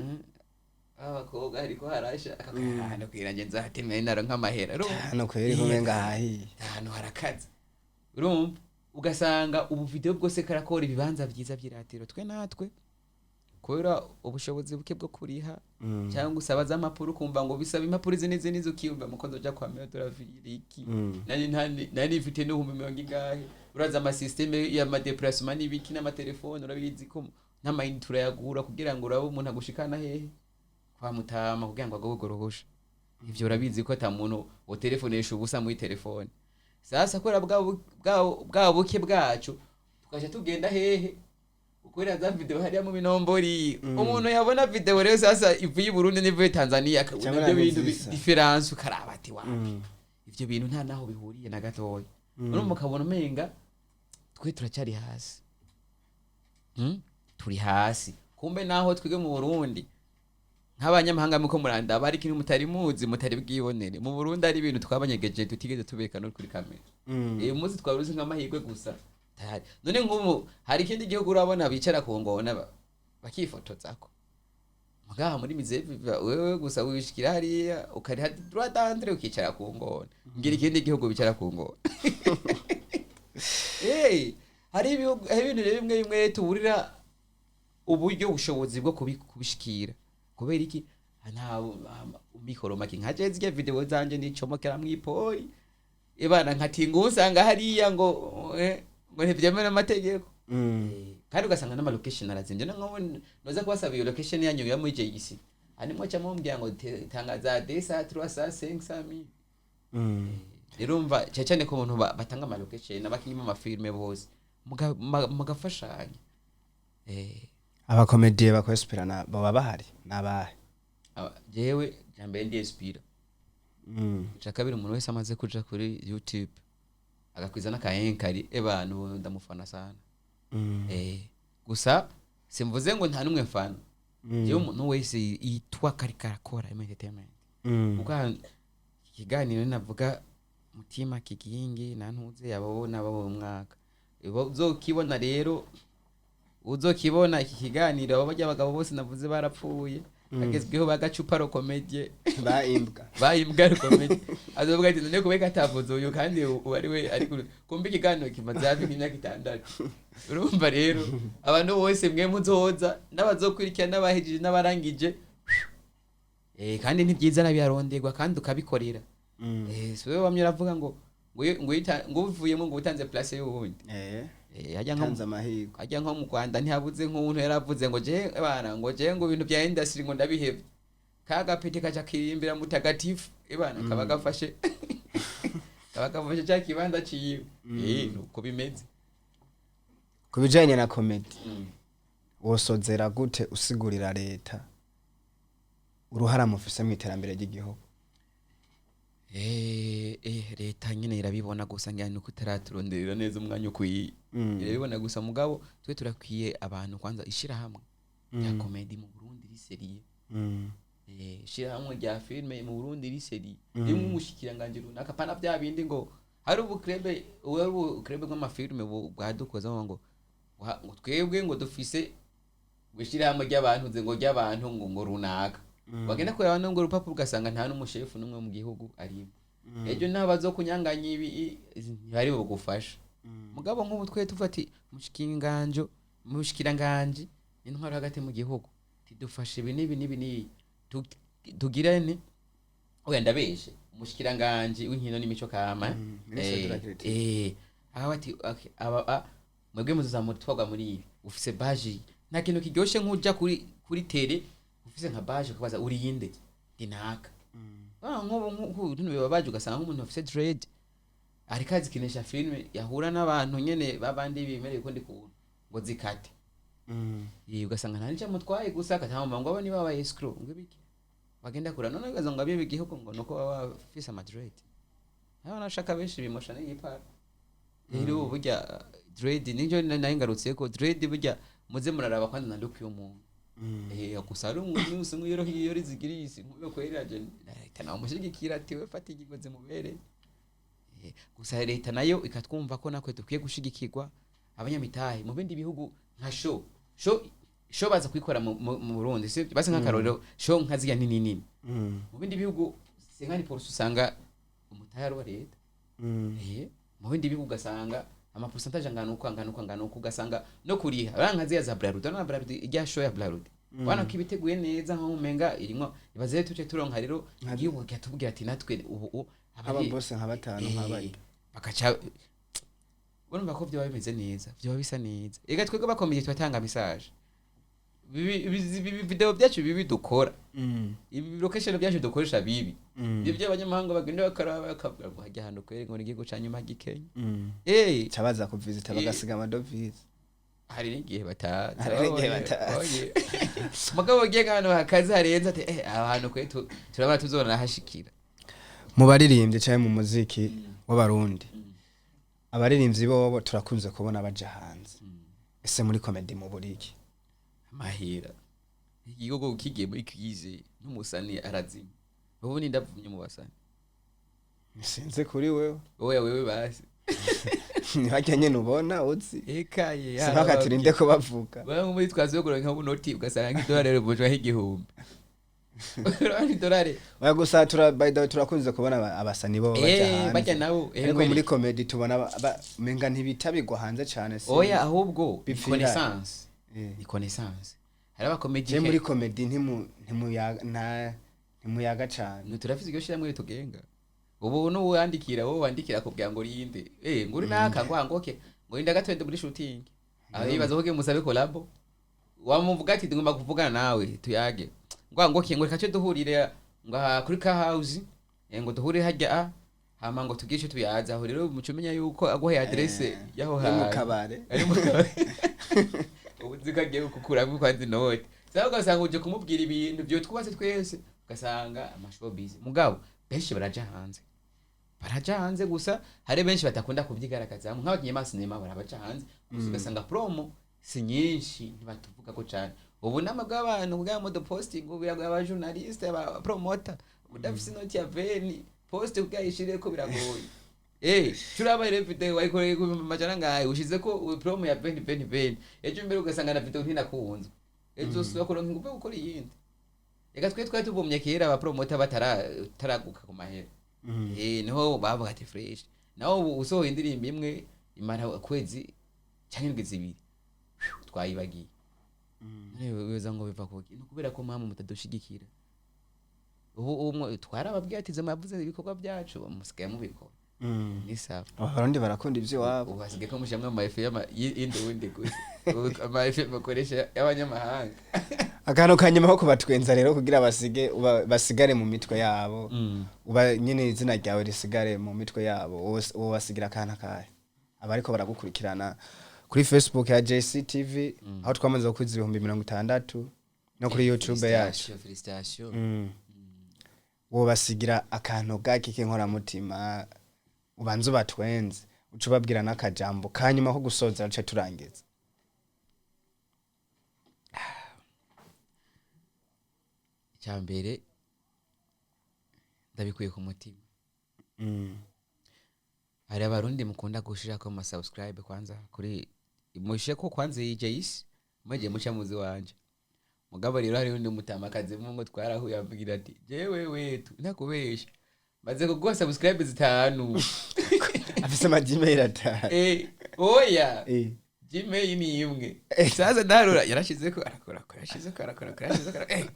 abakobwa ariko harasha akakana kwira nje nzatemera naro nk'amahera. Urumva? Hano kweri kumenga hahiye. Ahantu harakaze. Urumva ugasanga ubu video bwose karakora ibibanza byiza by'iratiro, twe natwe kubera ubushobozi buke bwo kuriha cyangwa usaba za mpapuro, ukumva ngo bisaba impapuro izi n'izi n'izi, ukiyumva muko nzoja kwa Medoraville iki. Nari nifite n'ibihumbi mirongo ingahe. Uraza amasystème y'amadéplacement n'ibiki n'amatelefone, urabizi ko n'amayinite urayagura kugira ngo urabe umuntu agushikana hehe kwa mutama kugira ngo agowe uruhusha. Ivyo urabizi ko ata muntu utelefonesha ubusa muri telefone. Sasa kubera bwa buke bwacu, tukaja tugenda hehe gukorera za video hariya mu Minombori. Umuntu yabona video rero sasa ivuye i Burundi n'ivuye Tanzania, akabona Cyangwa ibyo bintu ntabwo zisa. différence, ukaraba ati wapi, ivyo bintu nta naho bihuriye na gatoya. Urumva ukabona umenga twe turacyari hasi. Turi hasi. Kumbe naho twige mu Burundi nk'abanyamahanga muko murandaba, ariko ikintu mutari muzi, mutari bwibonere mu Burundi, ari ibintu twabanyegeje tutigeze tubeka no kuri kamera. Uyu munsi twaruzi nk'amahirwe gusa tayari. None nk'ubu hari ikindi gihugu urabona bicara ku ngona bakifotozako? Mugaha muri mizevi wewe gusa wishikira hariya ukariha droit d'entrée ukicara ku ngona. Ngira ikindi gihugu bicara ku ngona. Hari ibihugu, hari ibintu rero bimwe bimwe tuburira uburyo, ubushobozi bwo kubishikira. Kubera iki? Nta mikoro make. Nka je zirya video zanje nicomokera mw'ipori ibana nkatinga usanga hariya ngo ngo ntivyemewe n'amategeko. Kandi ugasanga n'ama location arazimvye. No nkaho noza kubasaba iyo location yanyu ya muri JGC, animwo ca mumbwira ngo tanga za 200, 300, 500 mille. Rero umva cyane cyane ku bantu batanga ama location n'abakinyi b'amafilme bose mugafashanya. Abakomediye bakwesipirana baba bahari nabahe? Jewe jambere ndi inspira. Ica kabiri, umuntu wese amaze kuja kuri YouTube agakwiza n'akayenkari, ebana ndamufana sana. Gusa simvuze ngo nta n'umwe mfana. Jewe umuntu wese yitwa kari karakora entertainment, kuko ikiganiro navuga mutima kigingi na ntuze abo nabo mu mwaka uzokibona. Rero uzokibona iki kiganiro, abo barya abagabo bose navuze barapfuye, agezweho bagacupa rokomedie. Ba imbwa. Bayimbwa rokomedie, azovuga ati: "None kubeka atavuze uyu kandi ubu ari we ari kumva ikiganiro kimaze hafi nk'imyaka 6?" Urumva rero, abantu bose mwe muzoza n'abazokurikira n'abahejeje n'abarangije, kandi ni byiza n'abiyaronderwa kandi ukabikorera. Si wewe wamye uravuga ngo uvuyemo ngo utanze place y'uwundi. Hajya nko Tanze amahirwe. Hajya nko mu Rwanda ntihabuze nk'umuntu yaravuze ngo je bana, ngo je ngo ibintu bya industry ngo ndabihevye, kagapete kaca kirimbira mutagatifu ibana, kaba gafashe cya kibanza ciwe. Nuko bimeze. Ku bijanye na comedy, wosozera gute usigurira leta uruhara mufise mu iterambere ry'igihugu? Leta nyine irabibona, gusa ngira nuko itaraturonderera neza umwanya ukwiye. Irabibona gusa, mugabo twe turakwiye abantu kwanza ishirahamwe rya comedy mu Burundi ri sérieux. Ishirahamwe rya filme mu Burundi ri sérieux, rimwe umushikiranganje runaka, pana bya bindi ngo hari ubukrebe, hari ubukrebe bw'amafilme bwadukoze ngo ngo twebwe ngo dufise ngo ishirahamwe ry'abantu nze ngo ry'abantu ngo runaka, bagenda kureba no ngo urupapuro ugasanga nta n'umushefu n'umwe mu gihugu arimo. Ejo n'abazo kunyanganya ibi ntibari bugufasha. Mugabo nk'ubu twe tuvuga ati mushikiranganjo, mushikiranganje intwaro hagati mu gihugu, tidufashe ibi n'ibi n'ibi n'ibi. Tugirane, oya ndabeshe, umushikiranganje w'inkino n'imico kama. Ministre de la Culture. Aho ati: "Okay, aba mwebwe muzamutwagwa muri ibi, ufise baji." Nta kintu kiryoshe nk'uja kuri télé ufise nka baje, ukabaza: "Uri yinde?" "Ndi naka." Nk'ubu nk'ubu bibabaje, ugasanga nk'umuntu afise dread ariko azikinisha filime, yahura n'abantu nyene babandi bimereye ukundi kuntu ngo zikate. Ugasanga nta nico amutwaye, gusa akatamba ngo abo niba babaye escroc, ngo ibiki bagenda kura none, ugaza ngo abibe igihugu ngo nuko baba bafise amadread. Naho nashaka benshi bimosha n'igipara. Rero ubu burya dread nico nayo ngarutse ko dread burya muze muraraba kwanza na look y'umuntu. Gusa ari umuntu wese nk'iyo iyo rizigirisi nk'uyo kwera, je leta nawe mushigikira ati: "We fata ingingo zimubereye." Gusa leta nayo ikatwumva ko natwe dukwiye gushigikirwa abanyamitahe mu bindi bihugu nka show baza kuyikora mu Burundi, sibyo? Basi nk'akarorero, show nka zirya nini nini mu bindi bihugu senkani polisi usanga umutahe ari uwa leta. Mu bindi bihugu ugasanga ama pourcentage angana uko, angana uko, angana uko, ugasanga no kuriha uriya nka ziriya za Brarudi, urabona Brarudi, ijya show ya Brarudi, ubona ko ibiteguye neza, nkaho umenga irimwo ibaze. Rero tuce turonka rero igihugu kiratubwira ati natwe ubu Aba bose nka batanu nka bane. Bakaca urumva ko vyoba bimeze neza, vyoba bisa neza. Ega twebwe bakomeye turatanga message. Ibi video byacu bibi dukora, ibi location byacu dukoresha bibi, ibyo by'abanyamahanga bagenda bakaraba bakavuga ngo hajya ahantu kweri, ngo ni igihugu ca nyuma gikenya. Cabaza kuvisita bagasiga amadovize. Hari n'igihe batazi. Hari n'igihe batazi. Mugabo ugiye nk'ahantu hakaze harenze ati aha hantu kwe turabona tuzonahashikira. Mu baririmbyi cyangwa mu muziki w'Abarundi, abaririmbyi bobo turakunze kubona baja hanze. Ese muri comedy mu buriki? Amahera, igihugu kigiye muri crise n'umusani arazima. Ubu ni ndavumye mu basani. Sinzi kuri wewe. Wowe, wewe basi. Ntibajya nyene ubona uzi. Ekaye. Simpaka turinde ko bavuga. Bamwe muri twazi kuronka nk'ubunoti, ugasanga nk'idolari rivunjwa nk'igihumbi. Urabona idolari. Oya, gusa tura, by the way, turakunze kubona abasani bo baja hanze. Bajya nabo, ariko ngwere. Muri comedy tubona umenga ntibitabirwa hanze cane, si Oya, ahubwo ni Bipfira. connaissance. Ni connaissance, hari abakomedi. Je muri comedy ntimu ntimuyaga nta ntimuyaga cane. Turafise iryo shirahamwe ritugenga. Ubu n'uwandikira, wowe wandikira akubwira ngo rinde, ngo uri naka, ngo okay, ngo rinda gato muri shooting. Aho yibaza ko musabe collabo, wamuvuga ati: "Ngomba kuvugana nawe tuyage." Ngo okay, ngo reka cyo duhurire ngo aha kuri ka house, ngo duhurire hajya a hama ngo tugire icyo tuyaza. Aho rero muca umenya yuko aguhaye adresse yaho Ari mu hantu. kabare. Ari mu kabare. Ubu Uzi ko agiye kukuramo kwanza inoti. Sasa ugasanga uje kumubwira ibintu byo twubatse twese, ugasanga amashowbiz. Mugabo benshi baraja hanze, baraja hanze, gusa hari benshi batakunda kubyigaragazamo, nk'abakinyi ba sinema barabaja hanze gusa, ugasanga promo si nyinshi, ntibatuvuga ko cyane. Ubu nama bw'abantu bwa modo posting ubu biragoye, aba journaliste, aba promoter, udafise inoti ya 20 post kugira yishireko biragoye. Turaba rero video wayikoreye ku 400,000, ushize ko promo ya 20 20 20, ejo imbere ugasanga na video ntinakunzwe, ejo usubira kuronka ingufu yo gukora iyindi. Reka twe twari tuvumye kera aba promoter bataraguka ku mahera, niho bavuga ati fresh. Naho ubu usohoye indirimbo imwe imara ukwezi cyangwa indwi 2, twayibagiye. None wibaza ngo biva kuki? Ni ukubera ko mwamwe mutadushigikira. Ubu twarababwiye ati ze mwavuze ibikorwa byacu, musigaye mubikora, ni sawa. Abarundi barakunda ivy'iwabo. Ubu hasigaye ko mushyiramo ama effet y'indundi gusa. Ubu ama effet bakoresha y'abanyamahanga. Akantu kanyuma ko kubatwenza rero kugira basige basigare mu mitwe yabo, uba nyine izina ryawe risigare mu mitwe yabo, wowe basigira akana kahe abariko baragukurikirana kuri Facebook ya JCTV, aho twamaze gukwiza 60,000, no kuri YouTube yacu? Félicitations. Wobasigira akantu gake k'inkoramutima, ubanza ubatwenze, uca ubabwira n'akajambo kanyuma ko gusoza, duce turangiza. Icya mbere, ndabikuye ku mutima. Hari Abarundi mukunda gushirako ama subscribe kwanza kuri musheko kwanza iyi JC, mwagiye muca muzi wanje. Mugabo rero hariho undi mutamakazi mungo twarahuye, ambwira ati: "Jewe wetu ntakubesha, maze kuguha subscribe 5." Afise ama Gmail 5. Oya. Gmail ni imwe. Sasa ndarura yarashizeko, arakora, yarashizeko, arakora, yarashizeko,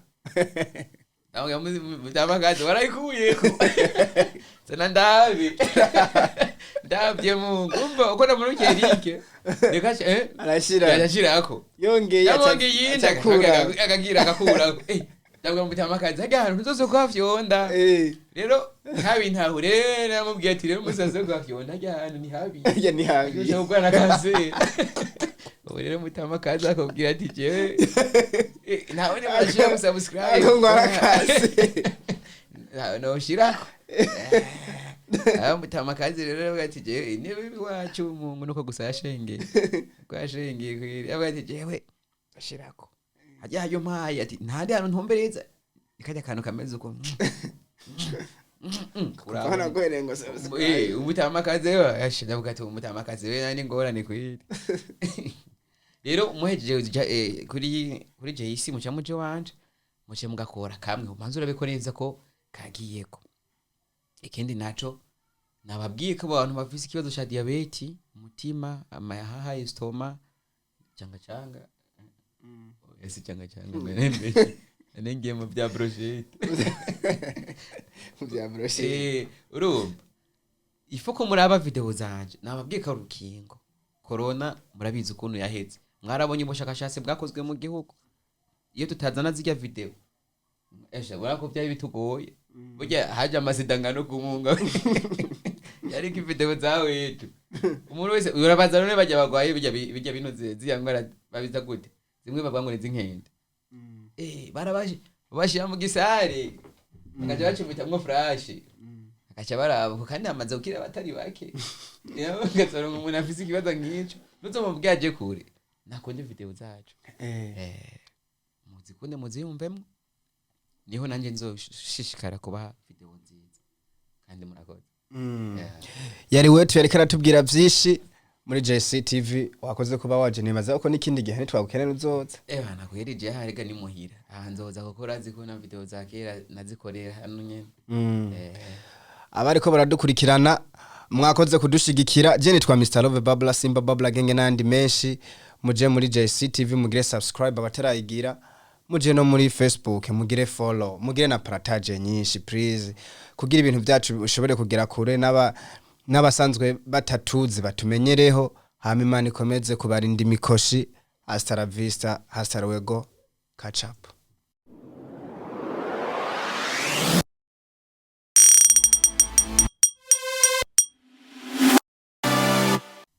Ndavuga mutamakazi warayikuyeko, sana ndabi ndabye Mungu, umva uko namurukiye link reka Arashira. Yarashirako. Yongeye yabonye iyindi acakura. Akagira agakurako. Ndavuga mutamakazi hajya ahantu ntuzose kuhafyonda. Rero ntabintahure, namubwiye ati: "Rero musaze kuhafyonda, hajya ahantu ni habi." Ya, ni habi. Ushobora gukora na kanseri. Ubu rero mutamakazi akubwira ati: "Jewe ntawe ni murashira gusubscribe." Akongwara kanseri. Noshirako aho mutamakazi rero avuga ati: "Jewe niba iwacu Mungu nuko gusa yashengeye uko yashengeye kweri." Avuga ati: "Jewe ashirako hajya hayo mpaye," ati: "Ntandi hantu ntumbereza ikajya akantu kameze uko." Kuva naguhereye ngo subscribe. Umutamakazi we ndavuga ati umutamakazi we nani ngorane kweri. Rero muhejeje kuri JC, muca muje wanje, muce mugakora kamwe, umanze urabiko neza ko kagiyeko. Ikindi naco nababwiye ko abantu bafise ikibazo ca diabète, umutima, amahaha, estomac, canga canga, ese canga canga nengiye mu bya brochette. Bya brochette. Urumva ifo ko muraba video zanje, nababwiye ko ari urukingo. Corona murabizi ukuntu yaheze, mwarabonye ubushakashatsi bwakozwe mu gihugu. Iyo tutazana zirya video esha, ubona ko byari bitugoye. Burya haje amasida ngano kumunga yariko video zawetu. Umuntu wese urabaza none bajya bagwaye bijya binoze ziriya ngwara babiza gute, zimwe bavuga ngo ni iz'inkende, barabaje bashira mu gisare, bakaja bacumitamwo flash, bakaca baraba, kandi hamaze gukira abatari bake. Ugasanga umuntu afise ikibazo nk'ico, ntuzomubwire aje kure, nakunde video zacu. Muzikunde, muziyumvemwo, niho nanjye nzoshishikara kubaha video nziza. Kandi murakoze. Yeah. Yari wetu, yariko aratubwira vyinshi muri JCTV. Wakoze kuba waje, nibaza ko n'ikindi gihe nitwagukenera uzoza. Eba nakwirije harega ni muhira aha, nzoza kuko urazi ko na video za kera nazikorera hano nyene. Abariko baradukurikirana, mwakoze kudushigikira. Je nitwa Mr Love Babla, Simba Babla Genge n'andi menshi. Muje muri JCTV mugire subscribe abatarayigira, muje no muri Facebook mugire follow, mugire na partage nyinshi please, kugira ibintu byacu ushobore kugera kure, n'aba n'abasanzwe batatuzi batumenyereho. Hama Imana ikomeze kubarinda imikoshi. Hasta la vista, hasta luego, catch up.